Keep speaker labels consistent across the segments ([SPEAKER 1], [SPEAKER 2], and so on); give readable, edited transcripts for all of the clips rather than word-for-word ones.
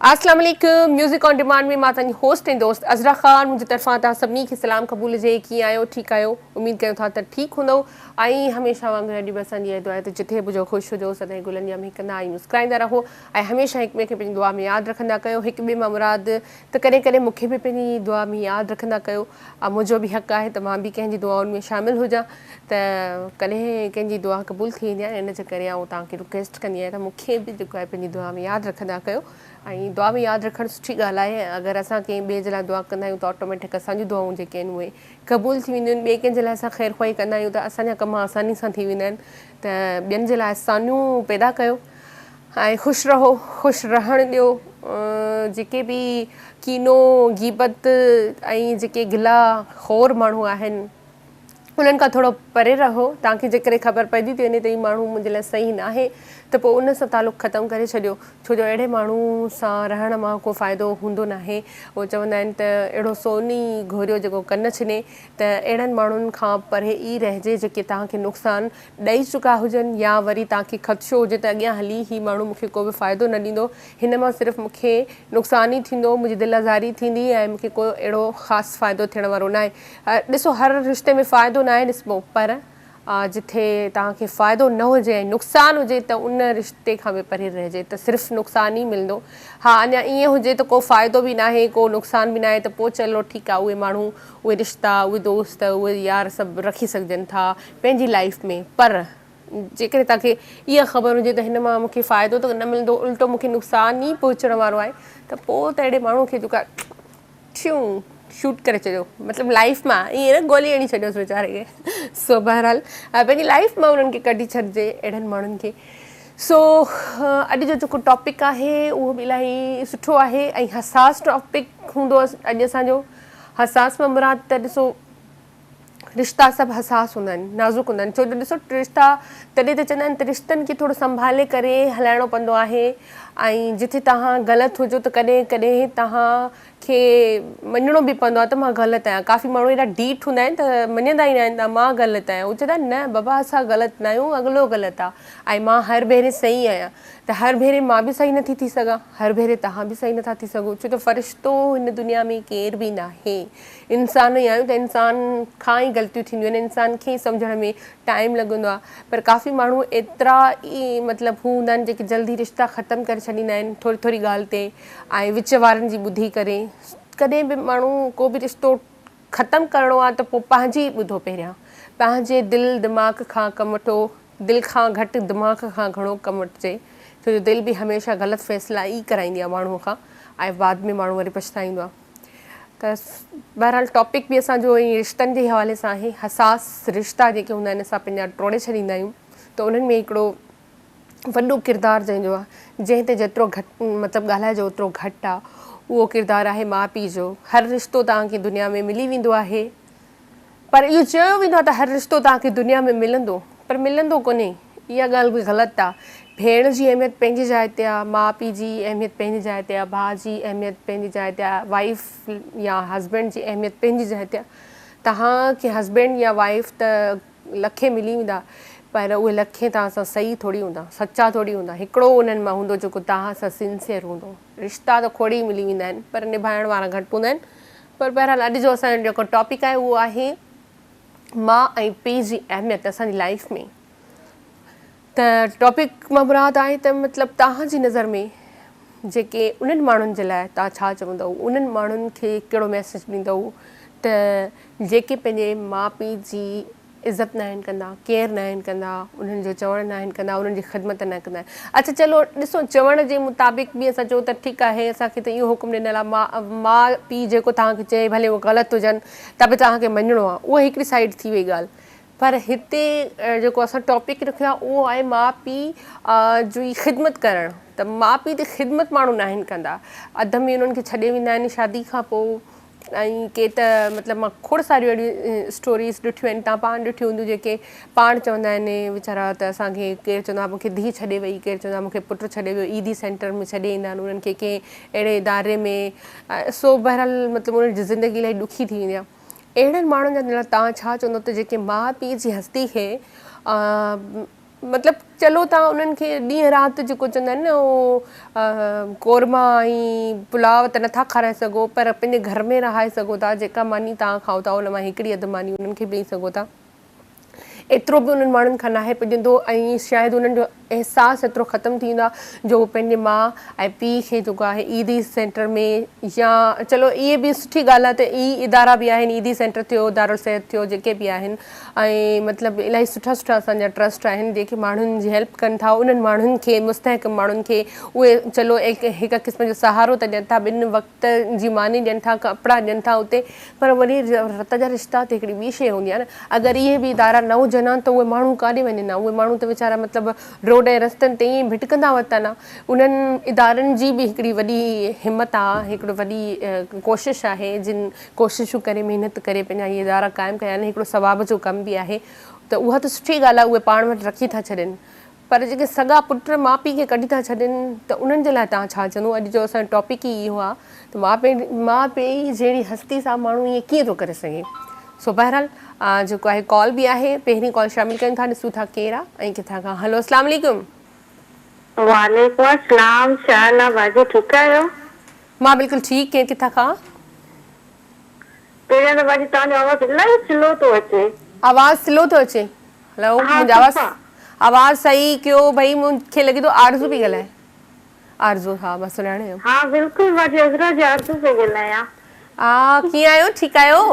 [SPEAKER 1] اسلام عليڪم music on demand ۾ مان توهان جي هوسٽ ۽ دوست عذرا خان منهنجي طرفان توهان سڀني کي سلام قبول هجي. ڪيئن آهيو؟ ٺيڪ آهيو؟ اميد ڪيون ٿا ته ٺيڪ هوندؤ ۽ هميشه وانگر اڄ به اسان جي اها دعا آهي ته جٿي به هجو خوش هجو، سدائين گلن جا مهڪندا ۽ مسڪرائيندا رهو ۽ هميشه هڪ ٻئي کي پنهنجي دعا ۾ ياد رکندا ڪيو. هڪ ٻئي مان مراد ته ڪڏهن ڪڏهن مون کي به پنهنجي دعا ۾ ياد رکندا ڪيو. منهنجو به حق آهي ته مان به ڪنهن جي دعائن ۾ شامل هجان ته ڪڏهن ڪنهن جي دعا قبول ٿي ويندي آهي ان جي ڪري آئون توهان کي رڪويسٽ ڪندي آهيان ته مون کي به جيڪو آهي پنهنجي دعا ۾ ياد رکندا ڪيو. ۽ دعا ۾ ياد رکڻ سٺي ڳالهه آهي ۽ اگر اسان ڪنهن ٻئي جي لاء دعا ڪندا آهيون ته آٽوميٽڪ اسان جون دعائون جيڪي آهن اهي قبول ٿي وينديون آهن. ٻئي ڪنهن جي لاء اسان خير خواهي ڪندا آهيون ته اسان جا ڪم آساني سان ٿي ويندا آهن ته ٻين جي لاء آسانيون پيدا ڪيو ۽ خوش رهو خوش رهڻ ڏيو. جيڪي به ڪينو غيبت ۽ جيڪي گلا خور ماڻهو آهن انهن کان ٿورو پري رهو. توهان کي جيڪڏهن خبر پئجي ٿي وڃي ته هي ماڻهو منهنجي لاء صحيح ناهي ته پوء ان سان تعلق ختم ڪري ڇڏيو، ڇو جو اهڙي ماڻهو سان رهڻ مان ڪو فائدو هوندو ناهي. هو چوندا آهن ته اهڙو سون ئي گهوريو جيڪو ڪن ڇني ته اهڙن ماڻهن کان پري ئي رهجي جيڪي توهان کي نقصان ڏئي چڪا هجن يا وري توهان کي خدشو هجي ته اڳيان هلي هي ماڻهو مون کي ڪو به فائدو نه ڏيندو، هن مان صرف مون کي نقصان ئي ٿيندو، منهنجي دل آزاري ٿيندي ۽ مون کي ڪو اهڙو خاص فائدو ٿيڻ وارو ناهي. ڏسو هر رشتي ۾ فائدو ناهي ڏسبو پر جٿي توهان کي فائدو نه هجي ۽ نقصان هجي ته ان رشتي کان به پري رهجي ته صرف نقصان ئي ملندو. ها اڃا ائين هجي ته ڪو فائدو به ناهي ڪو نقصان به ناهي ته پوء چلو ٺيڪ آهي اهي ماڻهو اهي رشتا اهي دوست اهي يار سڀ رکي سگهجن ٿا پنهنجي لائيف ۾ پر جيڪڏهن توهان کي اها خبر هجي ته هن مان مون کي فائدو ته نه ملندو الٽو مون کي نقصان ئي پهچڻ وارو آهي ته پوء ته اهڙي ماڻهو کي جيڪو آهي ٺيون شوٽ ڪري ڇڏيو مطلب لائيف مان ائين نه گولي هڻي ڇڏيوس ويچاري کي سو بهرحال پنهنجي لائيف مان انهن کي ڪڍي ڇڏجي اهڙن ماڻهن کي سو اڄ جو جيڪو ٽاپڪ آهي اهو به الاهي سٺو آهي ۽ حساس ٽاپڪ هوندو اڄ اسان جو حساس مان مراد ته ڏسو رشتا سڀ حساس هوندا آهن نازڪ هوندا آهن ڇو جو ڏسو رشتا تڏهن ته چوندا آهن ته رشتن کي ٿورو سنڀالي ڪري هلائڻو پوندو آهي ۽ جتي توهان غلط هجو ته ڪڏهن ڪڏهن توهان کي مڃڻو به پوندو آهي ته مان غلط آهيان ڪافي ماڻهو ايڏا ڊيٺ هوندا آهن ته مڃندا ئي نه آهن ته مان غلط آهيان هو چوندا آهن نه بابا اسان غلط نه آهيون اڳلو غلط آهي ۽ مان هر ڀيري صحيح آهيان ته هر ڀيري مان به صحيح نٿي ٿي سگهان هر ڀيري توهان به صحيح نٿا ٿي سگهو ڇو ته فرشتو هن دنيا ۾ ڪير به ناهي انسان ئي آهيون ته انسان کان ئي غلطيون ٿينديون آهن انسان کي ئي سمجهڻ ۾ ٽائيم لڳندو آهي پر ڪافي ماڻهو ايترا ئي مطلب هو هوندا آهن جيڪي جلدي رشتا ختم ڪري ڇڏيندا آهن ٿوري ٿوري ڳالهه تي ۽ وچ وارن جي ٻڌي ڪري ڪڏهن به ماڻهو ڪو به رشتو ختم ڪرڻو آهي ته پوء پنهنجي ٻڌو پهريان پنهنجي دل دماغ کان ڪم وٺو دل کان گهٽ دماغ کان گهڻو ڪم وٺجي ڇو جو دل به هميشه غلط فيصلا ئي ڪرائيندي آهي ماڻهو کان ۽ بعد ۾ ماڻهو وري پڇتائيندو آهي ته بهرحال ٽاپڪ به اسان جو ائين رشتن جي حوالي سان آهي حساس رشتا جيڪي هوندا آهن اسان پنهنجا ٽوڙي ڇڏيندا آهيون ته انهن ۾ هڪڙو وڏو ڪردار جنهن جو آهي جنهن تي جيترو گهٽ مطلب ڳالهائجو اوترو گهٽ آهي اهو ڪردار آهي ماء پيء جو هر رشتو توهان کي دنيا ۾ ملي ويندو آهي پر اهو چيو ويندو آهي ته هر رشتو توهان کي دنيا ۾ ملندو پر ملندو ڪونهي اها ڳالهه به غلط آهي. ڀيڻ جي اهميت پنهنجي جاء تي آهي، ماء پيء جي اهميت پنهنجي جاء تي آهي، ڀاء جي اهميت پنهنجي جاء تي آهي، وائيف يا هسبينڊ جي اهميت پنهنجي جاء تي آهي. توهان کي هسبينڊ يا وائيف ته لکين ملي ويندا پر اهي لکين توهان سان صحيح ٿوري هوندا، سچا ٿوري هوندا. هڪڙو انهن مان هوندو جيڪو توهان سان سنسيئر هوندو. رشتا ته کوڙ ئي ملي ويندا آهن پر نڀائڻ وارا گهٽ هوندا آهن. پر بهرحال اڄ جو اسان جو جيڪو ٽاپڪ آهي اهو آهي ماء ۽ پيء جي اهميت اسان جي لائيف ۾ ته ٽاپڪ مان مراد آهي ته مطلب توهان جي نظر ۾ جيڪي انهن ماڻهن جي لاء توهان ڇا چوندؤ انهن ماڻهن کي ڪهڙو ميسيج ڏيندؤ ته جيڪي پنهنجي ماء پيء جي عزت ناهن ڪندا، ڪيئر ناهن ڪندا، انهن جو چوڻ ناهن ڪندا، انهن جي خدمت نه ڪندا. اڇا چلو ڏسو چوڻ جي مطابق به اسان چئون ته ٺيڪ آهي اسان کي ته اهو حڪم ڏنل آهي ماء ماء پيء جيڪو توهان کي چئي ڀلي اهو غلط هجن ته به توهان کي مڃڻو آهي اهو هڪڙي سائيڊ ٿي وئي ڳالهه پر هتي جيڪو اسان ٽاپڪ رکيو آهي اهو آهي ماء پيء جي خدمت ڪرڻ ته ماء پيء جي خدمت ماڻهو ناهن ڪندا اڌ ۾ انهن کي ڇڏي ويندا آهن شادي کان پوء ۽ ڪي ته مطلب مان کوڙ ساريون اهڙيون اسٽوريز ڏٺيون آهن تان پاڻ ڏٺيون هونديون جيڪي پاڻ چوندا آهن ويچارا ته اسان کي ڪير چوندو آهي مون کي ڌيء ڇڏي وئي ڪير چوندو آهي مون کي پٽ ڇڏي ويو ايڌي سينٽر ۾ ڇڏي ايندا آهن انهن کي ڪنهن اهڙي اداري ۾ سو بهرحال مطلب انهن جي زندگي الاهي ڏکي ٿي ويندي آهي اهڙن ماڻهن جا تان ڇا چوندو ته جيڪي ماء پيء جي هستي کي مطلب چلو توهان انهن کي ڏينهن رات جيڪو چوندا آهن نه اهو قورما ۽ پلاء ته نٿا کارائي سگهو پر پنهنجي گهر ۾ رهائي سگهو ٿا جيڪا ماني توهان کائو ٿا ان مان هڪڙي اڌ ماني انهن کي به ڏئي سگهو ٿا ايترو به انهن ماڻهن کان ناهي پڄندو ۽ شايد انهن جو احساس ايترو ختم ٿي ويندو آهي جو هو پنهنجي ماء ۽ پيء کي جيڪو آهي ايڌي سينٽر ۾ يا چلو اهي به سٺي ڳالهه آهي ته اهي ادارا به آهن ايڌي سينٽر ٿيو دارالصحت ٿيو جيڪي به آهن ۽ مطلب الاهي سٺا سٺا اسان جا ٽرسٽ آهن جيڪي ماڻهن جي هيلپ ڪن ٿا انهن ماڻهن کي مستحق ماڻهن کي اهي چلو هڪ قسم جو سهارو ته ڏين ٿا ٻن وقت جي ماني ڏين ٿا ڪپڙا ڏين ٿا اتي پر وري رت جا رشتا ته هڪڙي ٻي شيء هوندي آهي نه. اگر اهي به ادارا نه هجن ها ته اهي ماڻهو ڪاڏي وڃن ها. اهي ماڻهو ته ويچارا مطلب روڊ ۽ رستن تي ائين ئي ڀٽڪندا وتن ها. انهن ادارن جي به هڪڙي وڏي همت آ، هڪڙو وڏي ڪوشش آهي جن ڪوششون ڪري محنت ڪري پنهنجا اهي ادارا قائم ڪيا آهن. هڪڙو ثواب جو ڪم به آهي ته اها ته سٺي ڳالهه آهي اهي پاڻ وٽ رکي ٿا ڇڏين. پر جيڪي سڳا پٽ ماء پيء کي ڪڍي ٿا ڇڏين ته انهن جي لاء توهان ڇا چوندو؟ اڄ جو اسان جو ٽاپڪ ئي اهو آهي ته ماء پيء ماء پيء جهڙي هستي سان ماڻهو ائين ڪيئن ٿو ڪري سگهي؟ سو بهرحال جيڪو آهي ڪال به آهي پهرين ڪال شامل ڪيون ٿا ڏسون ٿا ڪير آهي ۽ ڪٿان کان هلو اسلام عليڪم.
[SPEAKER 2] وعليڪم السلام ڇا حال آ باجي ٺيڪ آهيو.
[SPEAKER 1] مان بلڪل ٺيڪ ڪير ڪٿان کان.
[SPEAKER 2] پهريان ته باجي توهان جو آواز الاهي سلو ٿو اچي.
[SPEAKER 1] آواز سلو ٿو اچي. هلو
[SPEAKER 2] ها
[SPEAKER 1] منهنجو آواز
[SPEAKER 2] صفا.
[SPEAKER 1] آواز صحيح ڪيو ڀئي مون کي لڳي ٿو آرزو پئي ڳالهائي آرزو ها مان سڃاڻي ويم.
[SPEAKER 2] ها بلڪل باجي عذرا جي آرزو پئي ڳالهايان.
[SPEAKER 1] آ ڪيئن آهيو ٺيڪ آهيو.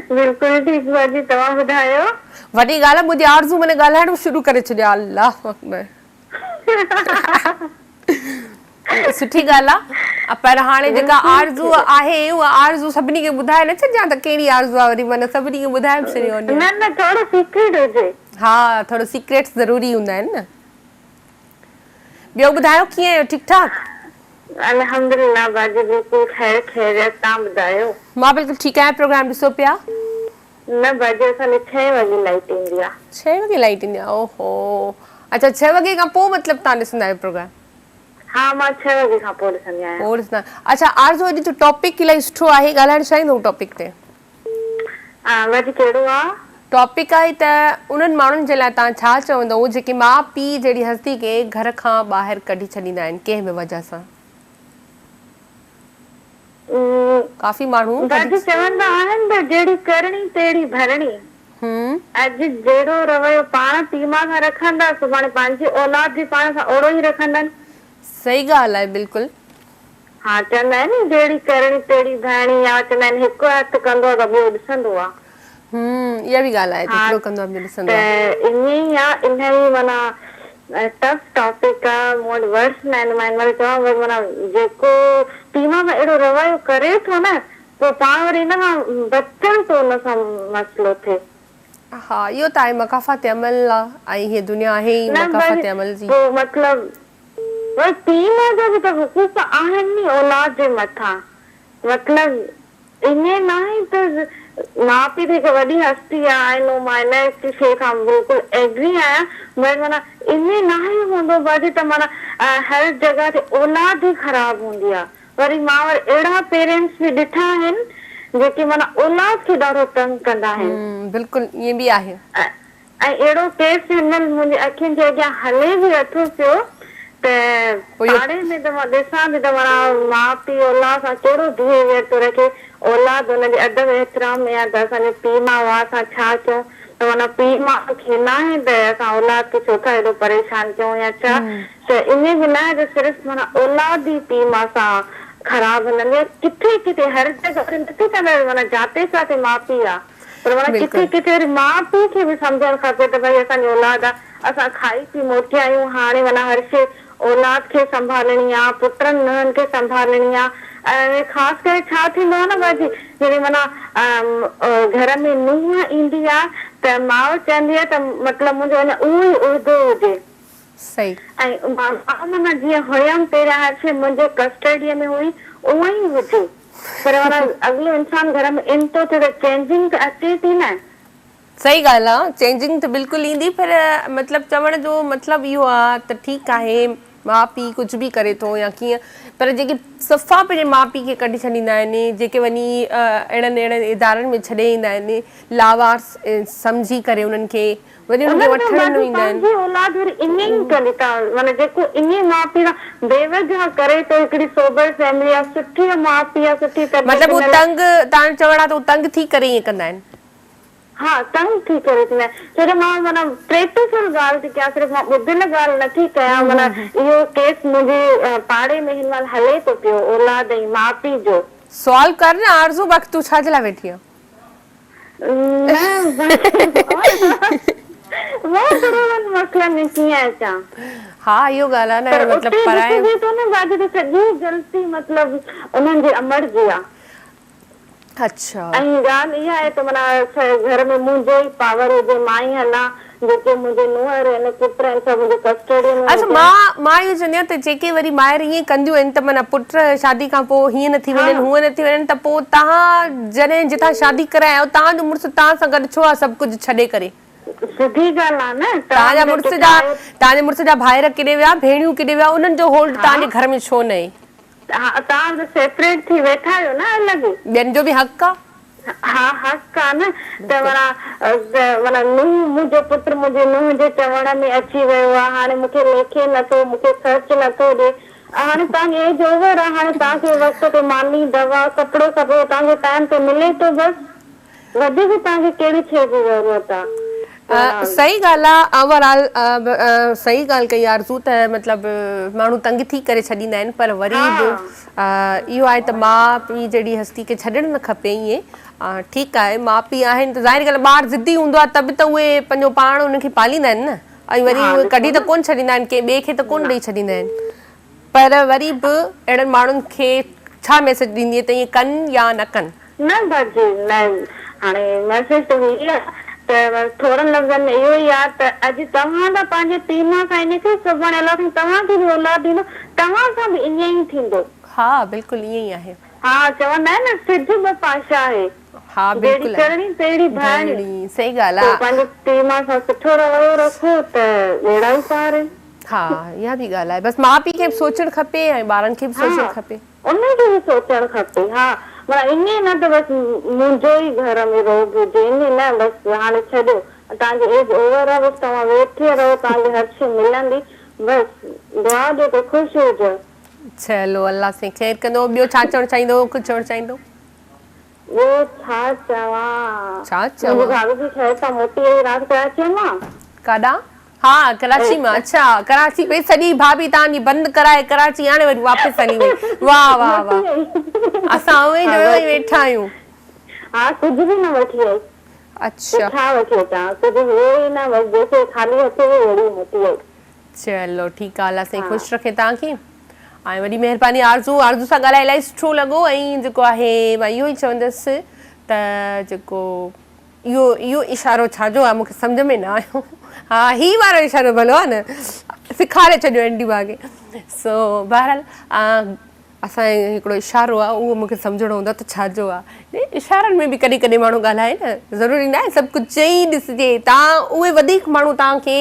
[SPEAKER 2] بلڪل ٺيڪ باجي توهان ٻڌايو.
[SPEAKER 1] وڏي ڳالهه آ منهنجي آرزو معني ڳالهائڻ به شروع ڪري ڇڏيو آ الله اڪبر. سٺي ڳالهه آ پر هاڻي جيڪا آرزو آهي اها آرزو سڀني کي ٻڌائي نه ڇڏجان ته ڪهڙي آرزو آ وري معنيٰ سڀني کي ٻڌائي به ڇڏيو وڃي.
[SPEAKER 2] نه نه ٿورو سيڪريٽ هجي.
[SPEAKER 1] ها ٿورو سيڪريٽس ضروري هوندا آهن نه. ٻيو ٻڌايو ڪيئن آهيو ٺيڪ ٺاڪ؟
[SPEAKER 2] الحمدلله باجي بلڪل خير خيريت تان ٻڌايو.
[SPEAKER 1] مان بلڪل ٺيڪ آهيان پروگرام ڏسو پيا.
[SPEAKER 2] نه باجي اسان ڏي ڇهين وڳي لائيٽ ايندي آ.
[SPEAKER 1] ڇهين وڳي لائيٽ ايندي آ اوهو اڇا ڇهه وڳي کان پوء مطلب تان ڏسندا آهيو پروگرام.
[SPEAKER 2] ها مان ڇهه وڳي کان پوء ڏسندي آهيان.
[SPEAKER 1] پوء ڏسندا اڇا آرزو اڄ جو ٽاپڪ الاهي سٺو آهي ڳالهائڻ چاهيندو ٽاپڪ تي.
[SPEAKER 2] باجي ڪهڙو آ.
[SPEAKER 1] ٽاپڪ آهي ته انهن ماڻهن جي لاء توهان ڇا چوندؤ جيڪي ماء پيء جهڙي هستي کي گهر کان ٻاهر ڪڍي ڇڏيندا آهن ڪنهن به وجهه سان. ڪافي ماڻهو ڪڍي.
[SPEAKER 2] باجي چوندا آهن ته جهڙي ڪرڻي تهڙي ڀرڻي. اڄ جهڙو رويو پاڻ پيء ماء سان رکندا سڀاڻي پنهنجي اولاد به پاڻ سان اوڙو ئي رکندن.
[SPEAKER 1] صحيح ڳالهه آهي بلڪل.
[SPEAKER 2] ها چوندا آهن نه جهڙي ڪرڻي تهڙي ڀرڻي يا چوندا آهن هڪ هٿ ڪندو آهي ته ٻيو ڏسندو آهي.
[SPEAKER 1] اها به ڳالهه آهي ته
[SPEAKER 2] ها
[SPEAKER 1] هڪڙو ڪندو آهي ٻيو ڏسندو
[SPEAKER 2] ته
[SPEAKER 1] آهي.
[SPEAKER 2] ائين ئي آهي الاهي معنيٰ ٽف ٽاپڪ آهي مون وٽ ورڊس نه آهن مان هن مهل چوان بس معنيٰ جيڪو پيء ماء سان اهڙو رويو ڪري ٿو نه پوء پاڻ وري ان کان بچڻ ٿو ان سان مسئلو ٿئي.
[SPEAKER 1] ها اهو ته آهي مڪافات عمل آ ۽ هيء دنيا آهي ئي
[SPEAKER 2] نه
[SPEAKER 1] مڪافات
[SPEAKER 2] بس
[SPEAKER 1] عمل جي.
[SPEAKER 2] پوء مطلب وري پيء ماء جا به ته حقوق آهن ني اولاد جي مٿان مطلب ائين ناهي ته ماء پيء ته هڪ وڏي هستي آ آء نو مان ان شيء کان بلڪل ايگري آهيان بٽ معنيٰ ائين ناهي هوندو باجي ته معنيٰ هر جڳهه تي اولاد ئي خراب هوندي آ وري مان وري اهڙا پيرينٽس به ڏٺا آهن جيڪي معنيٰ اولاد کي ڏاڍو تنگ ڪندا آهن.
[SPEAKER 1] بلڪل ائين به آهي.
[SPEAKER 2] ۽ اهڙو ڪيس هن مهل منهنجي اکين جي اڳيان هلي به ويٺو پيو ته پاڙي ۾ ته مان ڏسان ٿي ته معنيٰ ماء پيء اولاد سان ڪهڙو بيهيويئر ٿو رکي اولاد ان جي ادب احترام ۾ آهي ته اسان جو پيء ماء هئا اسان ڇا ڪيون ته معنيٰ پيء ماء کي ناهي ته اسان اولاد کي ڇو ٿا ايڏو پريشان ڪيون يا ڇا ته ائين به ناهي ته صرف معنيٰ اولاد ئي پيء ماء سان خراب هلندي آهي ڪٿي ڪٿي هر جڳهه تي نٿي چوان معنيٰ جاتي ساتي ماء پيء آهي پر معنيٰ ڪٿي ڪٿي وري ماء پيء کي به سمجهڻ کپي ته ڀئي اسان جي اولاد آهي اسان کائي پي موٽيا آهيون هاڻي معنيٰ هر شيء اولاد کي سنڀالڻي آ، پٽن نونهن کي سنڀالڻي آ ۽ خاص ڪري ڇا ٿيندو آ نه باجي جڏهن معنيٰ گهر ۾ نونهن ايندي آ ته ماء چوندي آ ته مطلب منهنجو اڃا اهو ئي عهدو هجي.
[SPEAKER 1] صحيح.
[SPEAKER 2] ۽ مان معنيٰ جيئن هيم پهريان هر شيء منهنجي ڪسٽڊيء ۾ هئي اونئن ئي هجي پر معنيٰ اڳلو انسان گهر ۾ ان ٿو ٿئي ته چينجنگ ته اچي ٿي نه.
[SPEAKER 1] صحيح ڳالهه آ چينجنگ ته بلڪل ايندي پر مطلب چوڻ جو مطلب اهو آ ته ٺيڪ آهي ماء پيء ڪجهه به ڪري ٿو يا ڪيئن پر جيڪي صفا پنهنجي ماء پيء کي ڪڍي ڇڏيندا آهن جيڪي وڃي اهڙن اهڙن ادارن ۾ ڇڏي ايندا آهن لاوارث سمجهي ڪري انهن کي وري انهن کي
[SPEAKER 2] انهن کان
[SPEAKER 1] وٺڻ نه
[SPEAKER 2] باقي
[SPEAKER 1] ايندا آهن.
[SPEAKER 2] پنهنجي اولاد وري ائين ئي ڪندي ته معنيٰ جيڪو ائين ماء پيء سان بيوجهه ڪري ٿو هڪڙي سوبر فيملي آ سٺي ماء پيء آ سٺي تربيت
[SPEAKER 1] مطلب هو
[SPEAKER 2] ڏنل آ.
[SPEAKER 1] تنگ توهان جو چوڻ آ ته هو تنگ ٿي ڪري ائين ڪندا آهن.
[SPEAKER 2] ها تنگ ٿي ڪري ٿيندا آهن ڇو جو مان معنيٰ پريڪٽيڪل ڳالهه ٿي ڪيان صرف مان ٻڌل ڳالهه نه ٿي ڪيان معنيٰ اهو ڪيس منهنجي پاڙي ۾ هن مهل هلي ٿو پيو اولاد ۽ ماء پيء جو.
[SPEAKER 1] سوال ڪر نه آرزو باقي تون ڇا جي لاء ويٺي آن.
[SPEAKER 2] نه مان ٿورو ان مسئلن ۾ ڪيئن اچان.
[SPEAKER 1] ها اهو ڳالهه آ نه
[SPEAKER 2] پر
[SPEAKER 1] مطلب
[SPEAKER 2] اتي
[SPEAKER 1] پرائي.
[SPEAKER 2] ڏسجي ٿو نه باقي ته سڄي غلطي مطلب انهن جي امڙ جي آ.
[SPEAKER 1] اڇا.
[SPEAKER 2] ۽ ڳالهه اها آهي ته معنيٰ گهر ۾ منهنجو ئي پاور هجي، مان ئي هلان، جيڪي منهنجي نونهر آهن، پٽ آهن، سڀ منهنجي ڪسٽڊيء ۾
[SPEAKER 1] اڇا
[SPEAKER 2] هجن.
[SPEAKER 1] مان مان اهو چوندي آهيان ته جيڪي وري مائر ائين ڪنديون آهن ته معنيٰ پٽ شادي کان پوء هيئن نه ٿي وڃن هونئن نه ٿي وڃن ته پوء توهان جڏهن جتان شادي ڪرائي آيا آهيو توهان جو مڙس توهان سان گڏ ڇو آهي سڀ ڪجهه ڇڏي ڪري؟
[SPEAKER 2] سڌي ڳالهه آهي نه
[SPEAKER 1] توهان
[SPEAKER 2] توهان
[SPEAKER 1] جا
[SPEAKER 2] مون
[SPEAKER 1] مڙس
[SPEAKER 2] کي
[SPEAKER 1] جا
[SPEAKER 2] ڪٿان آيو.
[SPEAKER 1] توهان جي مڙس جا ڀائر ڪيڏي ويا ڀيڻيون ڪيڏي ويا انهن جو هولڊ
[SPEAKER 2] ها
[SPEAKER 1] توهان جي گهر ۾ ڇو نه آهي؟
[SPEAKER 2] ها توهان ته سيپريٽ ٿي ويٺا آهيو نه الڳ.
[SPEAKER 1] ٻين جو به حق آ.
[SPEAKER 2] ها حق آ نه ته معنيٰ معنيٰ نونهن منهنجو پٽ منهنجي نونهن جي چوڻ ۾ اچي ويو آ هاڻي مون کي ليکي نه ٿو مون کي خرچ نه ٿو ڏي هاڻي توهان جي ايج اوور آ هاڻي توهان کي وقت تي ماني دوا ڪپڙو سپڙو توهان کي ٽائيم تي ملي ٿو بس وڌيڪ توهان کي ڪهڙي شيء جي ضرورت آ؟
[SPEAKER 1] صحيح ڳالهه آ اوور آل صحيح ڳالهه ڪئي آرزو ته مطلب ماڻهو تنگ ٿي ڪري ڇڏيندا آهن پر وري به اهو آهي ته ماء پيء جهڙي هستي کي ڇڏڻ نه کپي ائين ٺيڪ آهي ماء پيء آهن ته ظاهر ڳالهه ٻار ضدي هوندو آهي ته به ته اهي پنهنجو پاڻ ان کي پاليندا آهن نه ۽ وري اهي ڪڍي ته ڪونه ڇڏيندا آهن ڪنهن ٻئي کي ته ڪونه ڏئي ڇڏيندا آهن پر وري به اهڙن ماڻهن کي ڇا ميسيج ڏيندينء ته ائين ڪن يا نه ڪن؟
[SPEAKER 2] نه باجي نه هاڻي ميسيج ته هي آ ته بس ٿورن لفظن ۾ اهو ئي آ ته اڄ توهان ته پنهنجي پيء ماء سان ائين ٿيو سڀاڻي الله سائين توهان کي به اولاد ڏيندو توهان سان به ائين ئي ٿيندو.
[SPEAKER 1] ها بلڪل ائين ئي آهي.
[SPEAKER 2] ها چوندا آهن نه سج به پاشا آهي
[SPEAKER 1] ها
[SPEAKER 2] جهڙي
[SPEAKER 1] بلڪل آهي.
[SPEAKER 2] ڪرڻي تهڙي ڀرڻي
[SPEAKER 1] ڀرڻي صحيح ڳالهه
[SPEAKER 2] سو
[SPEAKER 1] آ.
[SPEAKER 2] پنهنجي پيء ماء سان سٺو رويو رکو ته ٻيڙا ئي پار.
[SPEAKER 1] ها اها به ڳالهه آهي بس ماء پيء کي به سوچڻ کپي ۽ ٻارن کي به
[SPEAKER 2] ها
[SPEAKER 1] سوچڻ کپي.
[SPEAKER 2] انهن کي به سوچڻ کپي ها معنيٰ ائين نه ته بس منهنجو ئي گهر ۾ رعب هجي ائين نه بس هاڻي ڇڏيو توهان جي ايج اوور آهي بس توهان ويٺي رهو توهان کي هر شي ملندي بس دعا ڏيو ته خوش هجو.
[SPEAKER 1] چلو الله سائين خير ڪندو ٻيو ڇا چوڻ چاهيندو ڪجهه چوڻ چاهيندو.
[SPEAKER 2] ٻيو ڇا چوان.
[SPEAKER 1] ڇا چوان.
[SPEAKER 2] منهنجي ڀاڀي به خير سان موٽي آئي رات ڪراچيء مان.
[SPEAKER 1] ڪاڏانهن؟ ها ڪراچي مان اڇا ڪراچي پئي سڄي ڀاڀي توهان جي بند ڪرائي ڪراچي آڻي وري واپس هلي وئي واه واه واه اسان اوهين جو اوهين ويٺا آهيون.
[SPEAKER 2] ها ڪجهه به نه وٺي آئي.
[SPEAKER 1] اڇا.
[SPEAKER 2] ڇا وٺي اچان ڪجهه هيو ئي نه بس جيسي خالي هٿ هئي اهڙي موٽي آئي.
[SPEAKER 1] چلو ٺيڪ آ الله سائين خوش رکي توهان کي ۽ وڏي مهرباني آرزو آرزو سان ڳالهائي الاهي سٺو لڳو ۽ جيڪو آهي مان اهو ئي چوندس ته جيڪو اهو اهو اشارو ڇا جو آ مونکي سمجهه ۾ نه آيو ها هي وارو اشارو ڀلو آ نه سيکاري ڇڏيو اينڊي ڀاء کي سو بهرحال اسان جو هڪڙو اشارو آ اهو مونکي سمجهڻو هوندو آ ته ڇا جو آ اشارن ۾ به ڪڏهن ڪڏهن ماڻهو ڳالهائي نه ضروري نه آهي سڀ ڪجهه چئي ڏسجي تان اهي وڌيڪ ماڻهو توهان کي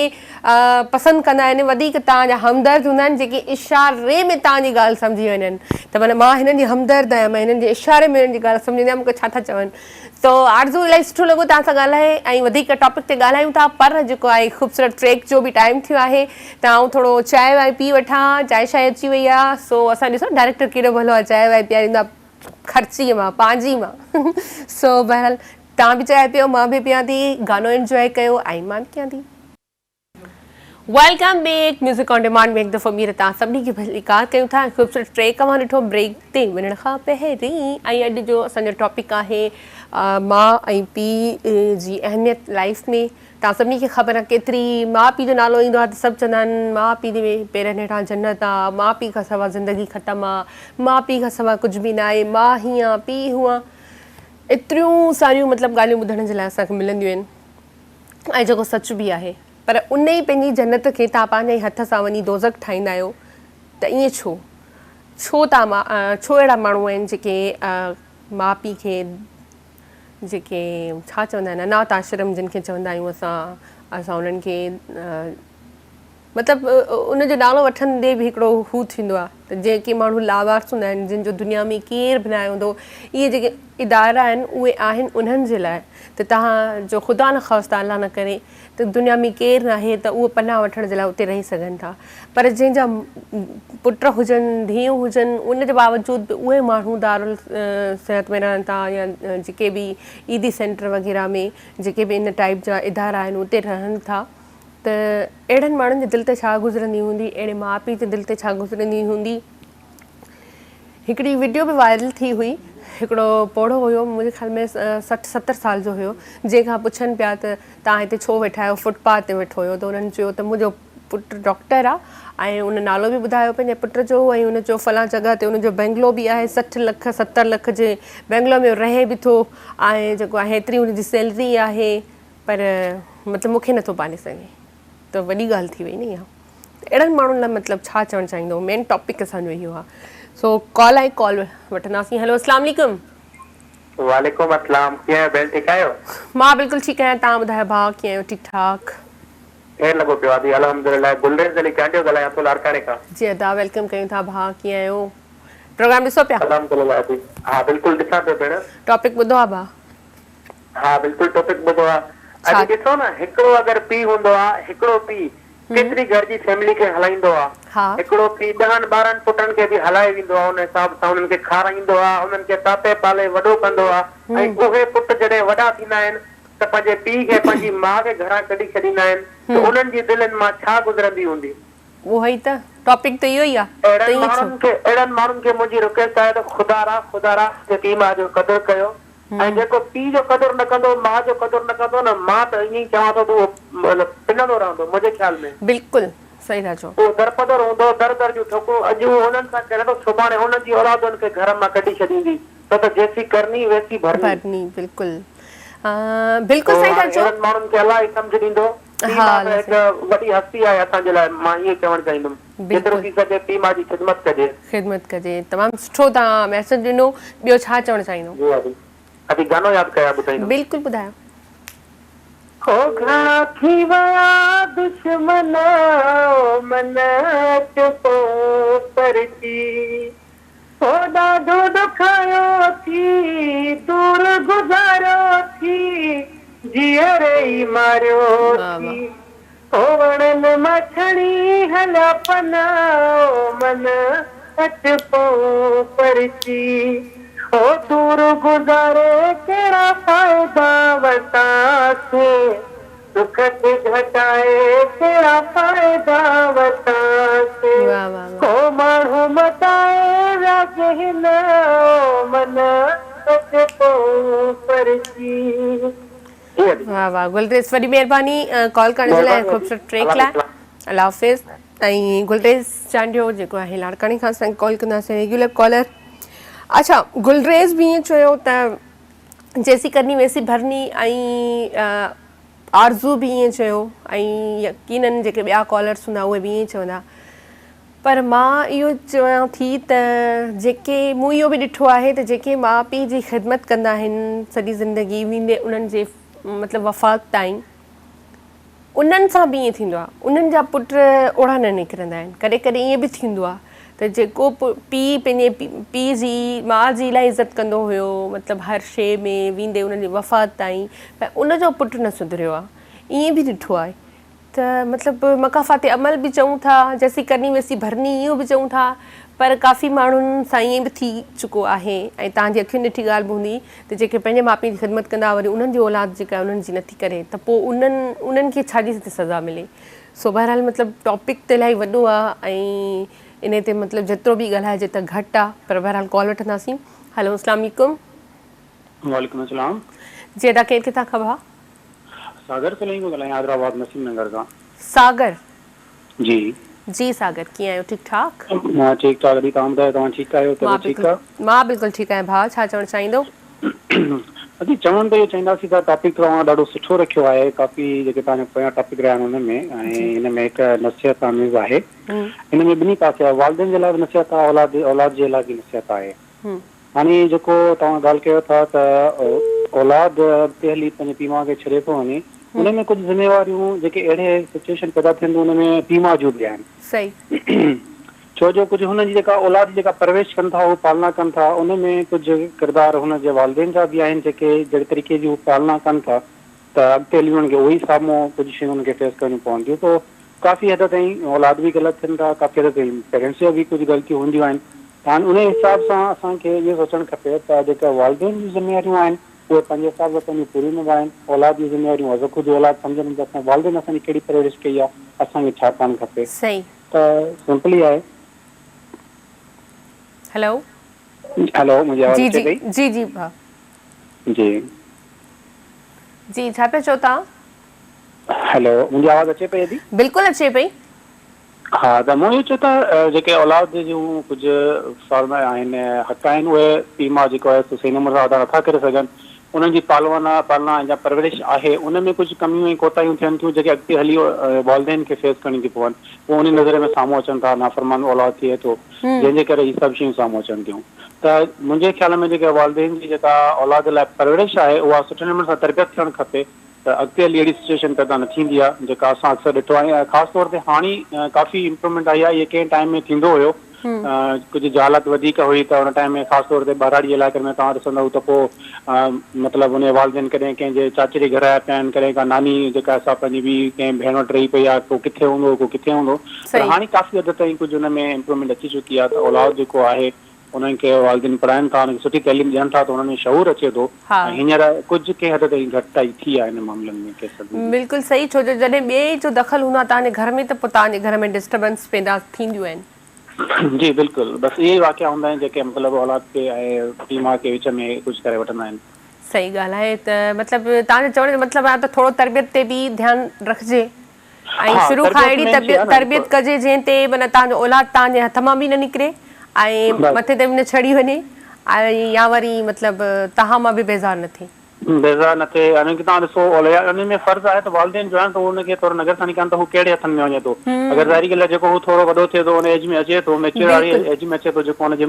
[SPEAKER 1] پسند ڪندا آهن وڌيڪ توهان جا همدرد هوندا آهن جيڪي اشاري ۾ توهان جي ڳالهه سمجهي وڃن ته معنيٰ مان هنن جي همدرد آهيان مان هنن جي اشاري ۾ هنن جي ڳالهه سمجهي ويندي آهيان مونکي ڇا ٿا چون سو آرزو الاهي سٺو لڳو توهان سان ڳالهائي ۽ وڌيڪ ٽاپڪ تي ڳالهايون ٿا پر جيڪو آهي خوبصورت ٽريڪ جو به ٽائيم ٿيو آهي ته آئون ٿورو چانهه وانهه پي وٺان چانهه شانهه اچي وئي آهي سو اسان ڏسو ڊائريڪٽر ڪيڏو ڀلو آهي چانهه وانهه پياريندو آهي خرچي مان پنهنجي مان سو بهرحال توهان به چانهه پيو مان به پيان ٿي گانو انجوائي ڪيو ۽ مان به ڪيان ٿي. Welcome back music on demand ۾ هڪ دفعو ٻيهر توهان سڀني کي ڀليڪار ڪيون ٿا ۽ خوبصورت ٽريڪ اوهان ڏٺو بريڪ تي وڃڻ کان پهرين ۽ اڄ جو اسان جو ٽاپڪ آهي ماء ۽ پيء جي اهميت لائف ۾ توهان سڀني کي خبر آهي ڪيتري ماء پيء جو نالو ايندو آهي ته سڀ چوندا آهن ماء پيء جي پيرن هيٺان جنت آهي ماء پيء کان سوا زندگي ختم آهي ماء پيء کان سوا ڪجهه به ناهي ماء هيئن آهي پيء هونئن ايتريون ساريون مطلب ڳالهيون ٻڌڻ جي لاء اسان کي ملنديون آهن ۽ جيڪو سچ به آهي پر ان ئي پنهنجي جنت کي توهان پنهنجي ئي هٿ سان وڃي دوزخ ٺاهيندا آهيو ته ائين ڇو؟ ڇو توهان ڇو اهڙا ماڻهو آهن جيڪي ماء پيء کي جيڪي ڇا چوندا آهن اناٿ آشرم جن کي چوندا آهيون اسان اسان انهن کي. مطلب ان جو نالو وٺندي به هڪڙو هو ٿيندو آهي ته جيڪي ماڻهو لاوارث هوندا آهن جن جو دنيا ۾ ڪير به ناهي هوندو اهي جيڪي ادارا آهن اهي آهن انهن جي لاء ته توهان جو خدا نخواسته الله نه ڪري ته دنيا ۾ ڪير ناهي ته اهو پناهه وٺڻ جي لاء اتي رهي سگهن ٿا پر جنهن جا پٽ هجن ڌيئون هجن ان جي باوجود به اهي ماڻهو دارالصحت ۾ رهن ٿا يا جيڪي به ايڌي سينٽر وغيره ۾ جيڪي به ان ٽائيپ جا ادارا آهن اتي رهن ٿا ته اهڙن ماڻهن جي دل تي ڇا گذرندي هوندي اهڙي ماء پيء جي دل تي ڇا گذرندي هوندي. هڪڙي وڊيو به وائرل ٿي هئي هڪڙو پوڙهو هيو منهنجي خيال ۾ 60 70 سال جو هيو جنهن کان پڇن پيا ته توهان هتي ڇو ويٺا آهيو فٽ پاٿ تي ويٺو هيو ته انهن چيو ته منهنجو پٽ ڊاڪٽر آ ۽ ان نالو به ٻڌايو پنهنجي پٽ جو ۽ ان چيو فلان جڳهه تي ان جو بنگلو به آهي 60 لک 70 لک جي بنگلو ۾ رهي به ٿو ۽ جيڪو آهي هيتري ان جي سيلري آهي پر مطلب مون کي نٿو پالي سگهي ته وڏي ڳالهه ٿي وئي نه اها ته اهڙن ماڻهن لاء مطلب ڇا چوڻ چاهيندو مين ٽاپڪ اسان جو اهو آهي سو ڪال آهي ڪال وٺنداسين هلو اسلام عليڪم.
[SPEAKER 3] وعليڪم اسلام ڪيئن آهيو ڀيڻ ٺيڪ آهيو.
[SPEAKER 1] مان بلڪل ٺيڪ آهيان توهان ٻڌايو ڀاء ڪيئن آهيو ٺيڪ ٺاڪ.
[SPEAKER 3] خير لڳو پيو آ ادي الحمدلله گلريز علي چانڊيو ڳالهايان ٿو لاڙڪاڻي کان.
[SPEAKER 1] جي ادا welcome ڪيون ٿا ڀاء ڪيئن آهيو پروگرام ڏسو پيا.
[SPEAKER 3] الحمدلله ادي ها بلڪل ڏسان پيو ڀيڻ.
[SPEAKER 1] ٽاپڪ ٻڌو آ ڀاء.
[SPEAKER 3] ها بلڪل ٽاپڪ ٻڌو آ. اڄ ڏسو نه هڪڙو اگر پيء هوندو آ هڪڙو پيء ڪيتري گهر جي فيملي کي هلائيندو آ هڪڙو پيء ڏهن ٻارهن پٽن کي به هلائي ويندو آ ان حساب سان انهن کي کارائيندو آ انهن کي تاتي پالي وڏو ڪندو آ ۽ اهي پٽ جڏهن وڏا ٿيندا آهن ته پنهنجي پيء کي پنهنجي ماء کي گهران ڪڍي ڇڏيندا آهن ته انهن جي دلين مان ڇا گذرندي هوندي.
[SPEAKER 1] اهو ئي ته ٽاپڪ ته اهو ئي آ ته
[SPEAKER 3] اهڙن
[SPEAKER 1] ائين ڇو.
[SPEAKER 3] ماڻهن کي اهڙن ماڻهن کي منهنجي رڪويسٽ آهي ته خدارا خدارا پنهنجي پيء ماء جو قدر ڪيو ۽ جيڪو پيء جو قدر نه ڪندو ماء جو قدر نه ڪندو نه مان ته ائين ئي چوان ٿو ته اهو مطلب پنندو رهندو منهنجي خيال ۾.
[SPEAKER 1] بلڪل صحيح ٿا چئو.
[SPEAKER 3] اهو درپدر هوندو در در جون ٺوڪرون اڄ اهو هنن سان ڪري ٿو سڀاڻي هنن جي اولاد هن کي گهر مان ڪڍي ڇڏيندي ڇو ته جيسين ڪرني ويسين ڀرني.
[SPEAKER 1] ڀرني بلڪل بلڪل
[SPEAKER 3] سو
[SPEAKER 1] صحيح ٿا
[SPEAKER 3] هاڻي
[SPEAKER 1] چئو.
[SPEAKER 3] اهڙن ماڻهن کي الله ئي سمجهه ڏيندو. پيء
[SPEAKER 1] ها
[SPEAKER 3] ماء ته
[SPEAKER 1] الله
[SPEAKER 3] هڪ
[SPEAKER 1] سائين.
[SPEAKER 3] وڏي هستي آهي اسان جي لاء مان ائين چوڻ چاهيندم جيترو
[SPEAKER 1] بلڪل.
[SPEAKER 3] ٿي سگهي پيء ماء جي خدمت ڪجي.
[SPEAKER 1] خدمت ڪجي تمام سٺو توهان ميسيج ڏنو ٻيو ڇا چوڻ چاهيندو.
[SPEAKER 3] جي ادي ادي گانو ياد ڪيا ٻڌائيندم.
[SPEAKER 1] بلڪل ٻڌايو.
[SPEAKER 2] هو گهڻا ٿي ويا دشمن او من اچ پئون پرچي هو ڏاڍو ڏکايو ٿي دور گذاريو ٿي جيئري ئي ماريو ٿي هو وڻن مان ڇڻي هليا پنا او من اچ پئون پرچي هو دور گذاري ڪهڙا فائدا ورتاسين دک کي گهٽائي ڪهڙا فائدا ورتاسين ڪو ماڻهو مٽائي ويا جنهن او من اچ پئون پرچي.
[SPEAKER 1] واه واه گلريز وڏي مهرباني ڪال ڪرڻ جي لاء ۽ خوبصورت ٽريڪ لاء الله حافظ ۽ گلريز چانڊيو جيڪو آهي لاڙڪاڻي کان اسان ڪال ڪندا اسان ريگيولر ڪالر اڇا گلريز به ائين چيو ته جيسي ڪرني ويسي ڀرني ۽ آرزو به ائين چيو ۽ يقينن جيڪي ٻيا ڪالرس هوندا اهي به ائين چوندا پر مان اهو چوان ٿي ته جيڪي مون اهو به ڏٺو آهي ته جيڪي ماء پيء جي خدمت ڪندا آهن سڄي زندگي ويندي انهن جي مطلب وفات تائين انهن سان به ائين ٿيندو آهي انهن جا پٽ اوڙا نه نڪرندا آهن ڪڏهن ڪڏهن ائين به ٿيندو آهي ته جيڪو پيء پنهنجي پيء جي ماء جي الاهي عزت ڪندو هيو مطلب هر شيء ۾ ويندي انهن جي وفات تائين پر ان جو پٽ نه سڌريو آهي ائين به ڏٺو آهي ته مطلب مڪافات عمل به چئون ٿا، جيسين ڪرني ويسين ڀرني اهو به چئون ٿا پر ڪافي ماڻهن سان ائين به ٿي چڪو آهي ۽ توهان جي اکين ڏٺي ڳالهه به هوندي ته جيڪي پنهنجي ماء پيء جي خدمت ڪندا وري انهن جي اولاد جيڪا انهن جي نٿي ڪري ته پوء انهن انهن کي ڇا جي سزا ملي سو بهرحال مطلب ٽاپڪ ته الاهي وڏو آ ۽ انهي تي مطلب جيترو به ڳالهائجي ته گهٽ آ پر بهرحال ڪال وٺنداسين هلو اسلام عليڪم.
[SPEAKER 4] وعليڪم السلام.
[SPEAKER 1] جي ادا ڪير ڪٿان کان ڀاء.
[SPEAKER 4] ساگر سليم ٿو ڳالهايان حيدرآباد نسيم نگر کان.
[SPEAKER 1] ساگر.
[SPEAKER 4] جي.
[SPEAKER 1] جي ساگر ڪيئن آهيو ٺيڪ ٺاڪ.
[SPEAKER 4] مان ٺيڪ ٺاڪ ادي توهان ٻڌايو توهان ٺيڪ آهيو طبيعت ٺيڪ آ.
[SPEAKER 1] مان بلڪل ٺيڪ آهيان ڀاء ڇا چوڻ چاهيندو.
[SPEAKER 4] ادي چوڻ ته اهو چاهينداسين ته ٽاپڪ توهان ڏاڍو سٺو رکيو آهي ڪافي جيڪي توهان جا پويان ٽاپڪ رهيا آهن انهن ۾ ۽ هن ۾ هڪ نصيحت آميز آهي هن ۾ ٻنهي پاسي آهي والدين جي لاء به نصيحت آهي اولاد اولاد جي لاء به نصيحت آهي. هاڻي جيڪو توهان ڳالهه ڪيو ٿا ته اولاد اڳتي هلي پنهنجي پيء ماء کي ڇڏي ٿو وڃي ان ۾ ڪجهه ذميواريون جيڪي اهڙي سچوئيشن پيدا ٿين ٿيون ان ۾ پيء ماء جون به آهن.
[SPEAKER 1] صحيح.
[SPEAKER 4] ڇو جو ڪجهه هنن جي جيڪا اولاد جي جيڪا پرورش ڪن ٿا هو پالنا ڪن ٿا ان ۾ ڪجهه ڪردار هن جي والدين جا به آهن جيڪي جهڙي طريقي جي هو پالنا ڪن ٿا ته اڳتي هلي انهن کي اهو ئي سامهون ڪجهه شيون انهن کي فيس ڪرڻيون پون ٿيون ته ڪافي حد تائين اولاد به غلط ٿين ٿا ڪافي حد تائين پيرنٽس جا به ڪجهه غلطيون هونديون آهن ته هاڻي انهي حساب سان اسان کي اهو سوچڻ کپي ته جيڪا والدين جون ذميواريون آهن اهي پنهنجي حساب سان پنهنجون پوريون نڀائين، اولاد جون ذميواريون از خود اولاد سمجهن ته اسان جي والدين اسان جي ڪهڙي پرورش ڪئي آهي اسان کي ڇا ڪرڻ کپي
[SPEAKER 1] صحيح.
[SPEAKER 4] ته سمپل ئي آهي.
[SPEAKER 1] هيلو.
[SPEAKER 4] هيلو منهنجي آواز
[SPEAKER 1] جي
[SPEAKER 4] اچي
[SPEAKER 1] جي
[SPEAKER 4] پئي.
[SPEAKER 1] جي جي ڀاء.
[SPEAKER 4] جي.
[SPEAKER 1] جي ڇا پيا چئو توهان.
[SPEAKER 4] هيلو منهنجي آواز اچي پئي ادي.
[SPEAKER 1] بلڪل اچي پئي.
[SPEAKER 4] ها ته مون اهو چيو ته جيڪي اولاد جون ڪجهه فرض آهن حق آهن اهي پيء ماء جيڪو آهي سو صحيح نموني سان ادا نٿا ڪري سگهن انهن جي پالونا پالنا يا پرورش آهي ان ۾ ڪجهه ڪميون ۽ ڪوتاهيون ٿين ٿيون جيڪي اڳتي هلي والدين کي فيس ڪرڻيون ٿيون پون پوء انهي نظري ۾ سامهون اچن ٿا نافرمان اولاد ٿئي ٿو جنهن جي ڪري هي سڀ شيون سامهون اچن ٿيون ته منهنجي خيال ۾ جيڪي والدين جي جيڪا اولاد لاء پرورش آهي اها سٺي نموني سان تربيت ٿيڻ کپي ته اڳتي هلي اهڙي سچوئيشن پيدا نه ٿيندي آهي جيڪا اسان اڪثر ڏٺو آهي ۽ خاص طور تي هاڻي ڪافي امپروومينٽ آئي آهي اهي ڪنهن ٽائيم ۾ ٿيندو هيو ڪجهه جهالت وڌيڪ هئي ته ان ٽائيم ۾ خاص طور تي ٻهراڙي جي علائقن ۾ توهان ڏسندؤ ته پوء مطلب ان جا والدين ڪڏهن ڪنهن جي چاچي جي گهر آيا پيا آهن ڪڏهن ڪا ناني جيڪا سا پنهنجي ٻي ڪنهن ڀيڻ وٽ رهي پئي آهي ڪو ڪٿي هوندو ڪو ڪٿي هوندو پر
[SPEAKER 1] صحيح.
[SPEAKER 4] هاڻي ڪافي حد تائين ڪجهه ان ۾ امپروومينٽ اچي چڪي آهي ته اولاد جيڪو آهي انهن کي والدين پڙهائن ٿا، انهن کي سٺي تعليم ڏين ٿا ته انهن ۾ شعور اچي ٿو ۽ هينئر ڪجهه ڪنهن حد تائين گهٽتائي ٿي آهي انهن معاملن ۾ ڪيسن ۾.
[SPEAKER 1] بلڪل صحيح ڇو جو جڏهن ٻئي جو دخل هوندو آهي توهان جي گهر ۾ ته پوء توهان جي گهر ۾ ڊسٽربنس پيدا ٿينديون آهن.
[SPEAKER 4] جي بلڪل بس اهي ئي واقعا هوندا آهن جيڪي مطلب اولاد کي ۽ پيء ماء کي وچ ۾ ڪجهه ڪري وٺندا آهن.
[SPEAKER 1] صحيح ڳالهه آهي ته مطلب توهان جو چوڻ جو مطلب آهي ته ٿورو تربيت تي به ڌيان رکجي. ۽
[SPEAKER 4] ها
[SPEAKER 1] شروع کان
[SPEAKER 4] تربيت
[SPEAKER 1] اهڙي
[SPEAKER 4] مين شي آهي نه
[SPEAKER 1] تربيت ڪجي جنهن تي معنيٰ توهان جو اولاد توهان جي هٿ مان به نه نڪري ۽
[SPEAKER 4] بس
[SPEAKER 1] مٿي تي به نه چڙهي وڃي ۽ يا وري مطلب توهان مان به بيزار نه ٿئي.
[SPEAKER 4] بيزار نه ٿئي يعني ڪي توهان ڏسو ان ۾ فرض آهي ته والدين جو آهي ته هو ان کي ٿورو نظرثاني ڪن ته هو ڪهڙي هٿن ۾ وڃي ٿو اگر ظاهري ڳالهه آهي جيڪو هو ٿورو وڏو ٿئي ٿو ان ايج ۾ اچي ٿو ميچوئر واري
[SPEAKER 1] بلڪل
[SPEAKER 4] ايج ۾ اچي ٿو جيڪو ان جي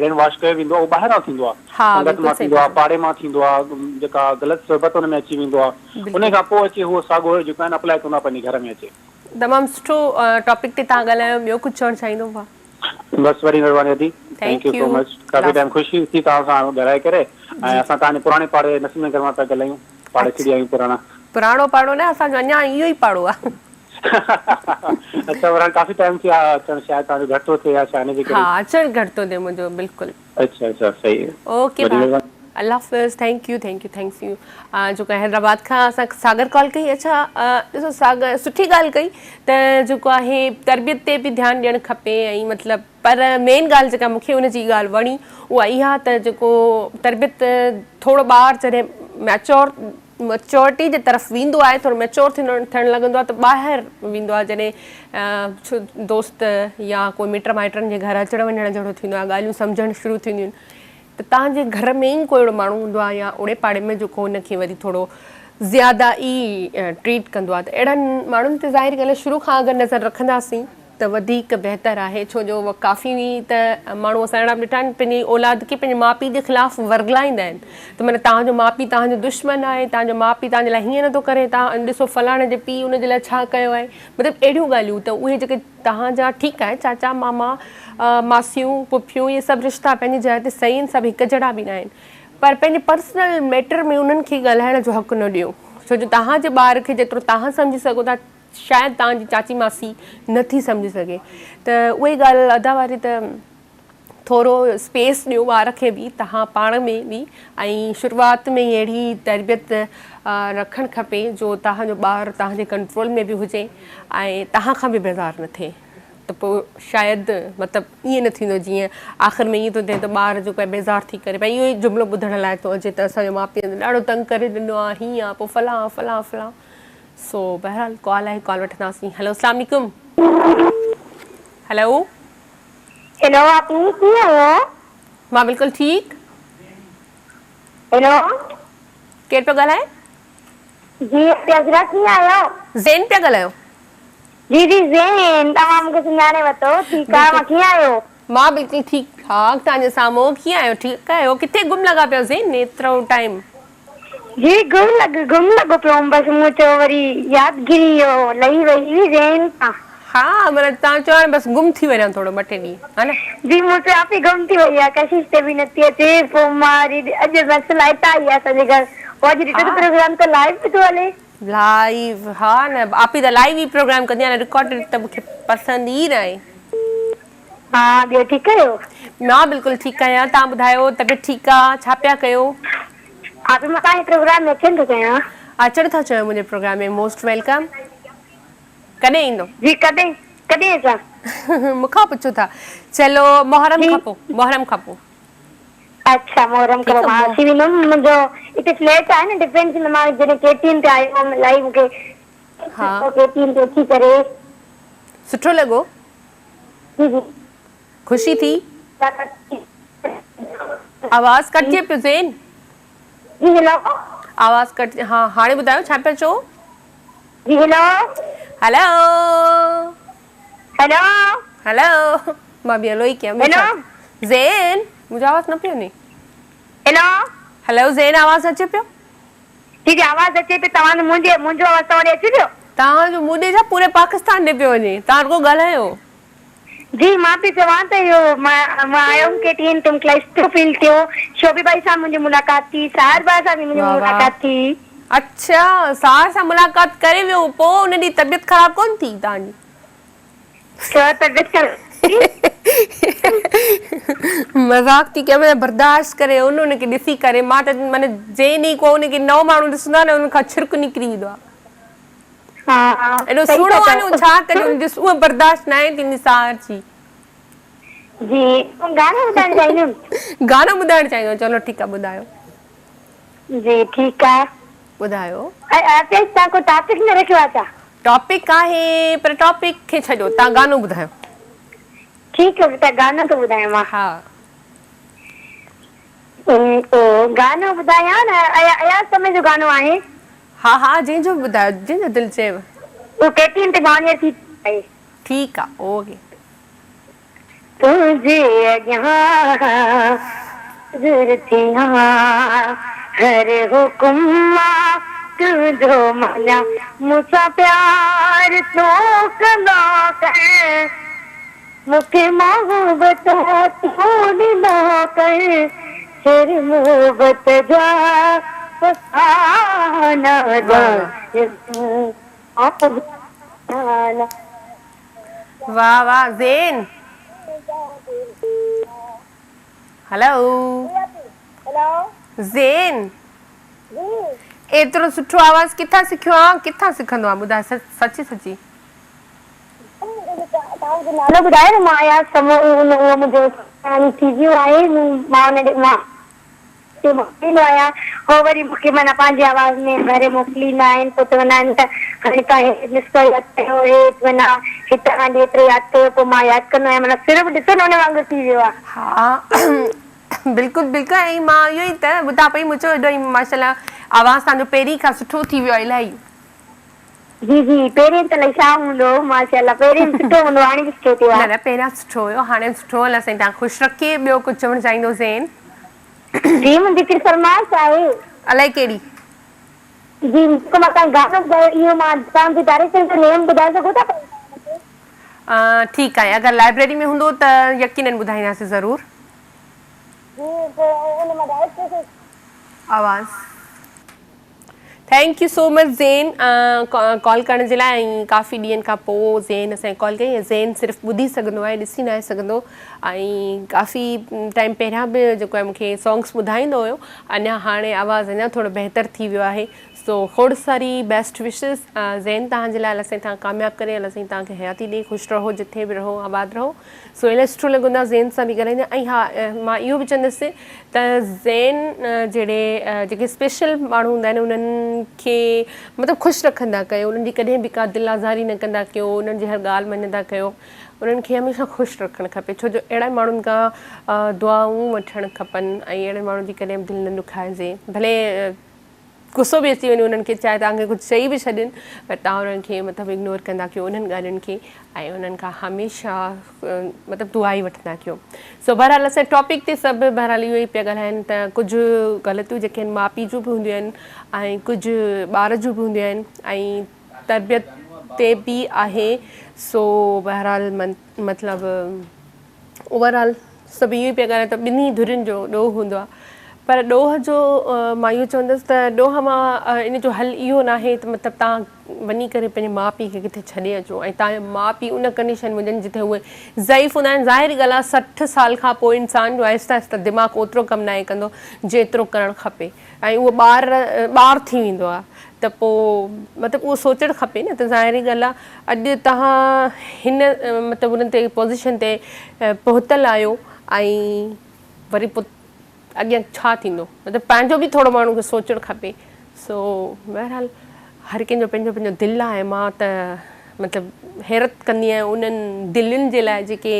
[SPEAKER 4] برين واش ڪيو ويندو آهي اهو ٻاهران ٿيندو آهي
[SPEAKER 1] ها
[SPEAKER 4] سنگت
[SPEAKER 1] بلڪل
[SPEAKER 4] مان
[SPEAKER 1] صحيح
[SPEAKER 4] ٿيندو
[SPEAKER 1] ٿا
[SPEAKER 4] آهي
[SPEAKER 1] چئو.
[SPEAKER 4] پاڙي مان ٿيندو آهي جيڪا غلط صحبت ان ۾ اچي ويندو آهي انهي
[SPEAKER 1] بلڪل.
[SPEAKER 4] کان پوء اچي هو ساڳو جيڪو آهي نه اپلائي ڪندو آهي پنهنجي گهر ۾ اچي.
[SPEAKER 1] تمام سٺو ٽاپڪ تي توهان ڳالهايو ٻيو ڪجهه چوڻ چاهيندو ڀاء.
[SPEAKER 4] بس وڏي مهرباني ادي thank
[SPEAKER 1] thank
[SPEAKER 4] you so
[SPEAKER 1] you
[SPEAKER 4] much coffee
[SPEAKER 1] Allah
[SPEAKER 4] time خوشي ٿي توهان سان ڳالهائي ڪري ۽
[SPEAKER 1] جي
[SPEAKER 4] اسان توهان جي پراڻي پاڙي نسيم نگر مان پيا ڳالهايون پاڙيسري
[SPEAKER 1] اڇا
[SPEAKER 4] آهيون پراڻا.
[SPEAKER 1] پراڻو پاڙو نه اسان جو اڃان اهو ئي پاڙو آ.
[SPEAKER 4] اڇا پر هاڻي ڪافي ٽائيم ٿي ويو آهي اچڻ شايد توهان جو گهٽ ٿو ٿئي يا ڇا ان جي ڪري.
[SPEAKER 1] ها اچڻ گهٽ ٿو ٿئي منهنجو بلڪل.
[SPEAKER 4] اڇا اڇا صحيح
[SPEAKER 1] اوڪي
[SPEAKER 4] وڏي
[SPEAKER 1] ڀاء
[SPEAKER 4] مهرباني.
[SPEAKER 1] الله حافظ thank you thank you thanks you جيڪو حيدرآباد کان اسان ساگر ڪال ڪئي اڇا ڏسو ساگر سٺي ڳالهه ڪئي ته جيڪو آهي تربيت تي به ڌيان ڏيڻ کپي ۽ مطلب پر مين ڳالهه جيڪا مونکي ان جي ڳالهه وڻي اها اها ته جيڪو تربيت ٿورو ٻار جڏهن ميچور ميچورٽي جي طرف ويندو آهي ٿورو ميچور ٿيڻ لڳندو آهي ته ٻاهر ويندو آهي جڏهن دوست يا ڪوئي مٽ مائٽن جي گهر اچڻ وڃڻ جهڙو ٿيندو آهي ڳالهيون سمجهڻ شروع ٿينديون آهن ته توهان جي گهر ۾ ئي ڪو اهڙو ماڻهو هوندو آهي يا اوڙي پاڙي ۾ جيڪو ان کي وري ٿورو زياده ئي ٽريٽ ڪندو آهي ته اهڙن ماڻهن تي ظاهر ڳالهه شروع کان اگر نظر رکنداسين ته وڌيڪ بهتر آهي ڇو جو ڪافي ته ماڻهو اسان اهڙا به ڏٺا آهن پنهنجي اولاد کي پنهنجي ماء پيء جي خلاف ورغلائيندا آهن ته معنيٰ توهان جو ماء پيء توهان جو دشمن آهي توهان جو ماء پيء توهان جي لاء هيئن نٿو ڪري توهان ڏسو فلاڻي جي پيء ان جي لاء ڇا ڪيو آهي مطلب اهڙيون ڳالهيون ته اهي جيڪي توهان جا ٺيڪ آهي چاچا ماما ماسيون پڦيون اهي سڀ رشتا پنهنجي جاء تي صحيح آهن سڀ هڪ جهڙا به ناهن پر پنهنجي پرسنل ميٽر ۾ انهن کي ڳالهائڻ جو حق نه ڏيو ڇو جو توهان جي ٻار کي جيترو توهان سمجهي سگهو ٿا شايد توهان جي چاچي ماسي نه ٿي سمجهي سگهي ته اها ئي ڳالهه ادا واري ته ٿورو اسپيس ڏيو ٻار کي به توهان پاڻ ۾ به ۽ شروعات ۾ ئي اهڙي تربيت رکڻ کپي جو توهان جو ٻار توهان جي ڪنٽرول ۾ به هجي ۽ توهان کان به بيزار نه ٿئي ته پوء شايد مطلب ائين نه ٿيندو جيئن آخر ۾ ائين ٿو ٿئي ته ٻار جيڪو آهي بيزار ٿي ڪري ڀئي اهو ئي جملو ٻڌڻ لاء ٿو اچي ته اسان جو ماء پيء ڏاڍو تنگ ڪري ڏنو آهي هيئن آهي پوء فلان فلان فلان سو بهرحال ڪال آهي ڪال وٺنداسين هلو اسلام عليڪم هلو.
[SPEAKER 2] هيلو آپي ڪيئن آهيو.
[SPEAKER 1] مان بلڪل ٺيڪ.
[SPEAKER 2] هيلو.
[SPEAKER 1] ڪير پيو ڳالهائي.
[SPEAKER 2] جي آپي عذرا ڪيئن آهيو.
[SPEAKER 1] زين پيا ڳالهايو.
[SPEAKER 2] جي جي زين توهان مونکي سڃاڻي ورتو ٺيڪ آ اوهان ڪيئن آهيو.
[SPEAKER 1] مان بلڪل ٺيڪ ٺاڪ توهان جي سامهون ڪيئن آهيو ٺيڪ آهيو ڪٿي گم لڳا پيا زين ايترو ٽائيم.
[SPEAKER 2] جي گم لڳ گم لڳو پيو هوم بس مون چيو وري يادگيري اهو لهي وئي هئي ذهن تان.
[SPEAKER 1] ها معنيٰ توهان چيو هاڻي بس گم ٿي وڃان ٿورو ٻه ٽي ڏينهن ها نه.
[SPEAKER 2] جي مون چيو آپي گم ٿي وئي آ ڪشش تي به نٿي اچي پوء مان وري اڄ بس لائٽ آئي آ اسان جي گهر پوء اڄ ڏٺو ته
[SPEAKER 1] ها
[SPEAKER 2] پروگرام ته لائيو به ٿو هلي.
[SPEAKER 1] لائيو ها نه آپي ته لائيو ئي پروگرام ڪندي آ نه رڪارڊيڊ ته مونکي پسند ئي ناهي.
[SPEAKER 2] ها ٻيو ٺيڪ آهيو.
[SPEAKER 1] مان بلڪل ٺيڪ آهيان توهان ٻڌايو طبيعت ٺيڪ آ ڇا پيا ڪيو.
[SPEAKER 2] آپي مان توهان جي پروگرام ۾ اچڻ ٿو چاهيان.
[SPEAKER 1] اچڻ ٿا چاهيو منهنجي پروگرام ۾ موسٽ welcome ڪڏهن ايندو.
[SPEAKER 2] جي ڪڏهن ڪڏهن اچان.
[SPEAKER 1] مون کان پڇو ٿا چلو محرم
[SPEAKER 2] جي
[SPEAKER 1] کان پو محرم کان پو.
[SPEAKER 2] اڇا محرم کان
[SPEAKER 1] ٺيڪ
[SPEAKER 2] پو
[SPEAKER 1] آ
[SPEAKER 2] مان اچي ويندم منهنجو اتي فليٽ آهي نه ڊفينس ۾ مان جڏهن ڪي ٽي اين تي آيو هئم الائي مون کي
[SPEAKER 1] ها
[SPEAKER 2] ڪي ٽي اين تي اچي ڪري.
[SPEAKER 1] سٺو لڳو.
[SPEAKER 2] جي جي.
[SPEAKER 1] خوشي ٿي. آواز ڪٽجي پيو زين.
[SPEAKER 2] جي هيلو.
[SPEAKER 1] آواز ڪٽ ها هاڻي ٻڌايو ڇا پيا چئو.
[SPEAKER 2] جي هيلو.
[SPEAKER 1] هيلو.
[SPEAKER 2] هيلو.
[SPEAKER 1] هيلو مان به هيلو ئي ڪيان ٻيو ڇا. زين منهنجو آواز نه پيو وڃي.
[SPEAKER 2] هيلو.
[SPEAKER 1] هيلو زين آواز اچي پيو.
[SPEAKER 2] جي جي آواز اچي پئي توهان جو منهنجي منهنجو آواز توهان ڏي اچي پيو.
[SPEAKER 1] توهان جو مون ڏي ڇا پوري پاڪستان ڏي پيو وڃي توهان رڳو ڳالهايو.
[SPEAKER 2] جي مان پئي چوان ته اهو مان مان آيم ڪي ٽي اين تي مونکي الاهي سٺو فيل ٿيو شوڀي ڀائي سان منهنجي ملاقات ٿي ساحر ڀاء سان به منهنجي
[SPEAKER 1] واه واه
[SPEAKER 2] ملاقات ٿي.
[SPEAKER 1] اڇا ساحر سان ملاقات ڪري ويو پوء ان ڏينهن طبيعت خراب ڪونه ٿي توهان جي.
[SPEAKER 2] ڇو طبيعت خراب ٿي.
[SPEAKER 1] مذاق ٿي ڪيان معنيٰ برداشت ڪري ان ان کي ڏسي ڪري مان ته معنيٰ جنهن ڏينهن ڪو ان کي نئون ماڻهو ڏسندو آهي نه ان کان ڇرڪ نڪري ويندو آهي.
[SPEAKER 2] ها
[SPEAKER 1] ايڏو
[SPEAKER 2] صحيح
[SPEAKER 1] سهڻو
[SPEAKER 2] ٿا
[SPEAKER 1] آهي نه
[SPEAKER 2] چئو.
[SPEAKER 1] ڇا ڪجي ان جو سونهن برداشت ناهي ٿيندي ساحر جي.
[SPEAKER 2] جي گانو ٻڌائڻ چاهيندم.
[SPEAKER 1] گانو ٻڌائڻ چاهيندو چلو ٺيڪ آهي ٻڌايو.
[SPEAKER 2] جي ٺيڪ آ.
[SPEAKER 1] ٻڌايو.
[SPEAKER 2] آپي توهان ڪو ٽاپڪ نه رکيو آ ڇا.
[SPEAKER 1] ٽاپڪ آهي پر ٽاپڪ کي ڇڏيو توهان گانو ٻڌايو.
[SPEAKER 2] ٺيڪ آ ته گانو ٿو ٻڌايان مان.
[SPEAKER 1] ها.
[SPEAKER 2] گانو ٻڌايان نه اياز سمي جو گانو آهي.
[SPEAKER 1] ها ها جنهن جو به ٻڌايو جنهن جو دل چئيو.
[SPEAKER 2] اهو ڪي ٽي اين تي گانو ٿي آهي.
[SPEAKER 1] ٺيڪ آ اوڪي.
[SPEAKER 2] تنهنجي اڳيان حاضر ٿيان هر حڪم مان تنهنجو مڃان مون سان پيار تون ڪندو ڪر مون کي محبت تون ڏيندو ڪر سر محبت جا فسانا
[SPEAKER 1] واه واه زين هلو زين ايترو سٺو آواز ڪٿان سکيو آ ڪٿان سکندو آ ٻڌاء سچي سچي.
[SPEAKER 2] توهان منهنجو نالو ٻڌايو نه مان اياز سمون اهو منهنجو ٿي ويو آهي مان ان مان تي موڪليندو آهيان هو وري مون کي معنيٰ پنهنجي آواز ۾ ڀري موڪليندا آهن پوء چوندا آهن ته هاڻي توهان هي نسخو ياد ڪيو هي معنيٰ هتان کان هيترو ياد ڪيو پوء مان ياد ڪندو آهيان معنيٰ سر به ڏسو نه ان وانگر ٿي ويو آهي.
[SPEAKER 1] ها بلڪل بلڪل ۽ مان اهو ئي ته ٻڌان پئي مون چيو ايڏو ئي ماشاءالله آواز توهان جو پهرين کان سٺو ٿي ويو آهي الاهي.
[SPEAKER 2] جي جي پهرين ته الائي ڇا هوندو هو ماشاءالله پهرين به سٺو هوندو هو هاڻي به سٺو ٿيو
[SPEAKER 1] نه
[SPEAKER 2] آهي.
[SPEAKER 1] نه پهريان سٺو هيو هاڻي به سٺو الله سائين توهان کي خوش رکي ٻيو ڪجهه چوڻ چاهيندو زين.
[SPEAKER 2] جي منهنجي هڪڙي فرمائش آهي.
[SPEAKER 1] الائي ڪهڙي.
[SPEAKER 2] جي جيڪو مان توهان کي گانو ٻڌايو اهو مان توهان جي ڊائريڪٽر جو نيم ٻڌائي سگهو ٿا پيا مون کي.
[SPEAKER 1] ٺيڪ آهي اگر لائبريري ۾ هوندو ته يقينن ٻڌائينداسين ضرور.
[SPEAKER 2] جي پوء ان مان ڊائريڪٽر کي.
[SPEAKER 1] آواز. Thank you so much Zain call ڪرڻ جي لاء ۽ ڪافي ڏينهن کان پوء زين اسان کي ڪال ڪئي ۽ زين صرف ٻڌي سگهندو آهي ڏسي ناهي سگهندو ۽ ڪافي ٽائيم پهريان به جيڪو آهي مونکي سانگس ٻڌائيندو هيو اڃا هاڻي آواز اڃا ٿورو بهتر ٿي ويو آهي سو کوڙ ساري بيسٽ وشز زين توهان جي لاء الله سائين توهان ڪامياب ڪري الله سائين توهان کي حياتي ڏي خوش رهو جٿي به رهو آباد رهو سو الاهي سٺو لڳندو آهي زين سان به ڳالهائيندي ۽ ها مان اهو به چوندس ته زين جهڙي جيڪي اسپيشل ماڻهو هوندا آهن انهن کي مطلب خوش رکندا ڪيو انهن جي ڪڏهن به ڪا دل آزاري نه ڪندا ڪيو انهن جي هر ڳالهه مڃندا ڪيو انهن کي هميشه خوش رکڻ کپي ڇو جو اهڙن ماڻهن کان دعائون وٺڻ کپن ۽ اهڙن ماڻهن جي ڪڏهن به دل نه ڏکائجي ڀلي غصو به اچي وڃي انهن کي چاهي توهان کي ڪجهه چئي به ڇڏين پر توهان انهن کي مطلب اگنور ڪندا ڪيو انهن ڳالهين کي ۽ انهن کان هميشه مطلب دعا ئي وٺندا ڪيو. سو بهرحال اسان ٽاپڪ تي سڀ بهرحال اهو ئي پيا ڳالهائين ته ڪجهه غلطيون جيڪي آهن ماء پيء جون به هونديون آهن ۽ ڪجهه ٻار جون به هونديون آهن ۽ تربيت تي به آهي سو بهرحال مطلب اوور آل سڀ اهو ئي پيا ڳالهائين ته ٻنهي ڌرين جو ڏوهه هوندو آهي پر ڏوهه جو مان اهو چوندس ته ڏوهه مان ان جو حل اهو ناهي ته مطلب توهان وڃي ڪري پنهنجي ماء پيء کي ڪٿي ڇڏي اچو ۽ توهان جا ماء پيء ان ڪنڊيشن ۾ هجن جتي اهي ضعيف هوندا آهن ظاهري ڳالهه آهي 60 سال کان پوء انسان جو آهستي آهستي دماغ اوترو ڪم ناهي ڪندو جيترو ڪرڻ کپي ۽ اهو ٻار ٻار ٿي ويندو آهي ته پوء مطلب اهو سوچڻ کپي نه ته ظاهري ڳالهه آهي اڄ توهان هن مطلب انهن تي پوزيشن تي پهتل آهيو ۽ وري پوء اڳيان ڇا ٿيندو مطلب پنهنجو به ٿورو ماڻهو کي سوچڻ کپي سو بهرحال هر ڪنهن جو پنهنجو پنهنجو دل آهي مان ته مطلب حيرت ڪندي آهيان انهن دلين جي لاء جيڪي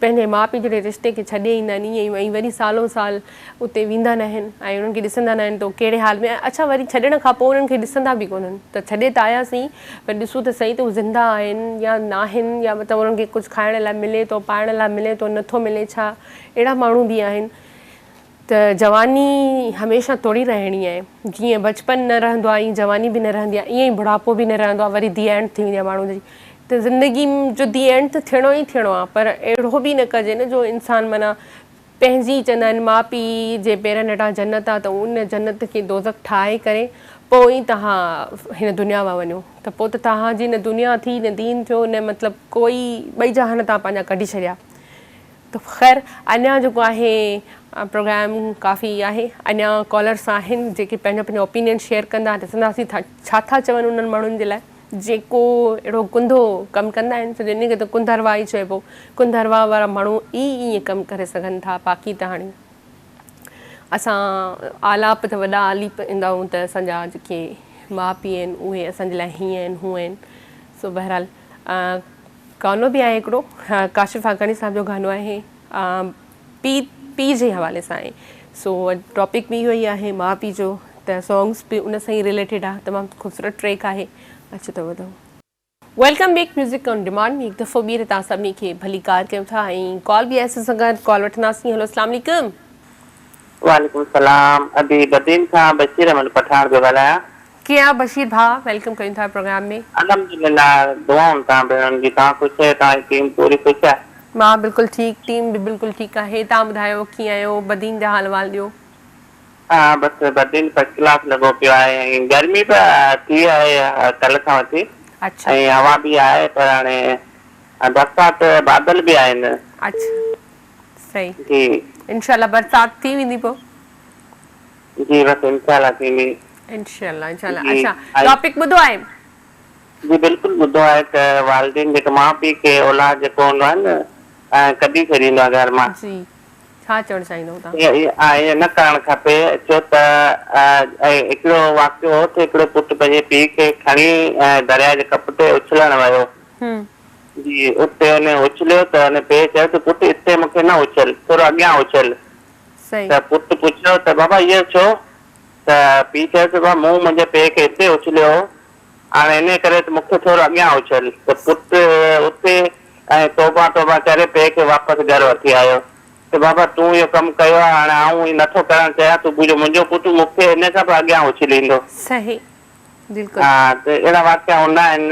[SPEAKER 1] پنهنجي ماء پيء جهڙي رشتي کي ڇڏي ايندا آهن ائين ئي ۽ وري سالو سال اتي ويندا نه آهن ۽ انهن کي ڏسندا نه آهن ته ڪهڙي حال ۾ اڇا وري ڇڏڻ کان پوء انهن کي ڏسندا به ڪونهن ته ڇڏي ته آياسين پر ڏسون ته سهي ته هو زنده آهن يا ناهن يا مطلب انهن کي ڪجهه کائڻ لاء ملي ٿو پائڻ لاء ملي ٿو نٿو ملي ڇا اهڙا ماڻهو به آهن ته جواني هميشه توڙي رهڻي آهي. جيئن بچپن نه رهندو آهي ائين جواني به نه رهندي آهي ائين ئي بڙهاپو به نه رهندو آهي وري the and ٿي ويندي آهي ماڻهو جي ته زندگي جو the and ته ٿيڻو ئي ٿيڻو آهي پر اهڙو به نه ڪجي نه جو انسان معنيٰ پنهنجي چوندا آهن ماء پيء جي پيرن هيٺان جنت آهي ته ان جنت کي دوزخ ٺاهي ڪري پوء ئي توهان هن دنيا مان وڃو ته پوء ته توهان جي نه دنيا ٿي نه دين ٿيو نه مطلب ڪوئي ٻئي جهان توهان پنهنجا ڪڍي ڇڏيا. ته خير اڃا جيڪو آهي پروگرام ڪافي آهي اڃا ڪالرس آهن جيڪي پنهنجو پنهنجو اوپينين شيئر ڪندا ڏسنداسين ڇا ٿا چون انهن ماڻهن جي لاء جيڪو اهڙو ڪنڌو ڪم ڪندا آهن ڇو جو ان کي ته ڪنڌروا ئي چئبو ڪنڌروا وارا ماڻهو ئي ائين ڪم ڪري سگهن ٿا باقي ته هاڻي اسان آلاپ ته وڏا آليپ ايندا آهيون ته اسان جا جيڪي ماء پيء آهن اهي اسان جي لاء هيئن آهن هونئن آهن سو بهرحال گانو به آهي هڪڙو ڪاشف آگاڻي صاحب جو گانو آهي پي پي جي حوالي سان آهي سو ٽاپڪ به اهو ئي آهي ماء پي جو ته سانگس به ان سان ئي رليٽيڊ آهي تمام خوبصورت ٽريڪ آهي اچو ته ٻڌون. Welcome back music on demand ۾ هڪ دفعو ٻيهر توهان سڀني کي ڀليڪار ڪيون ٿا ۽ ڪال به آهي اسان سان گڏ ڪال وٺنداسين هيلو اسلام عليڪم.
[SPEAKER 3] وعليڪم السلام ادي بدين کان بشير احمد پٺاڻ پيو ڳالهايان.
[SPEAKER 1] ڪيئن آ بشير ڀاء welcome ڪيون ٿا پروگرام ۾.
[SPEAKER 3] الحمدلله دعائن توهان ڀيڻن جي توهان خوش آهيو توهان جي ٽيم پوري خوش آهي.
[SPEAKER 1] مان بلڪل ٺيڪ ٽيم به بلڪل ٺيڪ آهي توهان ٻڌايو ڪيئن آهيو بدين جا حال احوال ڏيو.
[SPEAKER 3] ها بس بدين فرسٽ ڪلاس لڳو پيو آهي ۽ گرمي به ٿي آهي ڪلهه کان وٺي
[SPEAKER 1] اڇا.
[SPEAKER 3] ۽ هوا به آهي پر هاڻي برسات بادل به آهن.
[SPEAKER 1] اڇا صحيح
[SPEAKER 3] جي.
[SPEAKER 1] انشاء الله برسات ٿي ويندي پو.
[SPEAKER 3] جي بس انشاء الله ٿيندي.
[SPEAKER 1] انشاء الله انشاء الله
[SPEAKER 3] جي
[SPEAKER 1] اڇا
[SPEAKER 3] ۽
[SPEAKER 1] ٽاپڪ ٻڌو آهي.
[SPEAKER 3] جي بلڪل ٻڌو آهي ته والدين جيڪي ماء پيء کي اولاد جيڪو هوندو آهي نه ڪڍي ڇڏيندو آهي گهر مان.
[SPEAKER 1] جي ڇا چوڻ چاهيندو تهان.
[SPEAKER 3] ائين نه ڪرڻ کپي ڇو ته هڪڙو واقعو هو ته هڪڙو پٽ پنهنجي پيء کي کڻي درياء جي ڪپ تي اڇلڻ ويو جي اتي ان اڇليو ته ان پيء چيو ته پٽ اتي مون کي نه اڇل ٿورو اڳيان اڇل
[SPEAKER 1] صحيح.
[SPEAKER 3] ته پٽ پڇيو ته بابا اهو ڇو؟ ته پيء چيو ته بابا مون منهنجي پيء کي هتي اڇليو هو، هاڻي انهيء ڪري ته مون کي ٿورو اڳيان اڇل. ته پٽ اٿي ۽ توبه توبه ڪري پيء کي واپس گهر وٺي آيو ته بابا تون اهو ڪم ڪيو آهي، هاڻي آئون اهو نٿو ڪرڻ چاهيان، صبح جو منهنجو پٽ مون کي هن کان به اڳيان اڇليندو.
[SPEAKER 1] صحيح بلڪل.
[SPEAKER 3] ها ته اهڙا واقعا هوندا آهن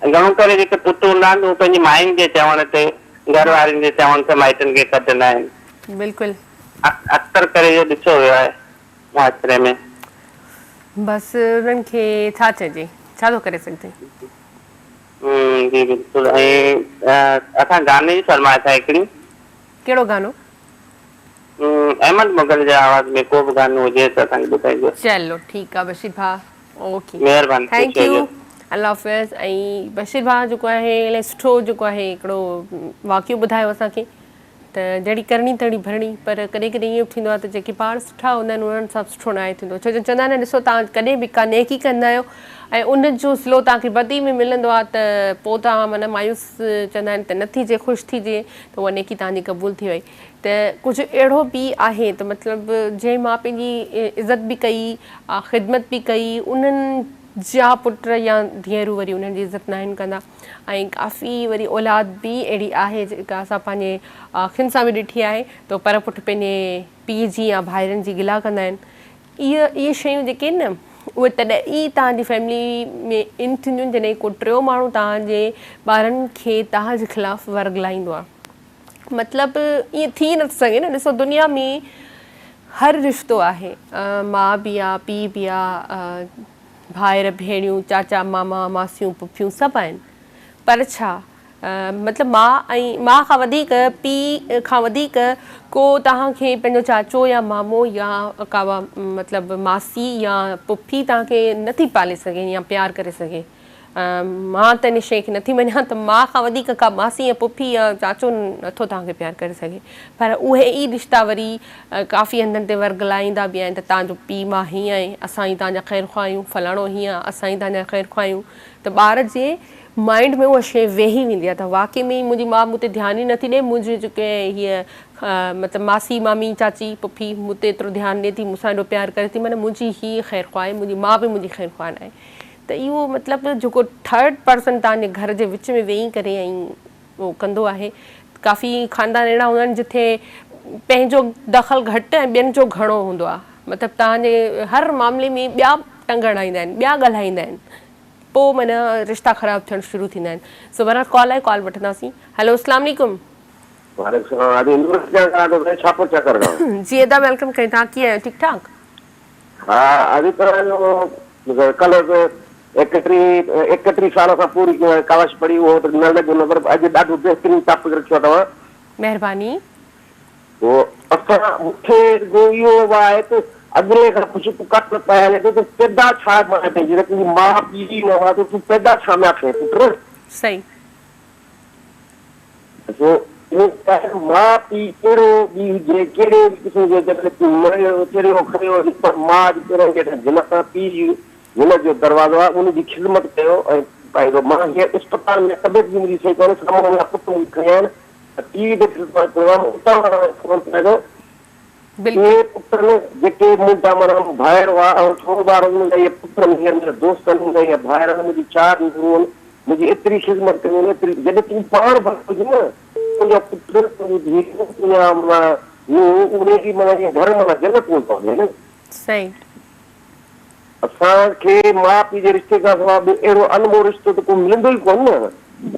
[SPEAKER 3] ۽ گهڻو ڪري جيڪي پٽ هوندا آهن اهي پنهنجي ماين جي چوڻ تي گهر وارين جي چوڻ تي مائٽن کي ڪڍندا آهن.
[SPEAKER 1] بلڪل.
[SPEAKER 3] اڪثر ڪري اهو ڏٺو ويو آهي معاشري ۾.
[SPEAKER 1] بس انهن کي ڇا چئجي ڇا ٿو ڪري سگهجي.
[SPEAKER 3] جي بلڪل ۽ اسان گاني جي فرمائش آهي هڪڙي.
[SPEAKER 1] ڪهڙو گانو؟
[SPEAKER 3] احمد مغل جي آواز ۾ ڪو به گانو هجي ته اسان کي ٻڌائجو.
[SPEAKER 1] چلو ٺيڪ آ بشير ڀاء اوڪي
[SPEAKER 3] مهرباني
[SPEAKER 1] thank
[SPEAKER 3] خوش
[SPEAKER 1] يو
[SPEAKER 3] هجو.
[SPEAKER 1] الله حافظ ۽ بشير ڀاء جيڪو آهي الائي سٺو جيڪو آهي هڪڙو واقعو ٻڌايو اسان کي ته. ته جهڙي ڪرڻي تهڙي ڀرڻي پر ڪڏهن ڪڏهن ائين به ٿيندو آهي ته جيڪي پاڻ سٺا هوندا آهن انهن سان به سٺو ناهي ٿيندو ڇو جو چوندا آهن نه ڏسو توهان ڪڏهن به ڪا نيڪي ڪندا آهيو ۽ ان جو صلو توهان کي بدي ۾ ملندو آهي ته پوء توهان معنيٰ مايوس چوندا آهن ته نه ٿيجي خوش ٿيجي ته اها نيڪي توهان جي قبول ٿي وئي ته ڪجهه اهڙو به آهي ته مطلب جنهن ماء پيء جي عزت به ڪئي خدمت به ڪئي انهن جا پٽ يا ڌيئرون وري انهن جي عزت ناهن ڪندا ۽ ڪافي وري اولاد به اهڙي آهي جيڪا اسان پنهنجي اکين سان به ڏٺي آهي ته پر پٽ پنهنجي پيء جي يا ڀائرن جي گلا ڪندا آهن اهي اهي شيون جيڪي آهن نه اهي تڏهن ئي توهان جي فيملي ۾ ان ٿينديون جڏهن ڪو ٽيون ماڻهو توهان جي ٻارن کي توهان جي خلاف ورغلائيندو آهي مطلب ائين ٿي نٿو سگهي نه ڏسو دنيا ۾ هر رشتو آهي ماء به آ پيء به آ ڀائر، ڀيڻيون، چاچا، ماما، ماسيون، پڦيون سڀ آهن پر ڇا مطلب ماء ۽ ماء کان وڌيڪ پيء کان وڌيڪ ڪو توهان کي پنهنجو چاچو يا مامو يا ڪا مطلب ماسي يا پڦي توهان کي نٿي پالي سگهي يا پيار ڪري سگهي. مان ته ان شيء کي نٿي مڃان ته ماء کان وڌيڪ ڪا ماسي يا پڦي يا چاچو نٿو توهان کي پيار ڪري سگهي پر اهي ئي رشتا وري ڪافي هنڌن تي ورغلائيندا به آهن ته توهان جو پيء ماء هيئن آهي اسان ئي توهان جا خير خواهه آهيون فلاڻو هيئن آهي اسان ئي توهان جا خير خواهه آهيون ته ٻار جي مائنڊ ۾ اها شيء ويهي ويندي آهي ته واقعي ۾ منهنجي ماء مون تي ڌيان ئي نٿي ڏئي منهنجي جيڪي هيء مطلب ماسي مامي چاچي پڦي مون تي ايترو ڌيان ڏئي ٿي مون سان ايڏو پيار ڪري ٿي معنيٰ منهنجي هيء خير خواهه آهي منهنجي ماء به منهنجي خير خواهه ناهي ته اهو مطلب جيڪو ٿرڊ پرسن توهان جي گهر جي وچ ۾ ويهي ڪري ۽ اهو ڪندو آهي ڪافي خاندان اهڙا هوندا آهن جتي پنهنجو دخل گهٽ ۽ ٻين جو گهڻو هوندو آهي مطلب توهان جي هر معاملي ۾ ٻيا ٽنگ اڙائيندا آهن ٻيا ڳالهائيندا آهن پوء معنيٰ رشتا خراب ٿيڻ شروع ٿيندا آهن سو بهرحال ڪال آهي ڪال وٺنداسين هيلو اسلام عليڪم.
[SPEAKER 5] وعليڪم السلام ادي نور حسين ڳالهايان ٿو سائين ڇاپو چڪر کان.
[SPEAKER 1] جي ادا welcome ڪيون توهان ڪيئن آهيو ٺيڪ ٺاڪ.
[SPEAKER 5] ها ادي توهان جو ڪلهه ايڪٽيهه ايڪٽيهه سال اسان پوري ڪاوش پڙهي اهو ته نه لڳو نظر اڄ ڏاڍو بهترين ٽاپڪ رکيو توهان.
[SPEAKER 1] مهرباني.
[SPEAKER 5] پوء اسان مونکي رڳو اهو به آهي ته اڳلي کان پڇ تون ڪاٿان پئي هلين ٿو ته پيدا ڇا مان ٿئين جيئن تنهنجي ماء پيء ئي نه هئا ته تون پيدا ڇا مان ٿئين پٽ.
[SPEAKER 1] صحيح.
[SPEAKER 5] سو اهو چاهي ماء پيء ڪهڙو به هجي، ڪهڙي به قسم جو جيڪڏهن تون مريو، چريو، کريو هجين پر ماء جي پيرن جي هيٺان جنت آ، پيء جي جنت جو دروازو آ، ان جي خدمت ڪيو ۽ پنهنجو مان هينئر اسپتال ۾ طبيعت به منهنجي صحيح ڪونهي، سامهون منهنجا پٽ مون کي کڻي آيا آهن ته ٽي وي تي ڏسان پيو پروگرام اتان کان فون ڪيو
[SPEAKER 1] بلڪل.
[SPEAKER 5] اهي پٽ جيڪي منهنجا معنيٰ ڀائر هئا ۽ ٿورو ٻار منهنجا اهي پٽ هينئر منهنجا دوست آهن منهنجا اهي ڀائر آهن منهنجي چار نونهرون آهن منهنجي ايتري خدمت ڪئي آهن ايتري جڏهن تون پاڻ ڀلو هجين نه تنهنجا پٽ تنهنجي ڌيئرون تنهنجا معنيٰ نونهن اهي به معنيٰ جيئن گهر معنيٰ جنت هوندو آهي نه.
[SPEAKER 1] صحيح.
[SPEAKER 5] اسان کي ماء پيء جي رشتي کان سواء ٻيو اهڙو انمول رشتو ته ڪو ملندو ئي ڪونه نه.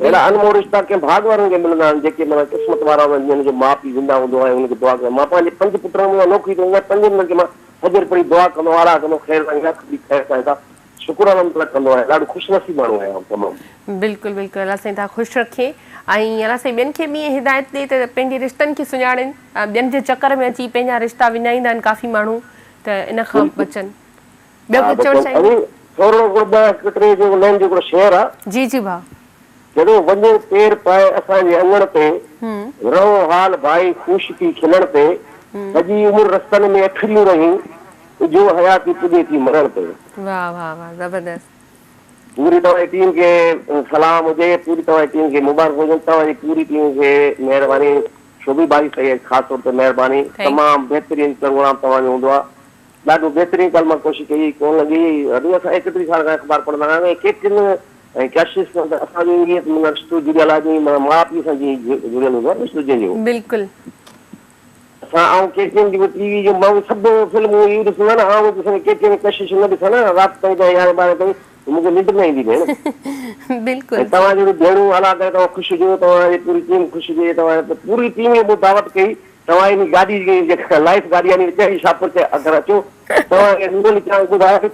[SPEAKER 5] اهڙا انمول رشتا ڪنهن ڀاڳ وارن کي ملندا آهن، جيڪي معنيٰ قسمت وارا هوندا آهن، جن جو ماء پيء زنده هوندو آهي ۽ انهن کي دعا ڪندا آهن. مان پنهنجي پنج پٽن ۾ نوڪري تي هوندو آهيان، پنجن کي مان فجر پڙهي دعا ڪندو آهيان، الله ڪندو خير سان ايندا، به خير سان ايندا، شڪر الحمدلله ڪندو آهيان، ڏاڍو خوش نصيب ماڻهو آهيان آئون تمام.
[SPEAKER 1] بلڪل بلڪل الله سائين توهان خوش رکي ۽ الله سائين ٻين کي به ائين هدايت ڏي ته پنهنجي رشتن کي سڃاڻين ٻين جي چڪر ۾ اچي پنهنجا رشتا وڃائيندا آهن ڪافي ماڻهو ته ان کان بچن. ٻيو
[SPEAKER 5] ها
[SPEAKER 1] ڪجهه چوڻ
[SPEAKER 5] بچن
[SPEAKER 1] چاهيندو؟
[SPEAKER 5] ۽ ٿورڙو هڪڙو ٻه هڪ ٽي جيڪو لائين جو هڪڙو شعر آ.
[SPEAKER 1] جي جي ڀاء.
[SPEAKER 5] جڏو وڃي پير پائي اسان جي اڱڻ تي، رهو حال ڀائي خوش ٿي کلڻ تي، سڄي عمر رستن ۾ اکڙيون رهيون، اجهو حياتي پڄي ٿي مرڻ تي.
[SPEAKER 1] واه واه واه زبردست.
[SPEAKER 5] پوري توهان جي ٽيم کي سلام هجي پوري توهان جي ٽيم کي مبارڪون هجن توهان جي پوري ٽيم کي مهرباني شوبي ڀائي سيد خاص طور تي مهرباني تمام بهترين پروگرام توهان جو هوندو آ. ڏاڍو بهترين ڪل مان ڪوشش ڪئي ڪون لڳي ادي اسان ايڪٽيهه سال کان اخبار پڙهندا آهيون ۽ ڪيترين ۽ ڪشش سان ته اسان جو ائين ته معنيٰ رشتو جڙيل آهي جيئن معنيٰ ماء پيء سان جيئن جڙيل هوندو آهي رشتو جنهن جو.
[SPEAKER 1] بلڪل.
[SPEAKER 5] اسان آئون ڪي ٽي اين جي ٽي وي جو مان سڀ فلمون اهي ڏسندو آهيان نه آئون جيسين ڪي ٽي اين ڪشش نه ڏسان نه رات تائين ته يارهين ٻارهين تائين مون کي ننڊ نه ايندي ڀيڻ.
[SPEAKER 1] بلڪل.
[SPEAKER 5] ۽ توهان جهڙيون ڀيڻون الله ڪري توهان خوش هجو توهان جي پوري ٽيم خوش هجي توهان پوري ٽيم کي مون دعوت ڪئي توهان انهي گاڏي جي جيڪا لائيف گاڏي آهي انهي ۾ شاهپور تي اگر اچو توهان کي نور علي چانگ ٻڌايو ته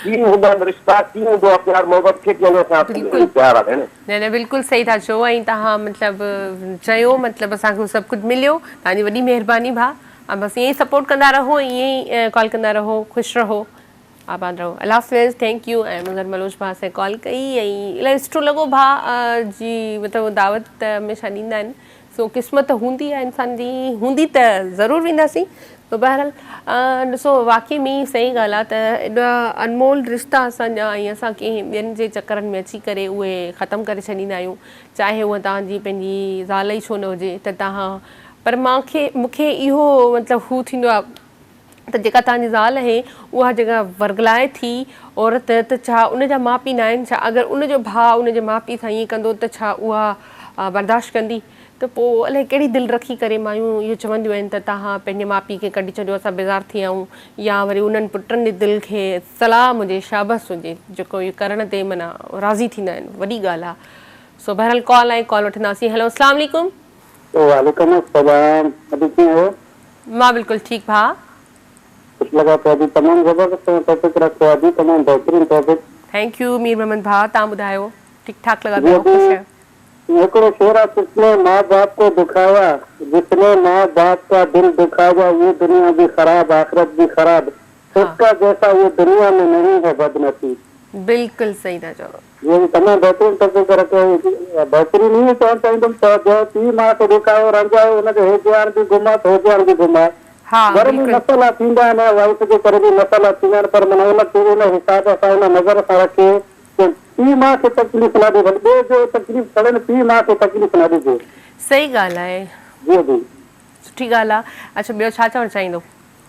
[SPEAKER 5] ڪيئن هوندا آهن رشتا ڪيئن هوندو آهي پيار محبت کي ڪيئن اسان
[SPEAKER 1] بلڪل
[SPEAKER 5] پيار آهي ڀيڻ.
[SPEAKER 1] نه نه بلڪل صحيح ٿا چئو ۽ توهان مطلب چيو مطلب اسان کي سڀ ڪجهه مليو توهان جي وڏي مهرباني ڀاء ۽ بس ائين ئي سپورٽ ڪندا رهو ائين ئي ڪال ڪندا رهو خوش رهو آباد رهو الله حافظ thank you ۽ Mazhar Baloch ڀاء سان ڪال ڪئي ۽ الاهي سٺو لڳو ڀاء جي مطلب دعوت ته هميشه ڏيندا آهن سو قسمت هوندي آهي انسان جي هوندي ته ضرور وينداسين سو بهرحال ڏسو واقعي ۾ صحيح ڳالهه آهي ته ايڏا انمول رشتا اسان جا ۽ اسان ڪنهن ٻين جي چڪرن ۾ اچي ڪري اهي ختم ڪري ڇڏيندا آهيون چاهي اها توهان جي پنهنجي زال ئي ڇو نه هجي ته توهان پر مان کي مون کي اهو مطلب هو ٿيندو آهي ته جيڪا توهان جي زال اهي اها جيڪا ورغلائي ٿي عورت ته ڇا ان جا ماء پيء ناهن ڇا اگر ان جو ڀاء ان جي ماء پيء سان ائين ڪندو ته ڇا اها برداشت ڪندي ته پوء الائي ڪهڙي دل رکي ڪري مايون اهو چونديون آهن ته توهان پنهنجي ماء پيء کي ڪڍي ڇڏيو اسان بيزار ٿي آهيون يا وري انهن پٽن جي دل کي سلام هجي شابس هجي جيڪو اهو ڪرڻ تي معنيٰ راضي ٿيندا آهن وڏي ڳالهه آهي سو بهرحال ڪال آئي ڪال وٺنداسين هيلو اسلام عليڪم.
[SPEAKER 4] وعليڪم السلام ادي ڪيئن آهيو.
[SPEAKER 1] مان بلڪل ٺيڪ ڀاء.
[SPEAKER 4] خوش لڳا پيا جي تمام زبردست توهان ٽاپڪ رکيو آ جي تمام بهترين topic.
[SPEAKER 1] Thank you Mir Muhammad ڀاء توهان ٻڌايو ٺيڪ ٺاڪ لڳا پيا آهيو خوش آهيو.
[SPEAKER 4] هڪڙو شعر آ ڪس ني ماء باپ ڪو دکايا جس ني ماء باپ ڪا دل دکايا يي دنيا بي خراب آخرت بي خراب اس ڪا جيسا يي دنيا ۾ نهين هي بد نصيب.
[SPEAKER 1] بلڪل صحيح ٿا چئو.
[SPEAKER 4] جي جي تمام بهترين ٽاپڪ رکيو بهترين ائين چوڻ چاهيندم ته جنهن پيء ماء کي ڏکايو رنجايو ان جو هي جهان به گم آ ته هو جهان به گم آ گهر ۾ مسئلا ٿيندا آهن وائيف جي ڪري به مسئلا ٿيندا آهن پر معنيٰ ان کي ان حساب سان ان نظر سان رکي ته پيء ماء کي تڪليف نه ڏي ڀلي ٻئي جو تڪليف کڻي نه پيء ماء کي تڪليف نه ڏجي.
[SPEAKER 1] صحيح ڳالهه آهي.
[SPEAKER 4] جي جي.
[SPEAKER 1] سٺي ڳالهه آ. اڇا ٻيو ڇا چوڻ چاهيندو.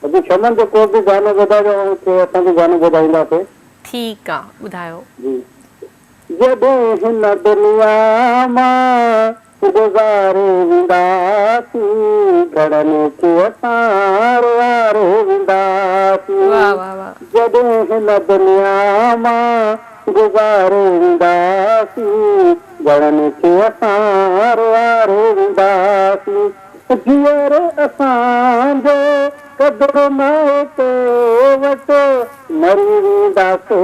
[SPEAKER 4] ادي شمن جو ڪو به گانو ٻڌايو اوهان کي اسان به گانو ٻڌائينداسي.
[SPEAKER 1] ٺيڪ آ ٻڌايو.
[SPEAKER 4] جي جڏهن هن دنيا مان گذاري وينداسين گهڻن کي اسان روئاري وينداسين
[SPEAKER 1] واه واه واه.
[SPEAKER 4] جڏهن هن دنيا مان گذاري وينداسين گهڻن کي اسان روئاري وينداسين جيئري اسان جو قدر ناهي ڪنهن وٽ، مري وينداسي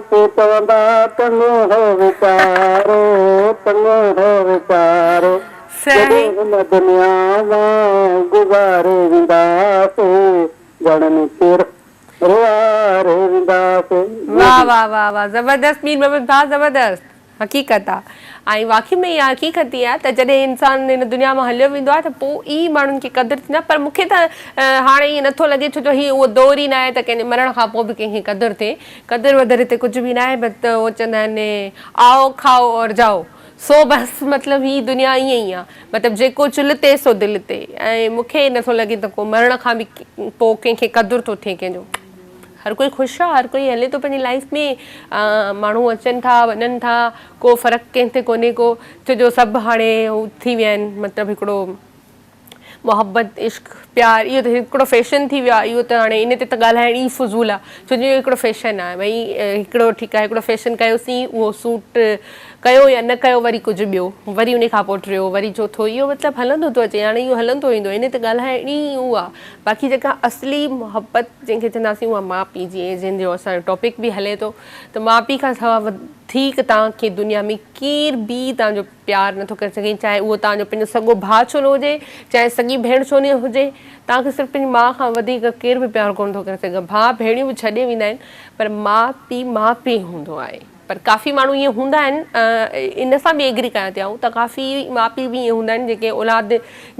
[SPEAKER 4] پوء چوندا چڱو هو ويچارو، چڱو هو ويچارو. جڏهن هن دنيا مان گذاري وينداسي، گهڻن کي روئاري وينداسي.
[SPEAKER 1] واه واه واه واه زبردست مير محمد ڀاء زبردست. حقيقت آ ۽ واقعي ۾ اها حقيقت ئي آهي ته جڏهن انسان هن دنيا مان هليو ويندو آهي ته پوء ئي ماڻهن کي قدر ٿيندي آهي پر مون کي ته هاڻي ائين نٿو لڳي ڇو جو هي اهو دور ئي ناهي ته ڪنهن جي مرڻ کان پوء به ڪنهن کي قدر ٿئي قدر ودر هتي ڪجهه به ناهي بس اهو چوندا آهن آئو کائو اور جائو سو بس مطلب هي دنيا ائين ئي آهي مطلب جيڪو چلهه تي سو دل تي ۽ مون کي نٿو لڳي ته ڪو مرڻ کان به پوء ڪنهن کي قدر ٿو ٿئي ڪنهن جو هر ڪوئي خوش آ هر ڪوئي هلي ٿو پنهنجي لائيف ۾ ماڻهو اچن ٿا وڃن ٿا ڪو فرق ڪنهن تي ڪونهي ڪو ڇو جو سڀ هاڻي هو ٿي ويا آهن مطلب هڪڙو محبت عشق پيار اهو ته هڪڙو فيشن ٿي ويو آ اهو ته هاڻي ان تي ته ڳالهائڻ ئي فضول آ ڇو جو اهو هڪڙو فيشن آ ڀئي هڪڙو ٺيڪ آ هڪڙو فيشن ڪيوسين اهو سوٽ ڪيو يا نه ڪيو وري ڪجهه ٻيو وري ان کان پوء ٽيو وري چوٿو اهو مطلب هلندو ٿو اچي هاڻي اهو هلندو ايندو ان تي ڳالهائڻ ئي اهو آ باقي جيڪا اصلي محبت جنهن کي چونداسين اها ماء پيء جي ۽ جنهن جو اسان جو ٽاپڪ به هلي ٿو ته ماء پيء کان سوا وڌيڪ توهان کي دنيا ۾ ڪير به توهان جو پيار نٿو ڪري سگهي چاهي اهو توهان جو پنهنجو سڳو ڀاء ڇو نه هجي چاهي سڳي ڀيڻ ڇو نه هجي توهان کي صرف پنهنجي ماء کان وڌيڪ ڪير به پيار ڪونه ٿو ڪري سگهي ڀاء ڀيڻيون به ڇڏي ويندا آهن پر ماء پيء ماء پيء هوندو آهي. پر ڪافي ماڻهو ائين هوندا آهن ان سان به ايگري ڪيان ٿي آئون ته ڪافي ماء پيء به ائين هوندا آهن جيڪي اولاد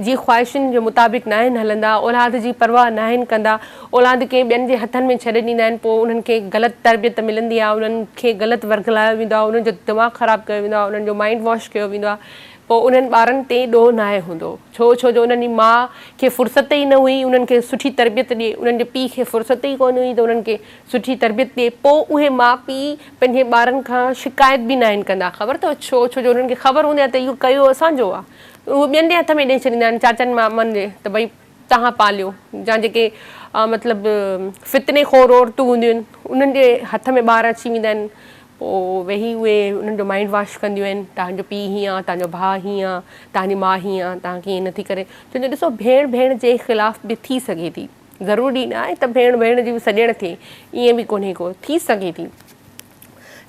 [SPEAKER 1] جي خواهشن جي مطابق ناهن هلندا اولاد جي پرواهه ناهن ڪندا اولاد کي ٻين جي هٿن ۾ ڇڏي ڏيندا آهن پوء انهن کي غلط تربيت ملندي آهي انهن کي غلط ورغلايو ويندو آهي انهن جو دماغ خراب ڪيو ويندو آهي انهن جو مائنڊ واش ڪيو ويندو آهي پوء انهن ٻارن تي ڏوهه ناهي هوندو ڇو ڇو جو انهن جي ماء کي فرصت ئي نه هئي انهن کي سٺي تربيت ڏئي انهن جي پيء کي فرصت ئي ڪونه هئي ته انهن کي سٺي تربيت ڏئي پوء اهي ماء پيء پنهنجي ٻارن کان شڪايت به ناهن ڪندا خبر اٿو ڇو ڇو جو انهن کي خبر هوندي آهي ته اهو ڪيو اسان جو آهي اهو ٻين جي هٿ ۾ ڏئي ڇڏيندا آهن چاچن مامن جي ته ڀئي توهان پاليو يا جيڪي مطلب فتني خور عورتون هونديون آهن انهن جي هٿ ۾ ٻار اچي ويندا آهن پوء ويهي اهي انهن جو مائنڊ واش ڪنديون آهن توهان جو پيء هيئن آهي توهان جو ڀاء هيئن آهي توهان جي ماء هيئن آهي توهان کي هيئن نٿي ڪري ڇو جو ڏسو ڀيڻ ڀيڻ جي خلاف به ٿي سگهي ٿي ضروري نه آهي ته ڀيڻ ڀيڻ جي به سڄڻ ٿئي ائين به ڪونهي ڪو ٿي سگهي ٿي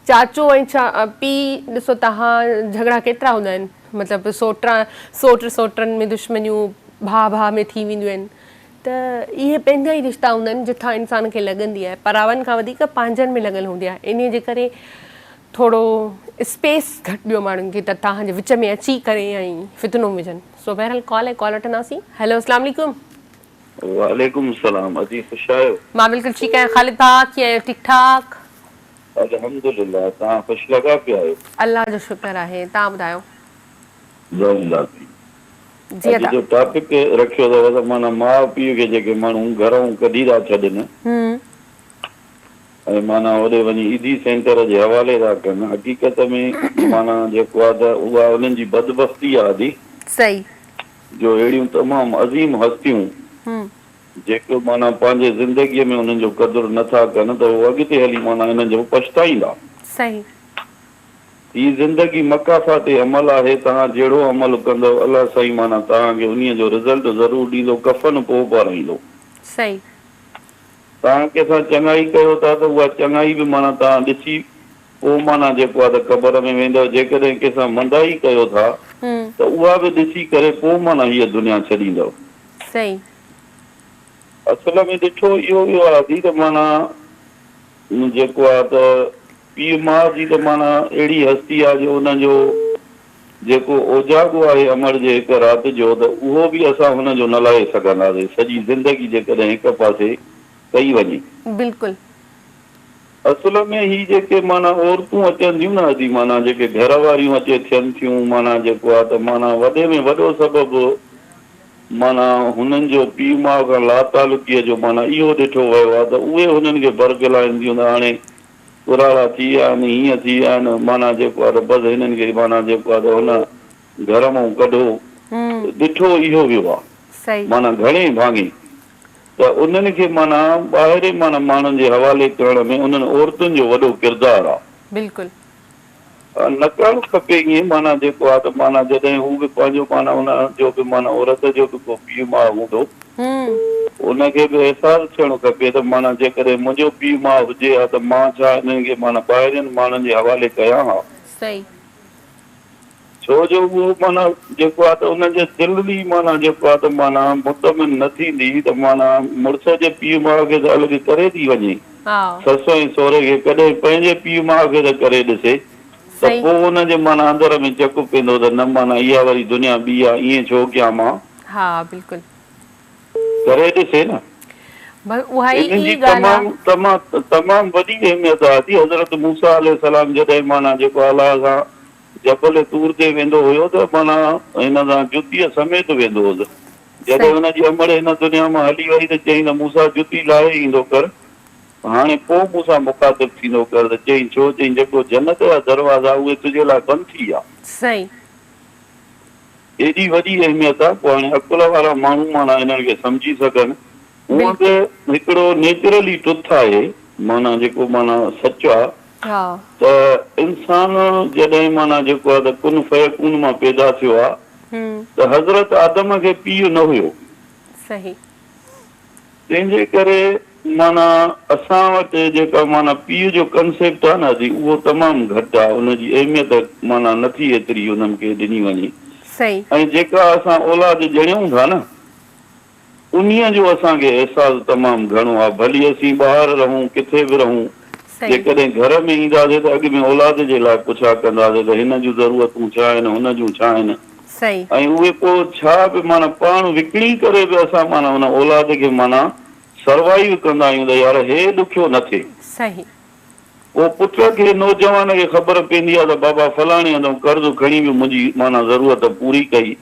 [SPEAKER 1] چاچو ۽ ڇا پيء ڏسو تهان جهڳڙا ڪيترا هوندا آهن مطلب سوٽرا سوٽ سوٽرن ۾ دشمنيون ڀاء ڀاء ۾ ٿي وينديون آهن ته اهي پنهنجا ئي رشتا هوندا آهن جتان انسان کي لڳندي آهي پراون کان وڌيڪ پنهنجن ۾ لڳل هوندي آهي انهي جي ڪري ٿورو اسپيس گهٽ ڏيو ماڻهن کي ته توهان جي وچ ۾ اچي ڪري ۽ فتنو وجهن سو بهرحال ڪال ۽ ڪال وٺنداسين هيلو اسلام عليڪم.
[SPEAKER 6] وعليڪم السلام ادي خوش آهيو.
[SPEAKER 1] مان بلڪل ٺيڪ آهيان خالد ڀاء ڪيئن آهيو ٺيڪ ٺاڪ.
[SPEAKER 6] الحمدلله توهان خوش لڳا پيا آهيو.
[SPEAKER 1] الله جو شڪر آهي توهان ٻڌايو.
[SPEAKER 6] دعائون
[SPEAKER 1] جي
[SPEAKER 6] اڄ
[SPEAKER 1] ادا.
[SPEAKER 6] جو ٽاپڪ رکيو اٿو ته معنيٰ ماء پيء کي جيڪي ماڻهو گهرئون ڪڍي ٿا ڇڏن. ۽ معنيٰ هوڏي وڃي ايڌي سينٽر جي حوالي ٿا ڪن حقيقت ۾ معنيٰ جيڪو آ ته اها انهن جي بدبختي آ ادي.
[SPEAKER 1] صحيح.
[SPEAKER 6] جو اهڙيون تمام عظيم هستيون جيڪو معنيٰ پنهنجي زندگيء ۾ انهن جو قدر نه ٿا ڪن ته هو اڳتي هلي معنيٰ انهن جو پڇتائيندا.
[SPEAKER 1] صحيح.
[SPEAKER 6] هي زندگي مڪافات عمل آهي توهان جهڙو عمل ڪندؤ الله سائين معنيٰ توهان کي انهيء جو رزلٽ ضرور ڏيندو ڪفن پوء پارائيندو.
[SPEAKER 1] صحيح.
[SPEAKER 6] توهان ڪنهن سان چڱائي ڪيو ٿا ته اها چڱائي به معنيٰ توهان ڏسي پوء معنيٰ جيڪو آهي ته قبر ۾ ويندؤ، جيڪڏهن ڪنهن سان مندائي ڪيو ٿا ته اها به ڏسي ڪري پوء معنيٰ هيء دنيا ڇڏيندؤ.
[SPEAKER 1] صحيح.
[SPEAKER 6] اصل ۾ ڏٺو اهو ويو آهي ادي ته معنيٰ جيڪو آهي ته پيء ماء جي ته معنيٰ اهڙي هستي آهي جو ان جو جيڪو اوجاڳو آهي امڙ جي هڪ رات جو ته اهو به اسان هن جو نه لاهي سگهنداسين سڄي زندگي جيڪڏهن هڪ پاسي ڪئي وڃي.
[SPEAKER 1] بلڪل.
[SPEAKER 6] اصل ۾ هي جيڪي معنيٰ عورتون اچن ٿيون نه ادي معنيٰ جيڪي گهر واريون اچي ٿين ٿيون معنيٰ جيڪو آهي ته معنيٰ وڏي ۾ وڏو سبب معنيٰ هنن جو پيء ماء کان لاتعلقيء جو معنيٰ اهو ڏٺو ويو آهي ته اهي هنن کي برغلائين ٿيون ته هاڻي ڪراڙا ٿي ويا آهن، هيئن ٿي ويا آهن، معنيٰ جيڪو آهي ته بس هنن کي معنيٰ جيڪو آهي ته هن گهر مئون ڪڍو. ڏٺو اهو ويو آهي، معنيٰ گهڻي ڀاڱي ته انهن کي معنيٰ ٻاهرين معنيٰ ماڻهن جي حوالي ڪرڻ ۾ انهن عورتن جو وڏو ڪردار آهي.
[SPEAKER 1] بلڪل.
[SPEAKER 6] نه ڪرڻ کپي ائين معنيٰ جيڪو آهي ته معنيٰ جڏهن هو به پنهنجو معنيٰ ان جو به معنيٰ عورت جو به ڪو پيء ماء هوندو ان کي به احساس ٿيڻ کپي ته معنيٰ جيڪڏهن منهنجو پيء ماء هجي ها ته مان ڇا انهن کي معنيٰ ٻاهرين ماڻهن جي حوالي ڪيان ها.
[SPEAKER 1] صحيح.
[SPEAKER 6] ڇو جو اهو معنيٰ جيڪو آهي ته ان جي دل ئي معنيٰ جيڪو آهي ته معنيٰ مطمئن نه ٿيندي ته معنيٰ مڙس جي پيء ماء کي ته الڳ ڪري ٿي وڃي. سس ۽ سهري کي ڪڏهن پنهنجي پيء ماء کي ته ڪري ڏسي ته پوء ان جي معنيٰ اندر ۾ چڪ پوندو ته نه معنيٰ اها وري دنيا ٻي آ ائين ڇو ڪيان مان.
[SPEAKER 1] ها بلڪل.
[SPEAKER 6] ڪري ڏسي نه.
[SPEAKER 1] بس اها ئي
[SPEAKER 6] انهن جي
[SPEAKER 1] ڳالهه آ.
[SPEAKER 6] تمام تمام تمام وڏي اهميت آ ٿي حضرت موسيٰ عليه السلام جڏهن معنيٰ جيڪو الله سان جبل طور تي ويندو هيو ته معنيٰ هن سان جتيء سميت ويندو هوس جڏهن هن جي امڙ هن دنيا مان هلي وئي ته چيائين ته موسيٰ جتي لاهي ايندو ڪر، هاڻي پوء مون سان مخاطب ٿيندو ڪر ته چيائين ڇو؟ چيائين جيڪو جنت جا دروازا اهي تنهنجي لاء بند ٿي ويا.
[SPEAKER 1] سائين.
[SPEAKER 6] ايڏي وڏي اهميت آ، پوء هاڻي عقل وارا ماڻهو معنيٰ انهن کي سمجهي سگهن. هونء به هڪڙو نيچرلي ٽرٿ آهي معنيٰ جيڪو معنيٰ سچ آ ته انسان جڏهن معنيٰ جيڪو آ ته ڪن فيڪون مان پيدا ٿيو آ ته حضرت آدم کي پيء نه هيو.
[SPEAKER 1] صحيح.
[SPEAKER 6] تنهن جي ڪري معنيٰ اسان وٽ جيڪا معنيٰ پيء جو ڪنسيپٽ آ نه ادي اهو تمام گهٽ آ ان جي اهميت معنيٰ نه ٿي ايتري انهن کي ڏني وڃي
[SPEAKER 1] صحيح.
[SPEAKER 6] ۽ جيڪا اسان اولاد ڄڻيون ٿا نه انهيء جو اسان کي احساس تمام گهڻو آ، ڀلي اسين ٻاهر رهون، ڪٿي به رهون، جيڪڏهن گهر ۾ اينداسين ته اڳ ۾ اولاد جي لاء پڇا ڪنداسين ته هن جون ضرورتون ڇا آهن، هن جون ڇا آهن ۽ اهي پوء ڇا به معنيٰ پاڻ وڪڻي ڪري به اسان معنيٰ ان اولاد کي معنيٰ سروائيو ڪندا آهيون ته يار هي ڏکيو نه ٿئي. پوء پٽ کي نوجوان کي خبر پوندي آ ته بابا فلاڻي هنڌئون قرض کڻي به منهنجي معنيٰ ضرورت پوري ڪئي.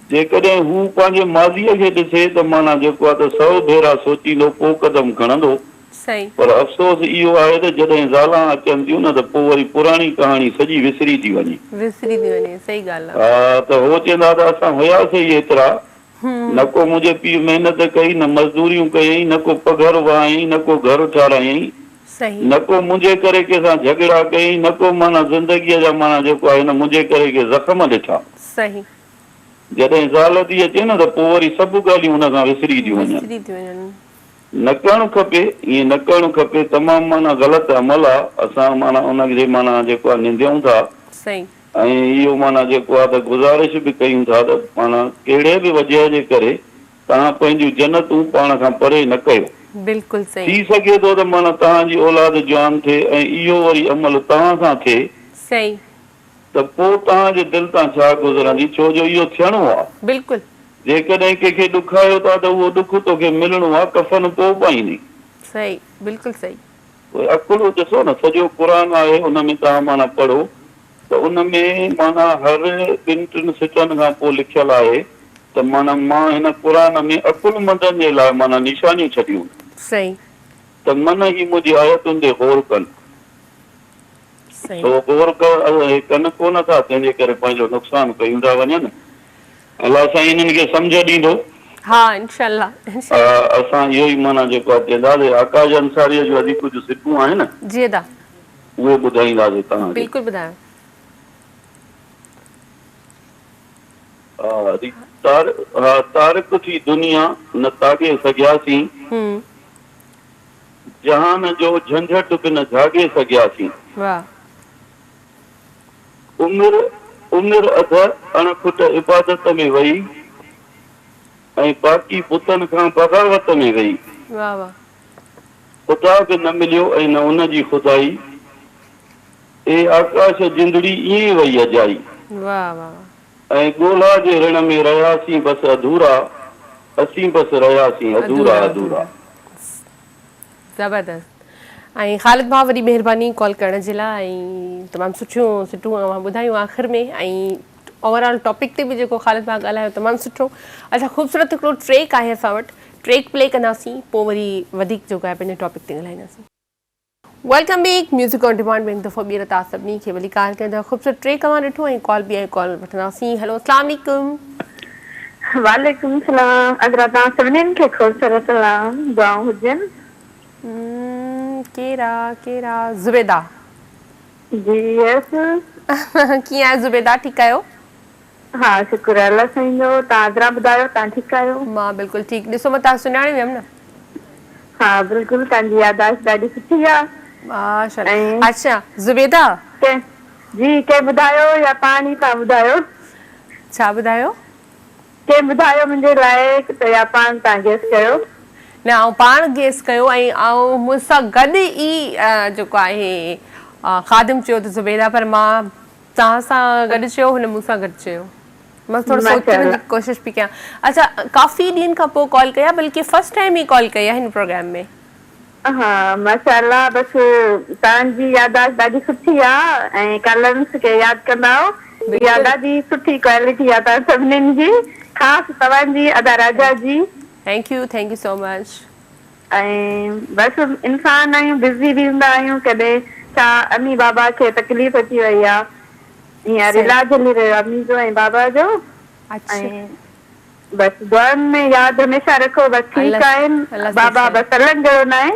[SPEAKER 6] جيڪڏهن هو پنهنجي ماضيء کي ڏسي ته معنيٰ جيڪو آهي ته سئو ڀيرا سوچيندو پوء قدم کڻندو. پر افسوس اهو آهي ته جڏهن زالان اچن ٿيون نه ته پوء وري پراڻي ڪهاڻي سڄي وسري ٿي وڃي.
[SPEAKER 1] وسري ٿي وڃي صحيح ڳالهه آ.
[SPEAKER 6] ها ته هو چوندا ته اسان هياسي ئي ايترا، نه ڪو منهنجي پيء محنت ڪئي، نه مزدوريون ڪيائين، نه ڪو پگهر وهايائين، نه ڪو گهر ٺارايائين، نه ڪو منهنجي ڪري ڪنهن سان جهڳڙا ڪيائين، نه ڪو معنيٰ زندگيء جا معنيٰ جيڪو آهي هن منهنجي ڪري ڪي زخم ڏٺا.
[SPEAKER 1] صحيح.
[SPEAKER 6] جڏهن زال ٿي اچي نه ته پوء وري سڀ ڳالهيون هن کان وسري ٿيون وڃن.
[SPEAKER 1] وسري ٿيون وڃن.
[SPEAKER 6] نه ڪرڻ کپي، ائين نه ڪرڻ کپي، تمام معنيٰ غلط عمل آ، اسان معنيٰ ان کي معنيٰ جيڪو آ ننديون ٿا.
[SPEAKER 1] صحيح.
[SPEAKER 6] ۽ اهو معنيٰ جيڪو آ ته گذارش به ڪيون ٿا ته معنيٰ ڪهڙي به وجهه جي ڪري توهان پنهنجون جنتون پاڻ کان پري نه ڪيو.
[SPEAKER 1] بلڪل صحيح.
[SPEAKER 6] ٿي سگهي ٿو ته معنيٰ توهان جي اولاد جوان ٿئي ۽ اهو وري عمل توهان سان ٿئي.
[SPEAKER 1] صحيح.
[SPEAKER 6] ته پوء توهان جي دل تان ڇا گذرندي، ڇو جو اهو ٿيڻو آ.
[SPEAKER 1] بلڪل.
[SPEAKER 6] جيڪڏهن ڪنهن کي ڏکايو ٿا ته اهو ڏک توکي ملڻو آ، ڪفن پوء پائيندين.
[SPEAKER 1] صحيح بلڪل صحيح.
[SPEAKER 6] پوء عقل ڏسو نه سڄو قرآن آهي ان ۾ توهان معنيٰ پڙهو ته ان ۾ معنيٰ هر ٻن ٽن سٽن کان پوء لکيل آهي ته معنيٰ مان هن قرآن ۾ عقلمندن جي لاء معنيٰ نشانيون ڇڏيون.
[SPEAKER 1] صحيح.
[SPEAKER 6] ته من هي منهنجي آيتن تي غور ڪن.
[SPEAKER 1] صحيح.
[SPEAKER 6] سو غور ڪن ڪو نه ٿا تنهن جي ڪري پنهنجو نقصان ڪيون ٿا وڃن. الله سائين انهن کي سمجهه ڏيندو.
[SPEAKER 1] ها انشاء الله انشاء الله.
[SPEAKER 6] اسان اهو ئي معنيٰ جيڪو آهي چئنداسين آڪاش انصاريء جون اڄ ڪجهه سٽون آهن.
[SPEAKER 1] جي ادا.
[SPEAKER 6] اهي ٻڌائينداسين توهان کي.
[SPEAKER 1] بلڪل ٻڌايو.
[SPEAKER 6] ها تارڪ ٿي دنيا نه تاڳي سگهياسين. جهان جو جهنجهٽ به نه جهاڳي سگهياسين.
[SPEAKER 1] واھ.
[SPEAKER 6] عمر عمر اڌ اڻ کٽ عبادت ۾ وئي ۽ باقي بتن کان بغاوت ۾ وئي.
[SPEAKER 1] واھ واھ.
[SPEAKER 6] خدا به نه مليو ۽ نه ان جي خدائي. اي آڪاش جندڙي ائين وئي اجائي.
[SPEAKER 1] واھ واھ.
[SPEAKER 6] ۽ ڳولا جي رڻ ۾ رهياسين بس اڌورا، اسين بس رهياسين اڌورا اڌورا.
[SPEAKER 1] زبردست ۽ خالد ڀاء وڏي مهرباني ڪال ڪرڻ جي لاء ۽ تمام سٺيون سٽون اوهان ٻڌايون آخر ۾ ۽ اوور آل ٽاپڪ تي به جيڪو خالد ڀاء ڳالهايو تمام سٺو اڇا خوبصورت هڪڙو ٽريڪ آهي اسان وٽ ٽريڪ پلي ڪنداسين پوء وري وڌيڪ جيڪو آهي پنهنجي ٽاپڪ تي ڳالهائينداسين. Welcome back music on demand ۾ هڪ دفعو ٻيهر توهان سڀني کي ڀليڪار ڪيون ٿا خوبصورت ٽريڪ اوهان ڏٺو ۽ ڪال به آئي ڪال وٺنداسين هيلو اسلام عليڪم.
[SPEAKER 2] وعليڪم السلام عذرا توهان سڀنين کي خوبصورت سلام دعائون هجن.
[SPEAKER 1] ڪير آ ڪير آ زبيده.
[SPEAKER 2] جي يس.
[SPEAKER 1] ڪيئن آهيو زبيده ٺيڪ آهيو.
[SPEAKER 2] ها شڪر آهي الله سائين جو توهان عذرا ٻڌايو توهان ٺيڪ آهيو.
[SPEAKER 1] مان بلڪل ٺيڪ ڏسو مان توهان سڃاڻي ويم نه.
[SPEAKER 2] ها بلڪل توهان جي ياداشت ڏاڍي سٺي آ.
[SPEAKER 1] ماشاءالله اڇا زبيده.
[SPEAKER 2] ڪنهن جي ڪنهن ٻڌايو يا پاڻ ئي توهان ٻڌايو.
[SPEAKER 1] ڇا ٻڌايو.
[SPEAKER 2] ڪنهن ٻڌايو منهنجي لاء ته يا پاڻ توهان گيس ڪيو.
[SPEAKER 1] نه آئون پاڻ گيس ڪيو ۽ آئون مون سان گڏ ئي جيڪو آهي خادم چيو ته زبيده پر مان توهان سان گڏ چيو هن مون سان گڏ چيو مان ٿورو سوچڻ جي ڪوشش پئي ڪيان اڇا ڪافي ڏينهن کان پوء ڪال ڪئي آهي بلڪه فرسٽ ٽائيم ئي ڪال ڪئي آهي هن پروگرام ۾.
[SPEAKER 2] ها ماشاء الله بس توهان جي ياداشت ڏاڍي سٺي آ ۽ ڪالرس کي ياد ڪندا آهيو اها ڏاڍي سٺي ڪوالٽي آ توهان سڀنين جي خاص توهان جي ادا راجا جي.
[SPEAKER 1] Thank you thank you so much.
[SPEAKER 2] ۽ بس انسان آهيون بزي به هوندا آهيون ڪڏهن ڇا امي بابا کي تڪليف اچي وئي آ هينئر علاج هلي رهيو آ امي جو ۽ بابا جو ۽ بس دعائن ۾ ياد هميشه رکو بس ٺيڪ آهن بابا بس هلڻ جهڙو ناهي.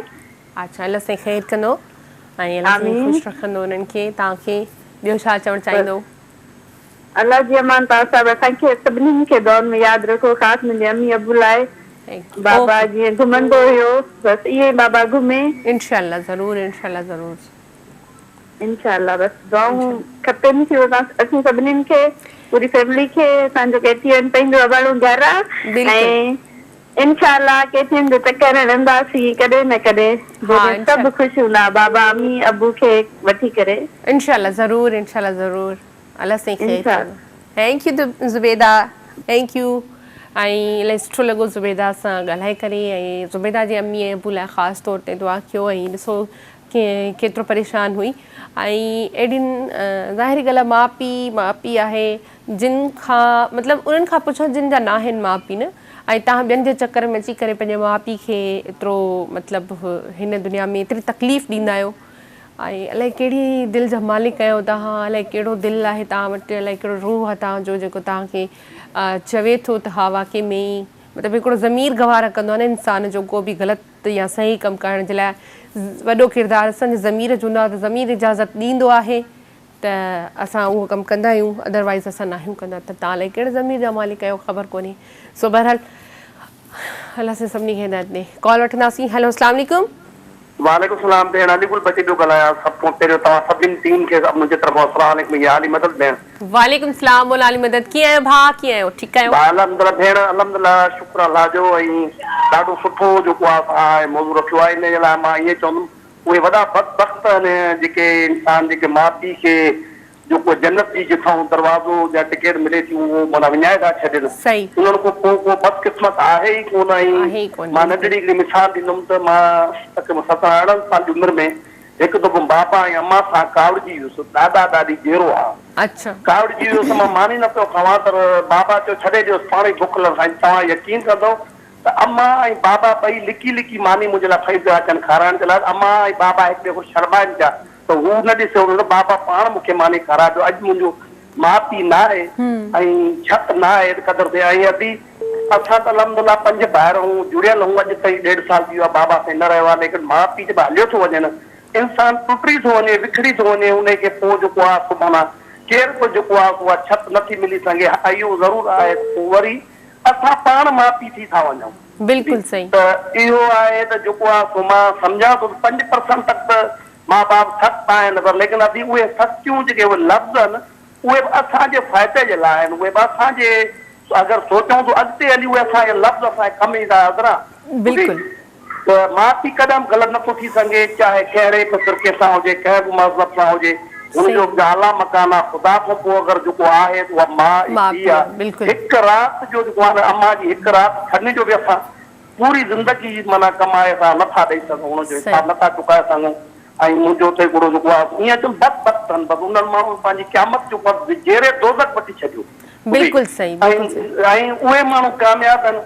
[SPEAKER 1] اڇا الله سائين خير ڪندو ۽ الله سائين خوش رکندو انهن کي توهان کي ٻيو ڇا چوڻ چاهيندو.
[SPEAKER 2] الله جي امان توهان سڀ اسان کي سڀني کي دعائن ۾ ياد رکو خاص منهنجي امي ابو لاء بابا جيئن گهمندو هيو بس ائين ئي بابا گهمي.
[SPEAKER 1] انشاء الله ضرور انشاء الله ضرور.
[SPEAKER 2] انشاء الله بس دعائون کپين ٿيون اسين سڀنين کي پوري فيملي کي اسان جو ڪي ٽي اين پنهنجو اباڻو گهر آ ۽ انشاء الله ڪي ٽي اين جو چڪر هڻنداسين ڪڏهن نه ڪڏهن جڏهن سڀ خوش هوندا بابا امي ابو کي وٺي ڪري.
[SPEAKER 1] انشاء الله ضرور انشاء الله ضرور الله سائين خير ڪندو. Thank you Zubaida thank you ۽ الاهي سٺو لڳو زبيده سان ڳالهائي ڪري ۽ زبيده جي امي ۽ ابو لاء خاص طور تي دعا ڪيو ۽ ڏسو ڪيترو پريشان هئي ۽ اهڙين ظاهري ڳالهه آهي ماء پيء ماء پيء آهي جن کان مطلب انهن کان پڇو جن جا ناهن ماء پيء نه ۽ تهان ٻين جي چڪر ۾ اچي ڪري پنهنجي ماء پيء کي ايترو مطلب هن دنيا ۾ ايتري تڪليف ڏيندا آهيو ۽ الائي ڪهڙي دل جا مالڪ آهيو توهان الائي ڪهڙو دل آهي توهان وٽ الائي ڪهڙو روح آهي توهان جو جيڪو توهان کي چوي ٿو ته ها واقعي ۾ ئي مطلب هڪڙو ضمير گوارا ڪندو آهي نه انسان جو ڪو به غلط يا صحيح ڪم ڪرڻ جي لاء وڏو ڪردار اسان جي ضمير جو هوندو آهي ته ضمير اجازت ڏيندو آهي ته اسان اهو ڪم ڪندا آهيون ادر وائيز اسان ناهيون ڪندا ته توهان الائي ڪهڙي ضمير جا مالڪ آهيو خبر ڪونهي سو بهرحال الله سائين سڀني کي هدايت ڏي ڪال وٺنداسين هيلو اسلام عليڪم.
[SPEAKER 3] وعليڪم السلام ڀيڻ علي گل بچي پيو ڳالهايان سڀ کان پهريون توهان سڀني ٽيم کي منهنجي طرفان السلام عليڪم يا علي مدد ڀيڻ.
[SPEAKER 1] وعليڪم السلام مولا علي مدد ڪيئن آهيو ڀاء ڪيئن آهيو ٺيڪ آهيو.
[SPEAKER 3] ڀاء الحمدلله ڀيڻ الحمدلله شڪر الله جو ۽ ڏاڍو سٺو جيڪو آهي توهان موضوع رکيو آهي ان جي لاء مان ائين چوندم اهي وڏا بدبخت آهن جيڪي انسان جيڪي ماء پيء کي جيڪو جنت جي جٿان دروازو يا ٽڪيٽ ملي ٿي اهو معنيٰ وڃائي ٿا ڇڏين.
[SPEAKER 1] صحيح.
[SPEAKER 3] انهن کان پوء ڪو بدقسمت آهي ئي ڪونه
[SPEAKER 1] آهي ئي
[SPEAKER 3] ۽
[SPEAKER 1] ڪونه
[SPEAKER 3] مان
[SPEAKER 1] بلڪل.
[SPEAKER 3] ننڍڙي هڪڙي مثال ڏيندم ته مان تقريبن سترهن ارڙهن سال جي عمر ۾ هڪ دفعو بابا ۽ امان سان ڪاوڙجي ويس ڏاڏا ڏاڏي جيئرو ها
[SPEAKER 1] اڇا.
[SPEAKER 3] ڪاوڙجي ويس مان ماني نه پيو کاوان ته بابا چيو ڇڏي ڏيوس پاڻ ئي بک لڳس ۽ توهان يقين ڪندؤ ته امان ۽ بابا ٻئي لڪي لڪي ماني منهنجي لاء کڻي پيا اچن کارائڻ جي لاء امان ۽ بابا هڪ ٻئي کان شرمائن پيا ته هو نه ڏسي هن ته بابا پاڻ مون کي ماني کارائي پيو اڄ منهنجو ماء پيء نه آهي ۽ ڇت نه آهي ته قدر ٿئي ۽ ادي اسان ته الحمد الله پنج ڀائر هون جڙيل هون اڄ تائين ڏيڍ سال ٿي ويو آهي بابا سائين نه رهيو آهي ليڪن ماء پيء جڏهن هليو ٿو وڃي نه انسان ٽٽي ٿو وڃي وکڙي ٿو وڃي انهي کي پوء جيڪو آهي سو معنيٰ ڪير به جيڪو آهي سو اها ڇت نه ٿي ملي سگهي ها اهو ضرور آهي ته پوء وري اسان پاڻ ماء پيء ٿي ٿا وڃون.
[SPEAKER 1] بلڪل صحيح.
[SPEAKER 3] ته اهو آهي ته جيڪو آهي سو مان سمجهان ٿو ته 5% تڪ ته ماء باپ سخت آهن پر ليڪن ادي اهي سختيون جيڪي اهي لفظ آهن اهي به اسان جي فائدي جي لاء آهن اهي به اسان جي اگر سوچون ته اڳتي هلي اهي اسان جا لفظ اسان جي ڪم ايندا حضرا
[SPEAKER 1] بلڪل.
[SPEAKER 3] ته ماء پيء ڪڏهن به غلط نٿو ٿي سگهي چاهي ڪهڙي به فرقي سان هجي ڪنهن به مذهب سان هجي هن جو
[SPEAKER 1] صحيح.
[SPEAKER 3] اعليٰ مقام آهي خدا کان پوء اگر جيڪو آهي ته اها ماء ۽
[SPEAKER 1] ماء
[SPEAKER 3] پيء
[SPEAKER 1] پيء
[SPEAKER 3] آهي
[SPEAKER 1] بلڪل.
[SPEAKER 3] هڪ رات جو جيڪو آهي نه امان جي هڪ رات ڇڏڻ جو به اسان پوري زندگي معنيٰ ڪمائي اسان نه ٿا ڏئي سگهون، ان جو
[SPEAKER 1] صحيح.
[SPEAKER 3] حساب نه ٿا چڪائي سگهون ۽ منهنجو ته هڪڙو جيڪو آهي ائين چون بد بخت آهن بس انهن ماڻهن پنهنجي قيامت جو فرض جيئري دوزخ وٺي ڇڏيو ٻڌي
[SPEAKER 1] بلڪل صحيح
[SPEAKER 3] ۽
[SPEAKER 1] بلڪل صحيح.
[SPEAKER 3] ۽ اهي ماڻهو ڪامياب آهن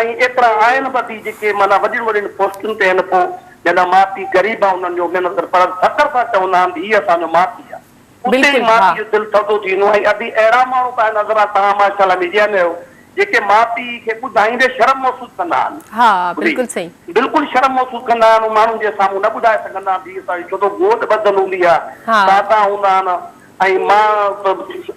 [SPEAKER 3] ۽ ايترا آهن به ادي جيڪي معنيٰ وڏين وڏين پوسٽن تي آهن پوء جڏهن ماء پيء غريب آهي انهن جو محنت پر فخر سان چوندا آهن ته هي اسان جو ماء پيء آهي. اتي ئي
[SPEAKER 1] بلڪل
[SPEAKER 3] ماء
[SPEAKER 1] ها.
[SPEAKER 3] پيء جو دل ٿڌو ٿي ويندو ۽ ادي اهڙا ماڻهو به آهن حضرات توهان ماشاء الله ميڊيا ۾ آهيو جيڪي ماء پيء کي ٻڌائيندي شرم محسوس ڪندا آهن
[SPEAKER 1] ها
[SPEAKER 3] ٻڌي
[SPEAKER 1] بلڪل صحيح.
[SPEAKER 3] بلڪل شرم محسوس ڪندا آهن ماڻهن جي سامهون نه ٻڌائي سگهندا آهن ڌيء سان ڇو ته گوڏ ٻڌل هوندي آهي
[SPEAKER 1] ها.
[SPEAKER 3] سادا هوندا آهن ۽ مان ته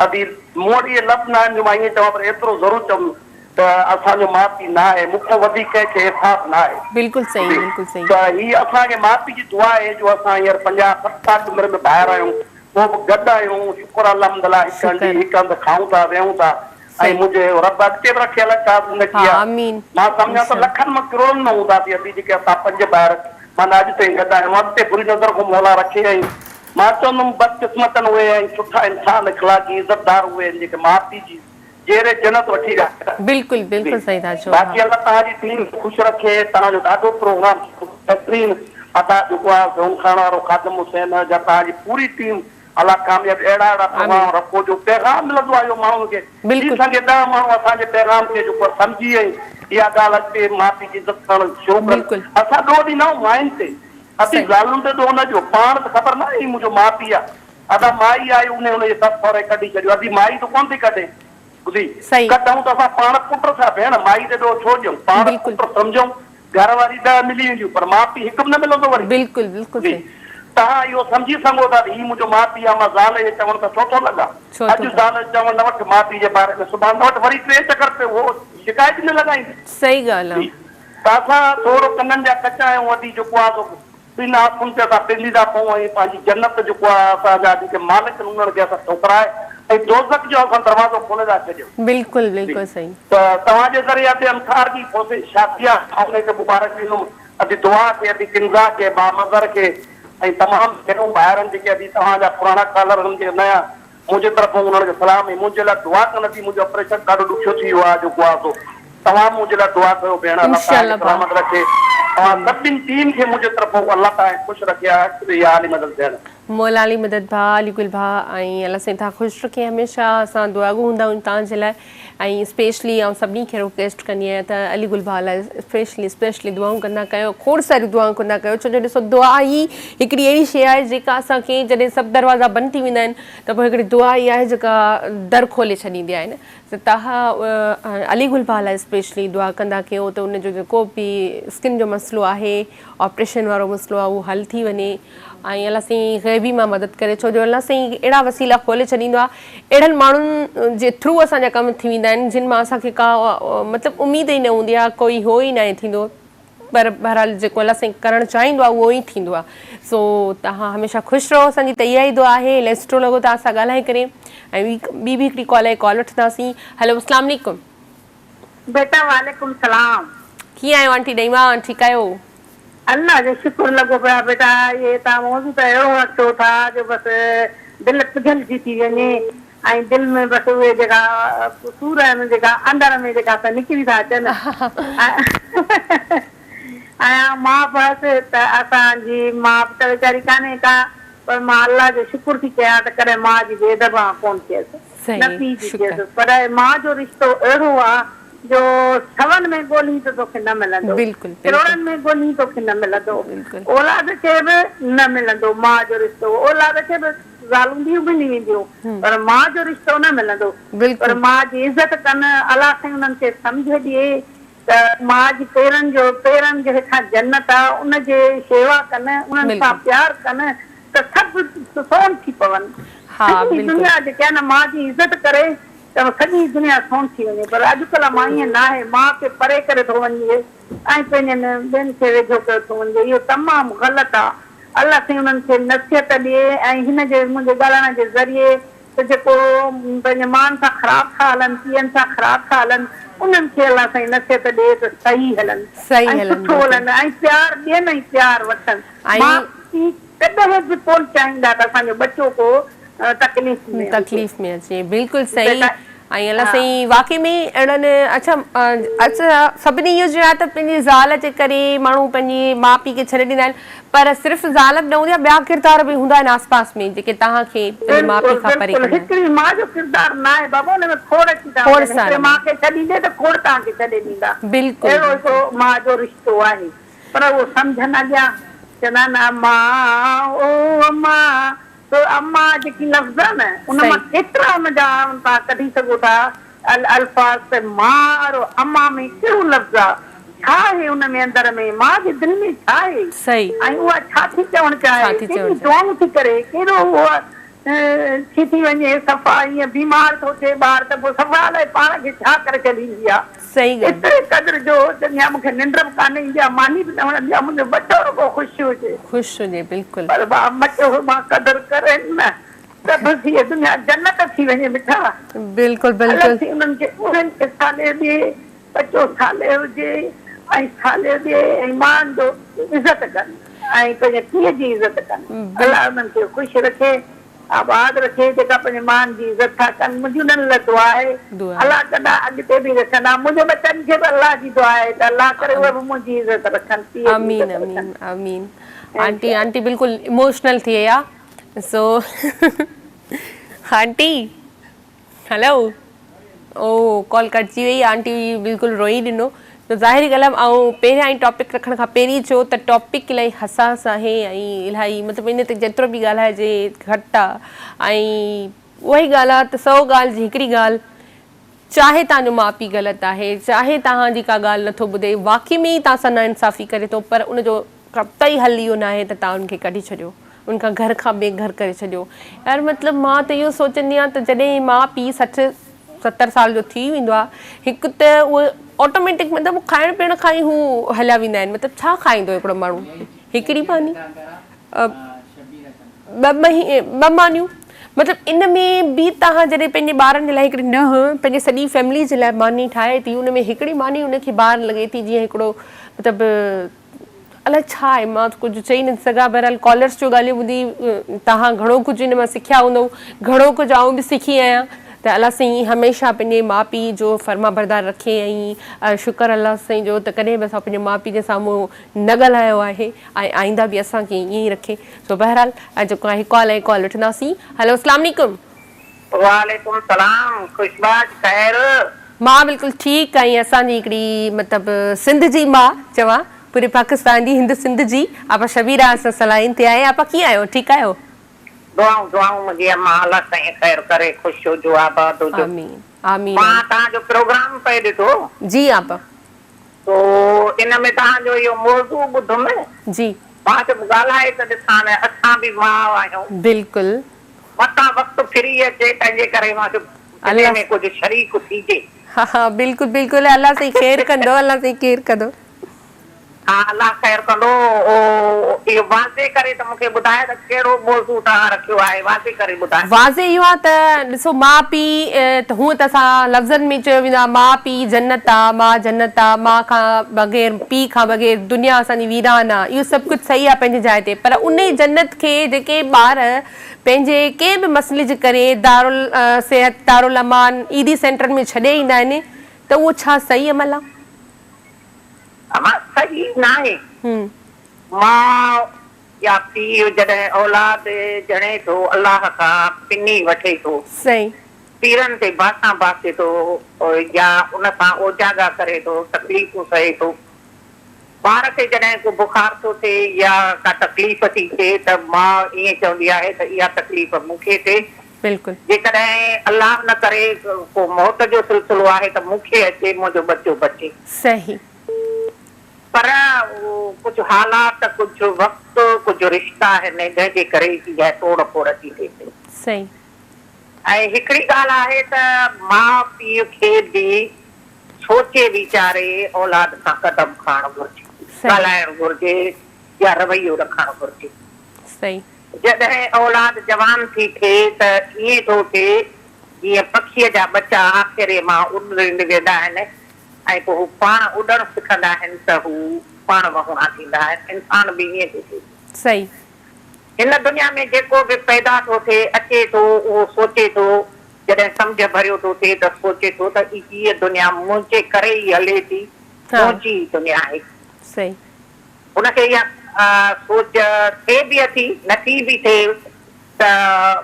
[SPEAKER 3] ادي مون وٽ اهي لفظ نه آهن جو مان ائين چوان پر ايترو ضرور چوندس ته اسان جو ماء پيء نه آهي مون کان وڌيڪ ڪنهن کي احساس نه آهي
[SPEAKER 1] بلڪل صحيح
[SPEAKER 3] ٻڌي
[SPEAKER 1] بلڪل صحيح.
[SPEAKER 3] ته هي اسان کي ماء پيء جي دعا آهي جو اسان هينئر 50 60 سال جي عمر ۾ ڀائر آهيون پوء به گڏ آهيون شڪر الحمدلله هڪ هنڌ
[SPEAKER 1] شڪر.
[SPEAKER 3] هڪ هنڌ کائون ٿا ويهون ٿا ۽
[SPEAKER 1] صحيح.
[SPEAKER 3] منهنجي رب اڳتي به رکي الائي ڇا زندگي
[SPEAKER 1] ها
[SPEAKER 3] آهي
[SPEAKER 1] آمين
[SPEAKER 3] مان سمجهان ٿو
[SPEAKER 1] انشاء الله.
[SPEAKER 3] لکن مان ڪروڙن ۾ هونداسين ادي جيڪي اسان پنج ڀائر معنيٰ اڄ تائين گڏ آهيون اڳتي بري نظر کان مولا رکي ۽ مان چوندم بدقسمتن اهي ۽ سٺا انسان اخلاقي عزتدار اهي آهن جيڪي ماء پيء جي جيئري جنت وٺي ويا.
[SPEAKER 1] بلڪل بلڪل صحيح ٿا چئو ها.
[SPEAKER 3] باقي الله توهان جي ٽيم کي خوش رکي توهان جو ڏاڍو پروگرام سٺو بهترين ادا جيڪو آهي زئون کائڻ وارو خادم حسين جا توهان جي پوري ٽيم الله ڪامياب اهڙا اهڙا
[SPEAKER 1] آمين.
[SPEAKER 3] پروگرام رکو جو پيغام ملندو آهي اهو ماڻهن کي ٿي
[SPEAKER 1] بلڪل.
[SPEAKER 3] سگهي 10 ماڻهو اسان جي پيغام کي جيڪو آهي سمجهي ۽ اها ڳالهه اڳتي ماء پيء جي عزت ڪرڻ شروع ڪن
[SPEAKER 1] بلڪل.
[SPEAKER 3] اسان ڏوهه ڏيندا آهيون ماين تي ادي
[SPEAKER 1] صحيح.
[SPEAKER 3] زالن تي ڏوهه نه ڏيو پاڻ ته خبر نه آهي هي منهنجو ماء پيء آهي ادا مائي آئي انهي ان جي سس سهري ڪڍي ڇڏيو ادي مائي ته ڪونه ٿي ڪڍي ٻڌي
[SPEAKER 1] صحيح.
[SPEAKER 3] ڪڍون ته اسان پاڻ پٽ ٿا ڀيڻ مائي تي ڏوهه ڇو ڏيون پاڻ
[SPEAKER 1] بلڪل.
[SPEAKER 3] پٽ سمجهون گهر واري 10 ملي وينديون پر ماء پيء هڪ به نه ملندو وري
[SPEAKER 1] بلڪل بلڪل
[SPEAKER 3] ٻڌي
[SPEAKER 1] صحيح.
[SPEAKER 3] توهان اهو سمجهي سگهو ٿا ته هي منهنجو ماء پيء آ مان زال جي چوڻ تان ڇو ٿو لڳان
[SPEAKER 1] ڇو
[SPEAKER 3] اڄ
[SPEAKER 1] ٿو لڳان.
[SPEAKER 3] زال جو چوڻ نه وٺ ماء پيء جي باري ۾ سڀاڻ نه وٺ وري ٽي چڪر تي اهو شڪايت نه لڳائيندي
[SPEAKER 1] صحيح ڳالهه
[SPEAKER 3] ٻڌي
[SPEAKER 1] آ.
[SPEAKER 3] ته اسان ٿورو ڪنن جا ڪچا آهيون ادي جيڪو آ سو ٻن آسن تي اسان پني ٿا پئون ۽ پنهنجي جنت جيڪو آهي اسان جا جيڪي مالڪ آهن انهن کي اسان ٺڪرائي ۽ دوزخ جو اسان دروازو کولي ٿا ڇڏيون.
[SPEAKER 1] بلڪل بلڪل صحيح.
[SPEAKER 3] ته توهان جي ذريعي ادي انصار جي فوسي شافيه آئون ان کي مبارڪ ڏيندم ادي دعا کي ادي ڪنزا کي با مظهر کي ۽ تمام ڀينرون ڀائرن جيڪي ادي توهان جا پراڻا ڪالر آهن جيڪي نيا منهنجي طرفون انهن کي سلام ۽ منهنجي لاء دعا ڪن ٿي منهنجو آپريشن ڏاڍو ڏکيو ٿي ويو آهي جيڪو آهي سو توهان به منهنجي لاء دعا ڪيو ڀيڻ الله
[SPEAKER 1] انشاء
[SPEAKER 3] توهان
[SPEAKER 1] الله
[SPEAKER 3] کي
[SPEAKER 1] ڀاء
[SPEAKER 3] سلامت رکي توهان سڀني ٽيم کي منهنجي طرفون الله توهان کي خوش رکي آخر يا علي مدد ڀيڻ.
[SPEAKER 1] مولا علي مدد ڀاء علي گل ڀاء ۽ الله سائين توهان خوش رکي هميشه اسان دعاگو هوندا آهيون توهان جي لاء ۽ اسپيشلي آئون سڀني کي رڪويسٽ ڪندي آهيان ته علي گل ڀاء لاء اسپيشلي اسپيشلي دعائون ڪندا ڪيو کوڙ ساريون دعائون ڪندا ڪيو ڇو جو ڏسو دعا ئي هڪڙي اهڙي شيء آهي جيڪا اسان کي جڏهن سڀ دروازا بند ٿي ويندا آهن ته پوء هڪڙي دعا ئي آهي جيڪا در کولي ڇڏيندي آهي نه ته توهان علي گل ڀاء لاء اسپيشلي دعا ڪندا ڪيو ته ان جو جيڪو به اسڪن جو مسئلو آهي آپريشن وارو مسئلو آهي اهو حل ٿي وڃي ۽ الله سائين غيبي مان مدد ڪري ڇو جو الله سائين اهڙا وسيلا کولي ڇڏيندو آهي اهڙن ماڻهن جي ٿرو اسان جا ڪم ٿي ويندا آهن جن مان اسان کي ڪا مطلب اميد ئي نه هوندي آهي ڪوئي هو ئي ناهي ٿيندو. پر بهرحال جيڪو الله سائين ڪرڻ چاهيندو آهي اهو ئي ٿيندو آهي سو توهان هميشه خوش رهو اسان جي ته اها ئي دعا آهي الاهي سٺو لڳو توهان سان ڳالهائي ڪري ۽ ٻي به هڪڙي ڪال آهي ڪال وٺنداسين هلو اسلام عليڪم.
[SPEAKER 7] بيٽا وعليڪم سلام.
[SPEAKER 1] ڪيئن آهيو آنٽي نعيما ٺيڪ آهيو.
[SPEAKER 7] الله جو شڪر لڳو پيو آهي بيٽا اهي توهان موضوع ته اهڙو رکيو ٿا جو بس دل پگهلجي ٿي وڃي ۽ دل ۾ بس اهي جيڪا سور آهن جيڪا اندر ۾ جيڪا سا نڪري ٿا اچن ۽ آئون ماء به هئس ته اسان جي ماء به ته ويچاري ڪانهي ڪا پر مان الله جو شڪر ٿي ڪيان ته ڪڏهن ماء جي بي ادب آئون ڪونه ٿيس نه پيء جي ٿيس پر ماء جو رشتو اهڙو آ جو سون ۾ ڳولهين ته توکي نه ملندو ڪروڙن ۾ ڳولهين توکي نه ملندو اولاد کي به نه ملندو ماء جو رشتو اولاد کي به زالون ٻيون ملي وينديون پر ماء جو رشتو نه ملندو پر ماء جي عزت ڪن الله سائين انهن کي سمجهه ڏئي ته ماء جي پيرن جو پيرن جي هيٺان جنت آ ان جي شيوا ڪن انهن سان پيار ڪن ته سڀ سون ٿي پون سڄي دنيا جيڪي آ نه ماء جي عزت ڪري ته سڄي دنيا سون ٿي وڃي پر اڄڪلهه ماء ائين ناهي ماء کي پري ڪري ٿو وڃجي ۽ پنهنجن ٻين کي ويجهو ڪيو ٿو وڃجي اهو تمام غلط آ الله سائين انهن کي نصيحت ڏئي ۽ هن جي منهنجي ڳالهائڻ جي ذريعي ته جيڪو پنهنجي مان سان خراب ٿا هلن، پيئن سان خراب ٿا هلن، انهن کي الله سائين نصيحت ڏئي ته صحيح هلن ۽ سٺو هلن ۽ پيار ڏين ۽ پيار وٺن. ماء پيء ڪڏهن به ڪونه چاهيندا ته اسان جو ٻچو ڪو تڪليف ۾ هجي.
[SPEAKER 1] تڪليف ۾ اچي بلڪل صحيح ۽ الله سائين واقعي ۾ اهڙن اڇا اڇا سڀني اهو چيو آهي ته پنهنجي زال جي ڪري ماڻهو پنهنجي ماء پيء کي ڇڏي ڏيندا آهن پر صرف زال به نه هوندي آهي ٻيا ڪردار به هوندا آهن آس پاس ۾ جيڪي توهان کي پنهنجي ماء پيء کان پري
[SPEAKER 7] بلڪل بلڪل هڪڙي ماء جو ڪردار نه آهي بابا ان ۾ کوڙ اچي ٿا وڃن هڪڙي ماء کي ڇڏيندي ته کوڙ توهان کي ڇڏي ڏيندا اهڙو هڪڙو ماء جو رشتو آهي پر اهو سمجهن اڳيان چوندا آهن اما او اما ته اما جيڪي لفظ آهي نه ان مان ڪيترا ان جا توهان ڪڍي سگهو ٿا الفاظ ته ماء وارو اما ۾ ڪهڙو لفظ آ ڇا آهي ان ۾ اندر ۾ ماء جي دل ۾ ڇا آهي ۽ اها ڇا ٿي چوڻ چاهي ڪيڏيون دعائون ٿي ڪري ڪيڏو اها ٿي ٿي وڃي صفا ائين بيمار ٿو ٿئي ٻار ته پوء صفا الائي پاڻ کي ڇا ڪري ڇڏيندي آ ايتري قدر جو چوندي آ مون کي ننڊ به ڪانه ايندي آ ماني به نه وڻندي آ منهنجو ٻچو رڳو خوش هجي.
[SPEAKER 1] خوش هجي بلڪل.
[SPEAKER 7] پر ڀاء مچو مان قدر ڪرين نه ته بس هيء دنيا جنت ٿي وڃي مٺا.
[SPEAKER 1] بلڪل بلڪل.
[SPEAKER 7] الله سائين انهن کي انهن کي صالح ڏي ٻچو صالح هجي ۽ صالح ڏي ۽ مان جو عزت ڪن ۽ پنهنجي پيء جي عزت ڪن الله انهن کي خوش رکي آباد رکي جيڪا پنهنجي مان جي عزت ٿا ڪن منهنجي انهن لاء دعا آهي الله ڪندا اڳتي به رکندا منهنجي ٻچن کي به الله جي دعا آهي ته الله ڪري اهي به منهنجي عزت رکن پيء جي
[SPEAKER 1] آمين
[SPEAKER 7] عزت
[SPEAKER 1] آمين
[SPEAKER 7] رکن
[SPEAKER 1] آمين آنٽي آنٽي بلڪل اموشنل ٿي وئي آ سو آنٽي هلو او ڪال ڪٽجي وئي آنٽي بلڪل روئي ڏنو ته ظاهري ڳالهه آهي آئون پهريان ئي ٽاپڪ رکڻ کان پهرين چيو ته ٽاپڪ الاهي حساس آهي ۽ الاهي مطلب ان تي جيترو به ڳالهائجي گهٽ آهي ۽ اها ئي ڳالهه آهي ته سو ڳالهه جي هڪڙي ڳالهه چاهي توهان جو ماء پيء غلط آهي چاهي توهان جي ڪا ڳالهه نٿو ٻڌي واقعي ۾ ئي توهان سان ناانصافي ڪري ٿو پر ان جو قطعي حل اهو ناهي ته توهان ان کي ڪڍي ڇڏيو ان کان گهر کان بي گهر ڪري ڇڏيو يار مطلب مان ته اهو سوچندي آهيان ته جڏهن ماء پيء 60 70 سال جو ٿي ويندو آهي هڪ ته اهو آٽوميٽڪ مطلب کائڻ پيئڻ کان ئي هو هليا ويندا آهن مطلب ڇا کائيندو هڪڙو ماڻهو هڪڙي ماني ٻه مهي ٻه مانيون مطلب ان ۾ به توهان جڏهن پنهنجي ٻارن جي لاء هڪڙي نه پنهنجي سڄي فيملي جي لاء ماني ٺاهي ٿي ان ۾ هڪڙي ماني ان کي بار لڳي ٿي جيئن هڪڙو مطلب الائي ڇا آهي مان ته ڪجهه چئي نٿي سگهان بهرحال ڪالرس جو ڳالهيون ٻڌي توهان گهڻو ڪجهه ان مان سکيا هوندؤ گهڻو ڪجهه آئون به سکي آهيان ته الله سائين هميشه پنهنجي ماء پيء جو فرمانبردار رکي ۽ شڪر الله سائين جو ته ڪڏهن به اسان پنهنجي ماء پيء جي سامهون نه ڳالهايو آهي ۽ آئنده به اسان کي ائين ئي رکي سو بهرحال جيڪو آهي ڪال ۽ ڪال وٺنداسين هلو اسلام عليڪم.
[SPEAKER 8] وعليڪم السلام خوش باش خير.
[SPEAKER 1] مان بلڪل ٺيڪ ۽ اسان جي هڪڙي مطلب سنڌ جي ماء چوان پوري پاڪستان جي هند سنڌ جي آپا شبيره اسان سان لائين تي آهي آپا ڪيئن آهيو ٺيڪ آهيو.
[SPEAKER 8] دعائون دعائون منهنجي امان الله سائين خير ڪري خوش هجو آباد هجو.
[SPEAKER 1] آمين آمين
[SPEAKER 8] مان توهان جو پروگرام پئي ڏٺو.
[SPEAKER 1] جي آپا.
[SPEAKER 8] سو ان ۾ توهان جو اهو موضوع ٻڌم.
[SPEAKER 1] جي.
[SPEAKER 8] مان چيم ڳالهائي ته ڏسان اسان به ماء آهيون.
[SPEAKER 1] بلڪل.
[SPEAKER 8] متان وقت ڦري اچي تنهنجي ڪري مان چيو انهي ۾ ڪجهه شريڪ ٿيجي.
[SPEAKER 1] ها ها بلڪل بلڪل الله سائين خير ڪندو الله سائين خير ڪندو.
[SPEAKER 8] ها الله خير ڪندو اهو واضح ڪري ته مون کي ٻڌايو ته ڪهڙو موضوع توهان رکيو آهي واضح ڪري ٻڌايو.
[SPEAKER 1] واضح اهو آهي ته ڏسو ماء پيء ته هونء ته اسان لفظن ۾ چيو ويندو آهي ماء پيء جنت آ ماء جنت آ ماء کان بغير پيء کان بغير دنيا اسان جي ويران آ اهو سڀ ڪجهه صحيح آ پنهنجي جاء تي پر انهي جنت کي جيڪي ٻار پنهنجي ڪنهن به مسئلي جي ڪري دارالصحت دارالامان ايڌي سينٽرن ۾ ڇڏي ايندا آهن ته اهو ڇا صحيح عمل آ؟
[SPEAKER 8] امان صحيح ناهي. ماء يا پيء جڏهن اولاد ڄڻي ٿو الله کان پني وٺي ٿو.
[SPEAKER 1] صحيح.
[SPEAKER 8] پيرن تي باسان باسي ٿو يا ان سان اوجاڳا ڪري ٿو تڪليفون سهي ٿو. ٻار کي جڏهن ڪو بخار ٿو ٿئي يا ڪا تڪليف ٿي ٿئي ته ماء ائين چوندي آهي ته اها تڪليف مون کي ٿئي.
[SPEAKER 1] بلڪل.
[SPEAKER 8] جيڪڏهن الله نه ڪري ڪو موت جو سلسلو آهي ته مون کي اچي منهنجو ٻچو بچي.
[SPEAKER 1] صحيح.
[SPEAKER 8] پر ڪجهه حالات، ڪجهه وقت، ڪجهه رشتا آهن جنهن جي ڪري اها ٽوڙ ڦوڙ ٿي ٿئي پئي.
[SPEAKER 1] صحيح.
[SPEAKER 8] ۽ هڪڙي ڳالهه آهي ته ماء پيء کي به سوچي ويچاري اولاد سان قدم کڻڻ گهرجي، ڳالهائڻ گهرجي يا رويو رکڻ گهرجي.
[SPEAKER 1] صحيح.
[SPEAKER 8] جڏهن اولاد جوان ٿي ٿئي ته ائين ٿو ٿئي جيئن پکيء جا ٻچا آکيري مان اڏري ويندا آهن ۽ پوء هو پاڻ اڏڻ سکندا آهن ته هو پاڻ وهوڻا ٿيندا آهن. انسان به ائين ٿو ٿئي.
[SPEAKER 1] صحيح.
[SPEAKER 8] هن دنيا ۾ جيڪو به پيدا ٿو ٿئي، اچي ٿو، اهو سوچي ٿو، جڏهن سمجهه ڀريو ٿو ٿئي ته سوچي ٿو ته هيء دنيا منهنجي ڪري ئي هلي ٿي، منهنجي ئي دنيا آهي.
[SPEAKER 1] صحيح.
[SPEAKER 8] هن کي اها سوچ ٿئي به اٿي، نه ٿي به ٿئي ته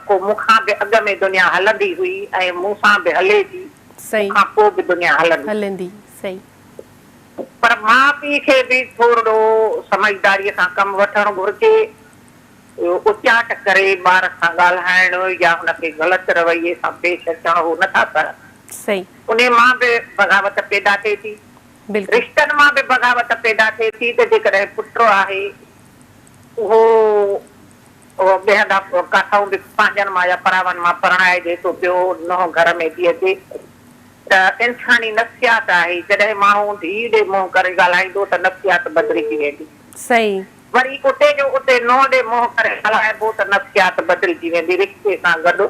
[SPEAKER 8] ڪو مون کان به اڳ ۾ دنيا هلندي هئي ۽ مون سان به هلي ٿي، مون کان پوء به دنيا هلندي.
[SPEAKER 1] هلندي، صحيح.
[SPEAKER 8] پر ماء پيء کي به ٿورڙو سمجهداريء کان ڪم وٺڻ گهرجي. اچاٽ ڪري ٻار سان ڳالهائڻ يا هن کي غلط رويي سان پيش اچڻ هو نه ٿا ڪرن.
[SPEAKER 1] صحيح.
[SPEAKER 8] انهي مان به بغاوت پيدا ٿئي ٿي.
[SPEAKER 1] بلڪل.
[SPEAKER 8] رشتن مان به بغاوت پيدا ٿئي ٿي ته جيڪڏهن پٽ آهي اهو ٻئي هنڌان ڪاٿائون به پنهنجن مان يا پراون مان پرڻائجي ٿو پيو ننهن گهر ۾ ٿي اچي ته انساني نفسيات آهي جڏهن ماڻهو ڌيء ڏي منهن ڪري ڳالهائيندو ته نفسيات بدلجي ويندي.
[SPEAKER 1] صحيح.
[SPEAKER 8] وري اتي جو اتي ننهن ڏي منهن ڪري ڳالهائبو ته نفسيات بدلجي ويندي رشتي سان گڏ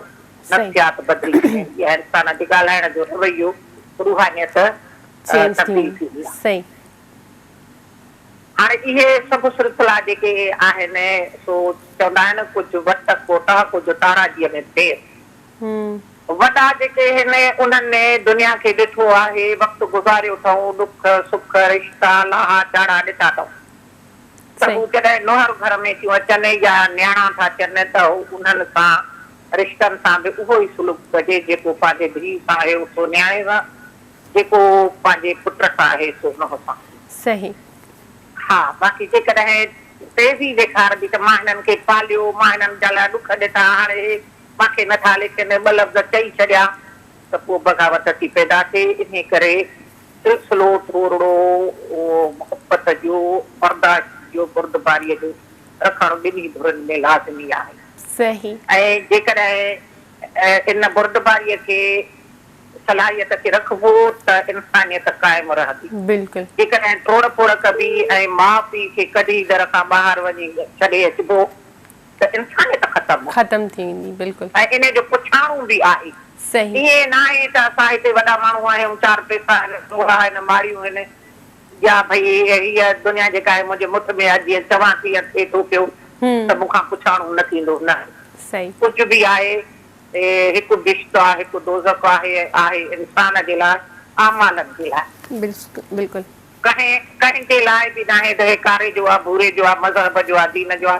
[SPEAKER 8] نفسيات بدلجي ويندي آهي انسان جي ڳالهائڻ جو رويو روحانيت
[SPEAKER 1] چينج ٿي
[SPEAKER 8] تبديل
[SPEAKER 1] ويندي
[SPEAKER 8] ٿيندي آهي.
[SPEAKER 1] صحيح.
[SPEAKER 8] هاڻي اهي سڀ سلسلا جيڪي آهن سو چوندا آهن ڪجهه وٽ ڪوٽا ڪجهه تاراجيء ۾ ڦير. وڏا جيڪي هن انهن دنيا کي ڏٺو آهي وقت گذاريو اٿئون ڏک سک رشتا لاها چاڙها ڏٺا اٿئون ته هو جڏهن نوهر گهر ۾ ٿيون اچن يا نياڻا ٿا اچن ته انهن سان رشتن سان به اهو ئي سلوڪ ڪجي جيڪو پنهنجي ڌيء سان آهي سو نياڻي سان جيڪو پنهنجي پٽ سان آهي سو ننهن سان.
[SPEAKER 1] صحيح.
[SPEAKER 8] ها باقي جيڪڏهن تيزي ڏيکاربي ته مان هنن کي پاليو، مان هنن جا لاء ڏک ڏٺا، هاڻي هي مان کي نٿا ليکين، ٻه لفظ چئي ڇڏيا ته پوء بغاوت ٿي پيدا ٿئي. انهي ڪري سلسلو ٿورڙو محبت جو، برداشت جو، بردباريء جو رکڻ ٻنهي ڌرين ۾ لازمي آهي.
[SPEAKER 1] صحيح.
[SPEAKER 8] ۽ جيڪڏهن ان بردباريء کي صلاحيت کي رکبو ته انسانيت قائم رهندي.
[SPEAKER 1] بلڪل.
[SPEAKER 8] جيڪڏهن ٽوڙ ڦوڙ ڪبي ۽ ماء پيء کي ڪڍي در کان ٻاهر وڃي ڇڏي اچبو ته انسانيت ختم.
[SPEAKER 1] ختم ٿي ويندي بلڪل.
[SPEAKER 8] ۽ انهي جو پڇاڻو به آهي.
[SPEAKER 1] صحيح.
[SPEAKER 8] ائين ناهي ته اسان هتي وڏا ماڻهو آهيون چار پئسا آهن بنگلا آهن ماڙيون آهن يا ڀئي هيء دنيا جيڪا آهي منهنجي مٺ ۾ آهي جيئن چوان تيئن ٿئي ٿو پيو ته مون کان پڇاڻو نه ٿيندو نه.
[SPEAKER 1] صحيح.
[SPEAKER 8] ڪجهه به آهي هڪ بهشت آ، هڪ دوزخ آهي ۽ آهي انسان جي لاء اعمالن جي لاء.
[SPEAKER 1] بلڪل.
[SPEAKER 8] ڪنهن ڪنهن جي لاء به ناهي ته هي ڪاري جو آ، ڀوري جو آ، مذهب جو آ، دين جو آ،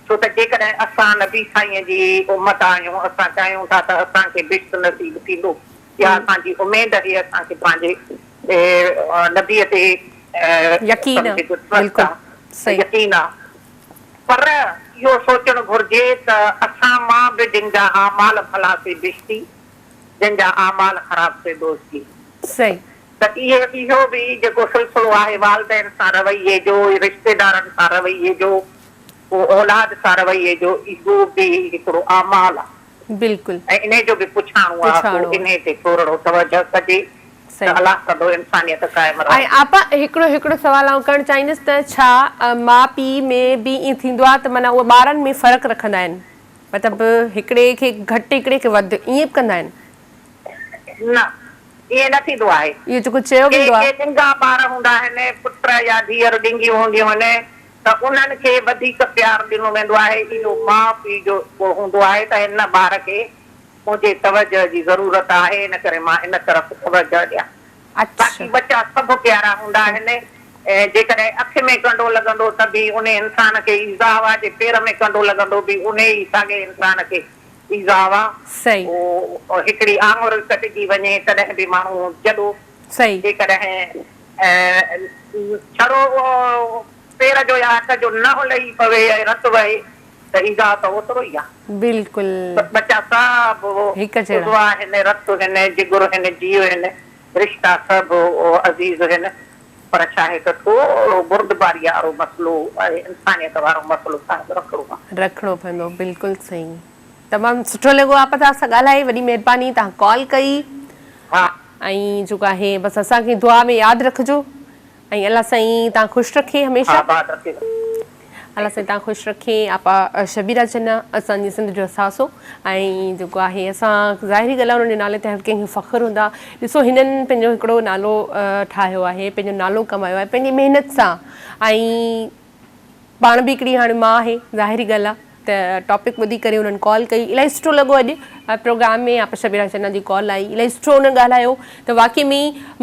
[SPEAKER 8] ڇو ته جيڪڏهن اسان نبي سائين جي امت آهيون، اسان چاهيون ٿا ته اسان کي بهشت نصيب ٿيندو يا اسان جي اميد اهي اسان کي پنهنجي نبي تي
[SPEAKER 1] يقين آ،
[SPEAKER 8] بلڪل يقين آ. پر اهو سوچڻ گهرجي ته اسان مان به جن جا اعمال ڀلا سي بهشتي، جن جا اعمال خراب سي دوزخي.
[SPEAKER 1] صحيح.
[SPEAKER 8] ته اهي اهو به جيڪو سلسلو آهي والدين سان رويي جو، رشتيدارن سان رويي جو، پوء اولاد سان رويي جو اهو به هڪڙو اعمال آهي.
[SPEAKER 1] بلڪل.
[SPEAKER 8] ۽ انهي جو به پڇاڻو آهي سو انهي تي ٿورڙو توجه ڪجي. ته الله ڪندو انسانيت قائم
[SPEAKER 1] ۽
[SPEAKER 8] رهندي.
[SPEAKER 1] آپا هڪڙو هڪڙو سوال آئون ڪرڻ چاهيندس ته ڇا ماء پيء ۾ به ائين ٿيندو آهي ته معنيٰ اهي ٻارن ۾ فرق رکندا آهن مطلب هڪڙي کي گهٽ هڪڙي کي وڌ ائين به ڪندا آهن؟
[SPEAKER 8] نه ائين نه ٿيندو آهي.
[SPEAKER 1] اهو جيڪو چيو
[SPEAKER 8] ڪي
[SPEAKER 1] ويندو
[SPEAKER 8] ڪي
[SPEAKER 1] آهي.
[SPEAKER 8] ڏنگا ٻار هوندا آهن پٽ يا ڌيئر ڏنگيون هونديون آهن ته انهن کي وڌيڪ پيار ڏنو ويندو آهي اهو ماء پيء جو هوندو آهي ته هن ٻار کي منهنجي توجه جي ضرورت آهي ان ڪري مان ان طرف توجه ڏيان. باقي ٻچا سڀ پيارا هوندا آهن ۽ جيڪڏهن اک ۾ ڪنڊو لڳندو ته به انهي انسان کي ايذاء آ جي پير ۾ ڪنڊو لڳندو به انهي ئي ساڳئي انسان کي ايذاء آ. پوء هڪڙي آڱر ڪٽجي وڃي تڏهن به ماڻهو جڏو جيڪڏهن ڇڙو پير جو يا هٿ جو ننهن لهي پوي ۽ رت وهي ته ايذاء ته اوترو ئي آ.
[SPEAKER 1] بلڪل.
[SPEAKER 8] ٻچا سڀ
[SPEAKER 1] هڪ جهڙا.
[SPEAKER 8] عضوا هن، رت هن، جگر هن، جيء هن، رشتا سڀ عزيز هن، پر ڇا آهي ته ٿورو بردباريء وارو مسئلو ۽ انسانيت وارو مسئلو صاحب رکڻو آ.
[SPEAKER 1] رکڻو پوندو بلڪل صحيح تمام سٺو لڳو آپا توهان سان ڳالهائي وڏي مهرباني توهان ڪال ڪئي
[SPEAKER 8] ها.
[SPEAKER 1] ۽ جيڪو آهي بس اسان کي دعا ۾ ياد رکجو. ۽ الله سائين تان خوش رکي هميشه.
[SPEAKER 8] آباد رکي.
[SPEAKER 1] الله سائين تان خوش رکي آپا شبيره چنا اسان جي سنڌ جو اثاثو ۽ جيڪو آهي اسان ظاهري ڳالهه آهي انهن جي نالي تي هر ڪنهن کي فخر هوندا ڏسو هنن پنهنجو هڪڙو نالو ٺاهيو آهي پنهنجو نالو ڪمايو آهي پنهنجي محنت سان ۽ پاڻ به هڪڙي هاڻي ماء آهي ظاهري ڳالهه آهي ته ٽاپڪ ٻڌي ڪري انهن ڪال ڪئي الاهي سٺو لڳو اڄ پروگرام ۾ آپا شبيره چنا جي ڪال آئي الاهي سٺو انهن ڳالهايو ته واقعي ۾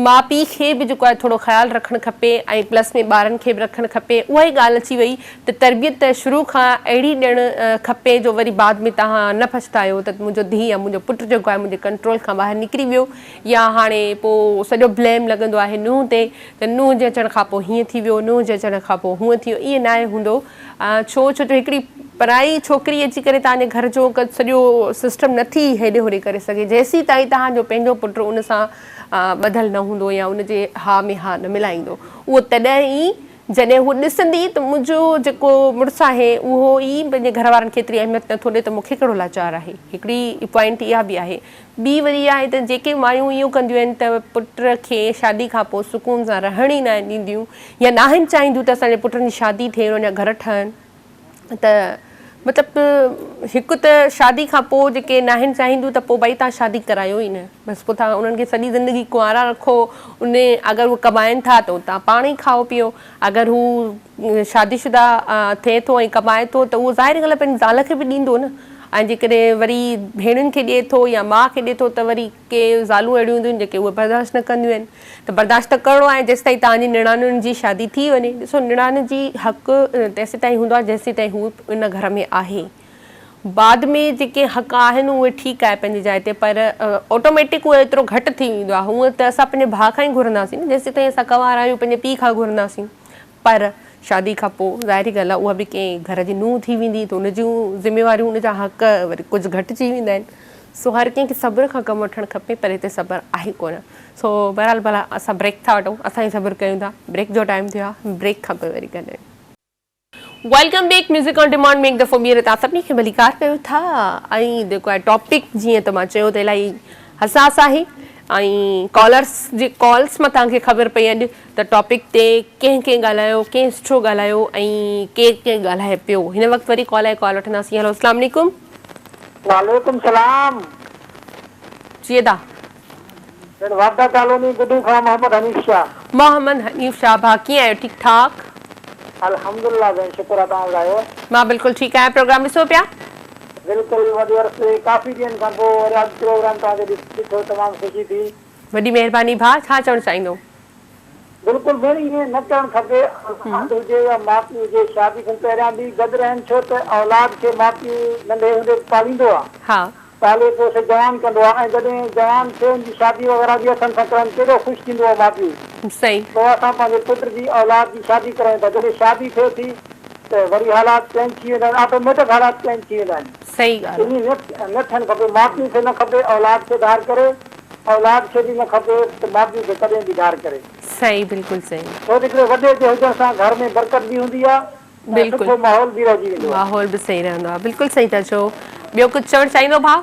[SPEAKER 1] ماء پيء کي به جيڪو آهي ٿورو خيال رکڻ کپي ۽ پلس ۾ ٻارن کي به رکڻ کپي اها ئي ڳالهه اچي وئي ته تربيت شروع کان اهڙي ڏيڻ کپي جو وري بعد ۾ توهان نه پڇتايو ته منهنجو ڌيء يا منهنجو پٽ جيڪو آهي منهنجي ڪنٽرول کان ٻاهر نڪري ويو يا هاڻي پوء سڄو بليم لڳندو آهي نونهن تي ته نونهن جي اچڻ کان پوء هيئن ٿي ويو، نونهن جي اچڻ کان پوء هونئن ٿي ويو، ائين ناهي هوندو. ڇو؟ ڇو جو هڪڙي پرائي ڇوڪري اچي ڪري توهان جي گهر جو سڄو سسٽم نه ٿي هيڏي هوڏي ڪري سگهي، جيسين تائين توهان جو پنهنجو پٽ ان سان ٻڌل نه هوندو يا ان جي ها ۾ ها نه ملائيندو. اهو تڏهن ئي جڏهن هوء ڏسندي ته منهنجو جيڪو مڙس آهي اهو ئي پنهنجي گهر وارن کي ايتري اهميت نه ٿو ڏي ته مون کي ڪهڙو لاچار آهي. هڪڙي پوائنٽ اها به آهي. ٻي وري اها آهي ته جيڪي مايون اهو ڪنديون آهن ته پٽ کي شادي کان پوء سڪون سان رهڻ ئي ناهن ڏينديون يا ناهن چاهينديون ته اسان جي پٽن جي شادي ٿئي انهن جا گهر ٺهن ته مطلب هڪ ته شادي کان پوء جيڪي ناهن چاهينديون ته پوء ڀائي توهان شادي ڪرايو ئي نه بس پوء توهان انهن کي سڄي زندگي ڪنوارا رکو ان اگر هو ڪمائن ٿا ته توهان پاڻ ئي کائو پيئو اگر هو شادي شده ٿئي ٿو ۽ ڪمائي ٿو ته اهو ظاهر ڳالهه آهي پنهنجي زال کي به ڏيندو نه ۽ جيڪڏهن وري ڀيڻين کي ڏئي ٿو يا ماء کي ڏئي ٿو ته وري ڪي زالون اهڙيون هونديون آهن جيڪي اهي برداشت نه ڪنديون آهن ته برداشت ته ڪرڻو آهي جيستائين توهان جي نڻانن جي شادي ٿي وڃي ڏسو نڻان جي حق تيسيتائين هوندو آهي جيسيتائين هو ان گهر ۾ آهي بعد ۾ جيڪي حق آهن اهي ٺيڪ آهي پنهنجي جاء تي پر آٽوميٽڪ اهو ايترو گهٽ ٿي ويندو آهي هونء ته اسان پنهنجي ڀاء کان ئي گهرنداسين نه جيسيتائين اسان ڪنوارا آهيون پنهنجي پيء کان گهرنداسين پر شادي کان پوء ظاهري ڳالهه آهي اها به ڪنهن گهر جي نونهن ٿي ويندي ته ان جون ذميواريون ان جا حق وري ڪجهه گهٽجي ويندا آهن سو هر ڪنهن کي صبر کان ڪم وٺڻ کپي پر هتي صبر آهي ڪونه سو بهرحال ڀلا اسان بريڪ ٿا وٺون اسان ئي صبر ڪيون ٿا بريڪ جو ٽائيم ٿيو آهي بريڪ کان پوء وري ڳالهايون. Welcome back music on demand ۾ هڪ دفعو ٻيهر توهان سڀني کي ڀليڪار ڪيون ٿا ۽ جيڪو آهي ٽاپڪ جيئن ته مان چيو ته الاهي حساس آهي ۽ ڪالرس جي ڪالس مان توهان کي خبر پئي اڄ ته ٽاپڪ تي ڪنهن ڪنهن ڳالهايو ڪنهن سٺو ڳالهايو ۽ ڪير ڪير ڳالهائي پيو هن وقت وري ڪال آئي ڪال وٺنداسين هلو اسلام عليڪم.
[SPEAKER 3] وعليڪم سلام.
[SPEAKER 1] جي ادا.
[SPEAKER 3] ڀيڻ واپڊا ڪالوني گڊو کان محمد حنيف شاھ.
[SPEAKER 1] محمد حنيف شاھ ڀاء ڪيئن آهيو ٺيڪ ٺاڪ.
[SPEAKER 3] الحمدلله ڀيڻ شڪر آ توهان ٻڌايو.
[SPEAKER 1] مان بلڪل ٺيڪ آهيان پروگرام ڏسو پيا.
[SPEAKER 3] بلڪل وڏي عرصي ڪافي ڏينهن کان پوء وري اڄ پروگرام توهان جو ڏٺو تمام خوشي ٿي.
[SPEAKER 1] وڏي مهرباني ڀاء ڇا چوڻ چاهيندو.
[SPEAKER 3] بلڪل ڀيڻ ائين نه ڪرڻ کپي اولاد هجي يا ماء پيء هجي شادي کان پهريان به گڏ رهن ڇو ته اولاد کي ماء پيء ننڍي هوندي پاليندو آ
[SPEAKER 1] ها.
[SPEAKER 3] پالي پوسي جوان ڪندو آ ۽ جڏهن جوان ٿئي ان جي شادي وغيره به اسن سان ڪرائن ڪيڏو خوش ٿيندو آ ماء پيء
[SPEAKER 1] صحيح.
[SPEAKER 3] پوء اسان پنهنجي پٽ جي اولاد جي شادي ڪرايون ٿا جڏهن شادي ٿئي ٿي ته وري حالات چينج ٿي ويندا آهن آٽوميٽڪ حالات چينج ٿي ويندا آهن.
[SPEAKER 1] صحيح ڳالهه.
[SPEAKER 3] ائين نه ٿيڻ کپي ماء پيء کي نه کپي اولاد کي ڌار ڪري اولاد کي به نه کپي ته ماء پيء کي ڪڏهن به ڌار ڪري.
[SPEAKER 1] صحيح بلڪل صحيح.
[SPEAKER 3] ڇو ته هڪڙي وڏي جي هجڻ سان گهر ۾ برڪت به هوندي آ ۽ سٺو ماحول به رهجي ويندو آ.
[SPEAKER 1] ماحول به صحيح رهندو آ بلڪل صحيح ٿا چئو ٻيو ڪجهه چوڻ چاهيندو ڀاء.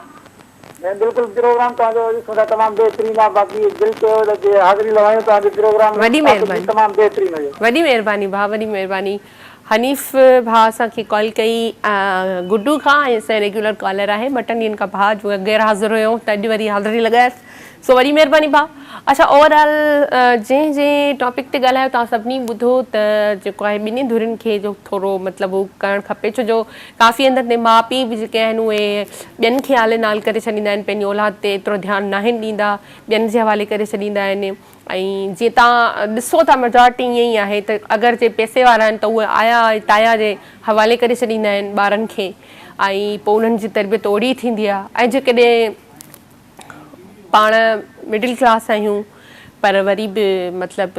[SPEAKER 9] نه بلڪل پروگرام توهان جو ڏسون ٿا تمام بهترين آ باقي دل چيو ته جي حاضري لوايون توهان جي پروگرام ۾
[SPEAKER 1] وڏي
[SPEAKER 9] ٽاپڪ به
[SPEAKER 1] مهرباني
[SPEAKER 9] تمام بهترين هيو.
[SPEAKER 1] وڏي مهرباني ڀاء وڏي مهرباني حنيف ڀاء اسان کي ڪال ڪئي گڊو کان ۽ اسان جو ريگيولر ڪالر آهي ٻه ٽن ڏينهن کان ڀاء جو غير حاضر هيو ته اڄ وري حاضري لڳايس سو وڏي مهرباني ڀاء. اڇا اوور آل جنهن جنهن ٽاپڪ تي ڳالهايو توهان سڀني ٻڌو ته جيڪو آهي ٻنهي ڌرين کي جو ٿورو مطلب هو ڪرڻ کپي ڇو جو ڪافي هنڌن تي ماء پيء به جيڪي آهن اهي ٻين کي آلي نال ڪري ڇڏيندا آهن پنهنجي اولاد تي ايترو ڌيان ناهن ڏيندا ٻين جي حوالي ڪري ڇڏيندا آهن ۽ جيئن توهان ڏسو ٿا ميجارٽي ائين ئي آهي ته اگر جي پئسي وارا آهن ته اهي آيا ۽ تايا جي حوالي ڪري ڇڏيندا آهن ٻارن کي ۽ پوء انهن جي تربيت اوڙي ٿيندي آهي ۽ جيڪڏهن پاڻ مڊل ڪلاس آهيون پر وري به مطلب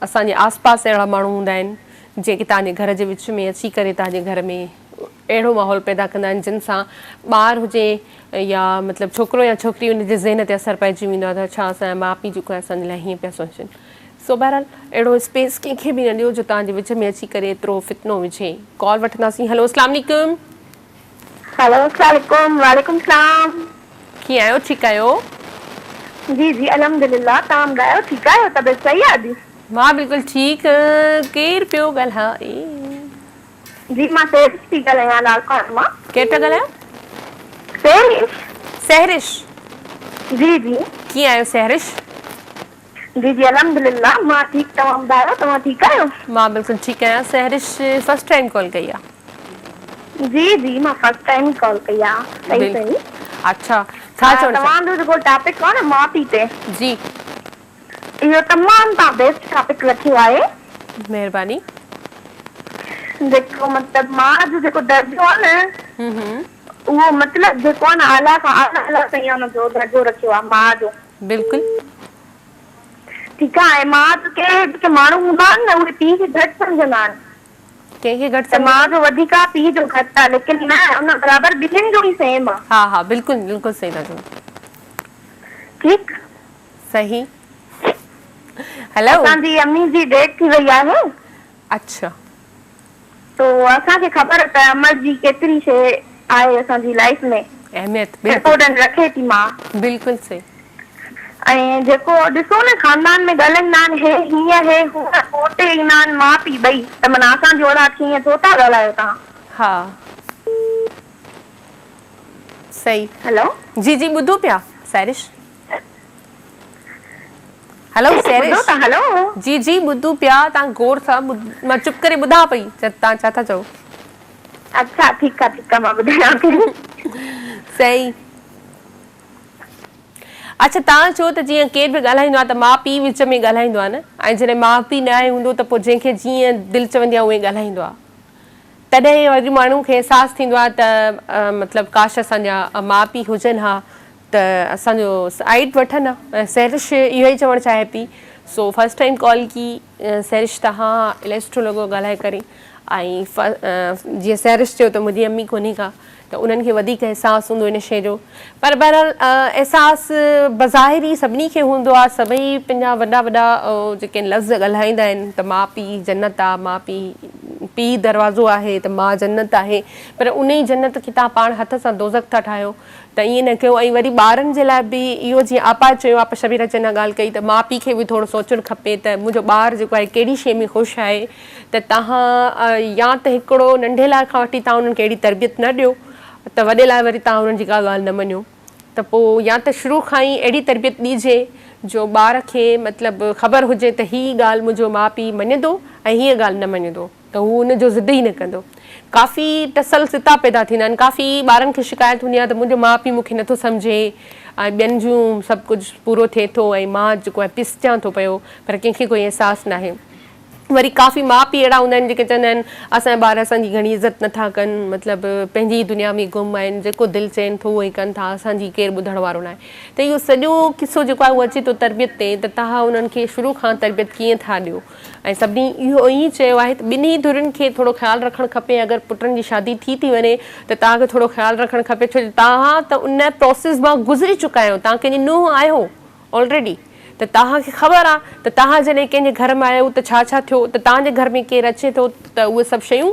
[SPEAKER 1] اسان جي آس پاس اهڙا ماڻهو هوندا آهن جيڪي توهان جي گهر جي وچ ۾ اچي ڪري توهان جي گهر ۾ اهڙو ماحول پيدا ڪندا آهن جن سان ٻار هجي يا مطلب ڇوڪرو يا ڇوڪري ان جي ذهن تي اثر پئجي ويندو آهي ته ڇا اسان جا ماء پيء جيڪو آهي اسان جي لاء هيئن پيا سوچن سو بهرحال اهڙو اسپيس ڪنهن کي به نه ڏيو جو توهان جي وچ ۾ اچي ڪري ايترو فتنو وجهي ڪال وٺنداسين هلو اسلام عليڪم.
[SPEAKER 2] هيلو اسلام عليڪم وعليڪم سلام.
[SPEAKER 1] ڪيئن آهيو ٺيڪ آهيو.
[SPEAKER 2] جي جي الحمدلله توهان ٻڌايو ٺيڪ آهيو طبيعت صحيح آهي ادي.
[SPEAKER 1] مان بلڪل ٺيڪ ڪير پيو ڳالهائي.
[SPEAKER 2] جي مان سحرش ٿي ڳالهايان لاڙڪاڻي مان.
[SPEAKER 1] ڪير پيا ڳالهايو.
[SPEAKER 2] سحرش.
[SPEAKER 1] سحرش.
[SPEAKER 2] جي جي.
[SPEAKER 1] ڪيئن آهيو سحرش.
[SPEAKER 2] جي جي الحمدلله مان ٺيڪ توهان ٻڌايو توهان ٺيڪ آهيو.
[SPEAKER 1] مان بلڪل ٺيڪ آهيان سحرش فرسٽ ٽائيم ڪال ڪئي آ.
[SPEAKER 2] جي جي مان فرسٽ ٽائيم ئي ڪال ڪئي آ صحيح صحيح.
[SPEAKER 1] اڇا ڇا چوڻ چاهيو.
[SPEAKER 2] توهان جو جيڪو ٽاپڪ آ نه ماء پيء تي.
[SPEAKER 1] جي.
[SPEAKER 2] اهو تمام توهان بيسٽ ٽاپڪ رکيو آهي.
[SPEAKER 1] مهرباني.
[SPEAKER 2] جيڪو مطلب ماء جو جيڪو درجو آ نه اهو مطلب جيڪو آ نه اعليٰ کان اعليٰ الله سائين ان جو درجو رکيو آ ماء جو.
[SPEAKER 1] بلڪل.
[SPEAKER 2] ٺيڪ آ ۽ ماء جو ڪي جيڪي ماڻهو هوندا آهن نه اهي پيء کي گهٽ سمجهندا آهن.
[SPEAKER 1] ڪنهن کي گهٽ
[SPEAKER 2] ته ماء
[SPEAKER 1] سمجهندا آهن؟
[SPEAKER 2] جو وڌيڪ آ پيء جو گهٽ آ ليڪن نه ان برابر ٻنهين جو ئي سيم آ.
[SPEAKER 1] ها ها بلڪل بلڪل صحيح ٿا چئو.
[SPEAKER 2] ٺيڪ.
[SPEAKER 1] صحيح هلو.
[SPEAKER 2] اسان جي امي جي ڊيٿ ٿي وئي آهي.
[SPEAKER 1] اڇا.
[SPEAKER 2] تو اسان کي خبر ته امڙ جي ڪيتري شي آهي اسان جي لائيف ۾.
[SPEAKER 1] اهميت بلڪل.
[SPEAKER 2] امپورٽنٽ رکي ٿي ماء.
[SPEAKER 1] بلڪل صحيح.
[SPEAKER 2] ۽ جيڪو ڏسو نه خاندان ۾ ڳالهائيندا آهن هي هيئن هي هونئن پوء اتي ايندا آهن ماء پيء ٻئي ته معنيٰ اسان جي اولاد کي ائين ڇو ٿا ڳالهايو توهان.
[SPEAKER 1] ها صحيح.
[SPEAKER 2] هيلو.
[SPEAKER 1] جي جي ٻڌون پيا سحرش. هلو سحرش.
[SPEAKER 2] ٻڌو ٿا هلو.
[SPEAKER 1] جي جي ٻڌون پيا توهان غور سان مان چپ ڪري ٻڌان پئي توهان ڇا ٿا چئو.
[SPEAKER 2] اڇا ٺيڪ آ ٺيڪ آ مان ٻڌايان ٿي.
[SPEAKER 1] صحيح. اڇا توهان چئو ته جيئن ڪير به ڳالهائيندو آ ته ماء پيء وچ ۾ ڳالهائيندو آ نه ۽ جڏهن ماء پيء ناهي هوندو ته پوء جنهن کي جيئن دل چوندي آ اونئين ڳالهائيندو آ تڏهن وري ماڻهو کي احساس ٿيندو آ ته مطلب ڪاش اسان جا ماء پيء هجن ها ته اسان جو سائيڊ وٺن ها ۽ سحرش اهو ئي چوڻ چاهي پئي سو فرسٽ ٽائيم ڪال ڪي سحرش توهان الائي سٺو لڳو ڳالهائي ڪري ۽ جيئن سحرش چيو ته منهنجي امي ڪونهي ڪا ته انهن کي وڌيڪ احساس هوندو ان شيء جو پر بهرحال احساس بظاهر ئي سڀني کي هوندو آهي سڀئي پنهنجا وڏا وڏا جيڪي لفظ ڳالهائيندا آهن ته ماء پيء جنت آ ماء پيء پيء دروازو آهي ته ماء جنت آهي پر ان ئي جنت کي توهان پاڻ هٿ سان دوزخ ٿا ٺاهيو ته ائين نه ڪيو ۽ وري ٻارن جي لاء به اهو جيئن آپا چيو آپا شبيره چنا ڳالهه ڪئي ته ماء پيء کي به ٿورو سوچڻ کپي ته منهنجو ٻار جيڪو آهي ڪهڙي شيء ۾ خوش آهي ته توهان يا ته هڪڙو ننڍي لاء کان وٺي توهان انهن کي اهڙي تربيت نه ڏيو ته وڏي لاء وري توهان انهن جي ڪا ڳالهه نه مڃو ته پوء يا ته شروع کان ئي اهڙي تربيت ڏجي جو ٻار کي مطلب خبر هجي ته هي ڳالهه منهنجو ماء پيء مڃندو ۽ هيء ڳالهه نه مڃندو. ته هو ان جو ضد ئي نه ڪندو. ڪافي ٽسل ستا پيدا ٿيندا آهن. ڪافي ٻارن کي شڪايت هوندي آهي ته منهنجو ماء پيء مون کي نٿو سمجهي ۽ ٻين جون سڀ ڪجهه پورو ٿئي ٿو ۽ مان جيڪو آهي پسجان ٿو پيو پر ڪنهن کي ڪوئي احساس ناهي. وري ڪافي ماء پيء اهڙا هوندا آهن جيڪي چوندا آهن اسان جا ٻار اسان جي گهڻي عزت نٿا ڪن مطلب پنهنجي ئي دنيا ۾ گم آهن جيڪو دل چين ٿو اهو ئي ڪن ٿا اسان جي ڪير ٻڌڻ وارو ناهي ته اهو سڄو قصو جيڪو آهي اهو اچي ٿو تربيت تي ته توهان انهن کي شروع کان تربيت ڪيئن ٿا ڏيو. ۽ سڀني اهو ئي چيو آهي ته ٻنهي ڌرين کي ٿورو خيال رکڻ کپي اگر پٽن جي شادي ٿي ٿي وڃي ته توهان کي ٿورو خيال رکڻ کپي ڇو جو توهان ته ان پروسيس مان گذري چڪا آهيو توهان ڪنهن جي نونهن آهيو آلريڊي ته توهان کي خبر آهي ته توهان جڏهن ڪنهن جي گهر ۾ آيو ته ڇا ڇا ٿيو ته توهان جي گهر ۾ ڪير اچي ٿو ته اهي سڀ شيون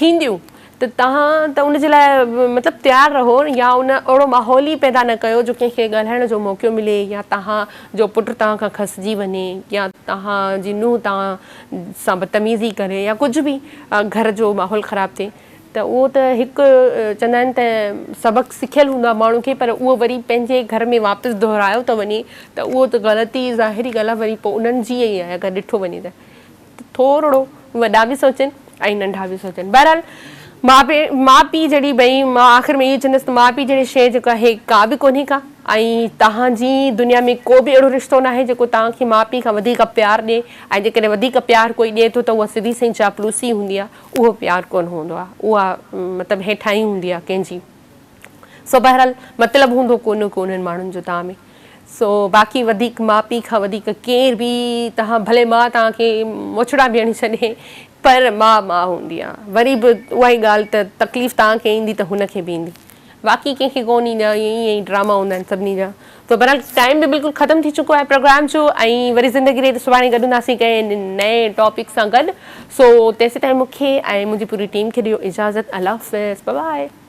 [SPEAKER 1] ٿينديون. ته توهان ته ان جي لاء مطلب تيار رهو يا ان اهڙو ماحول ئي پيدا نه ڪيو جو ڪنهن کي ڳالهائڻ جو موقعو ملي يا توهان جو پٽ توهان کان کسجي وڃي يا توهان جي نونهن توهان سان بدتميزي ڪري يا ڪجهه به گهر جو ماحول خراب ٿئي ته اهو ته هڪ چوندا آهن ته سبق سکيل هوندو آهي ماڻهو کي پر اهو وري پنهنجي گهر ۾ واپس دهرايو ٿو وڃي ته اهو ته غلطي ظاهري ڳالهه آهي وري پوء انهن جي ئي آهي اگر ڏٺو وڃي ته. ٿورڙو وڏا به سوچن ۽ ننڍا به سوچن بهرحال ماء پي ماء پيء جهڙي ڀئي مان آخر ۾ اهو چوندس ته ماء پيء جهڙي شيء جيڪا آهي ڪا به ڪونهي ڪا ۽ توهان جي دنيا ۾ ڪو به اهڙو رشتو ناهي جيڪو توهان کي ماء پيء کان وڌيڪ پيار ڏي ۽ جيڪڏهن وڌيڪ پيار ڪوئي ڏي ٿو ته اها سڌي سئين چاپلوسي هوندي آهي اهو پيار ڪونه هوندو آهي اها مطلب هيٺاهين هوندي آهي ڪنهن جي سو بهرحال مطلب هوندو ڪونه ڪو انهن ماڻهن جو توهان ۾ سو باقي وڌيڪ ماء پيء کان وڌيڪ ڪير به توهان ڀلي ماء توهان کي موچڙا به هڻي ڇڏي پر ماء ماء هوندي آ وري به اها ئي ڳالهه ته تڪليف توهان کي ايندي ته هن کي به ايندي باقي ڪنهن کي ڪونه ايندي آ ائين ئي ڊراما هوندا آهن سڀني جا تو بهرحال ٽائيم به بلڪل ختم ٿي چڪو آهي پروگرام جو ۽ وري زندگي رهي ته سڀاڻي گڏ هونداسين ڪنهن نئين ٽاپڪ سان گڏ سو تيسيتائين مون کي ۽ منهنجي پوري ٽيم کي ڏيو اجازت الله حافظ باء باء.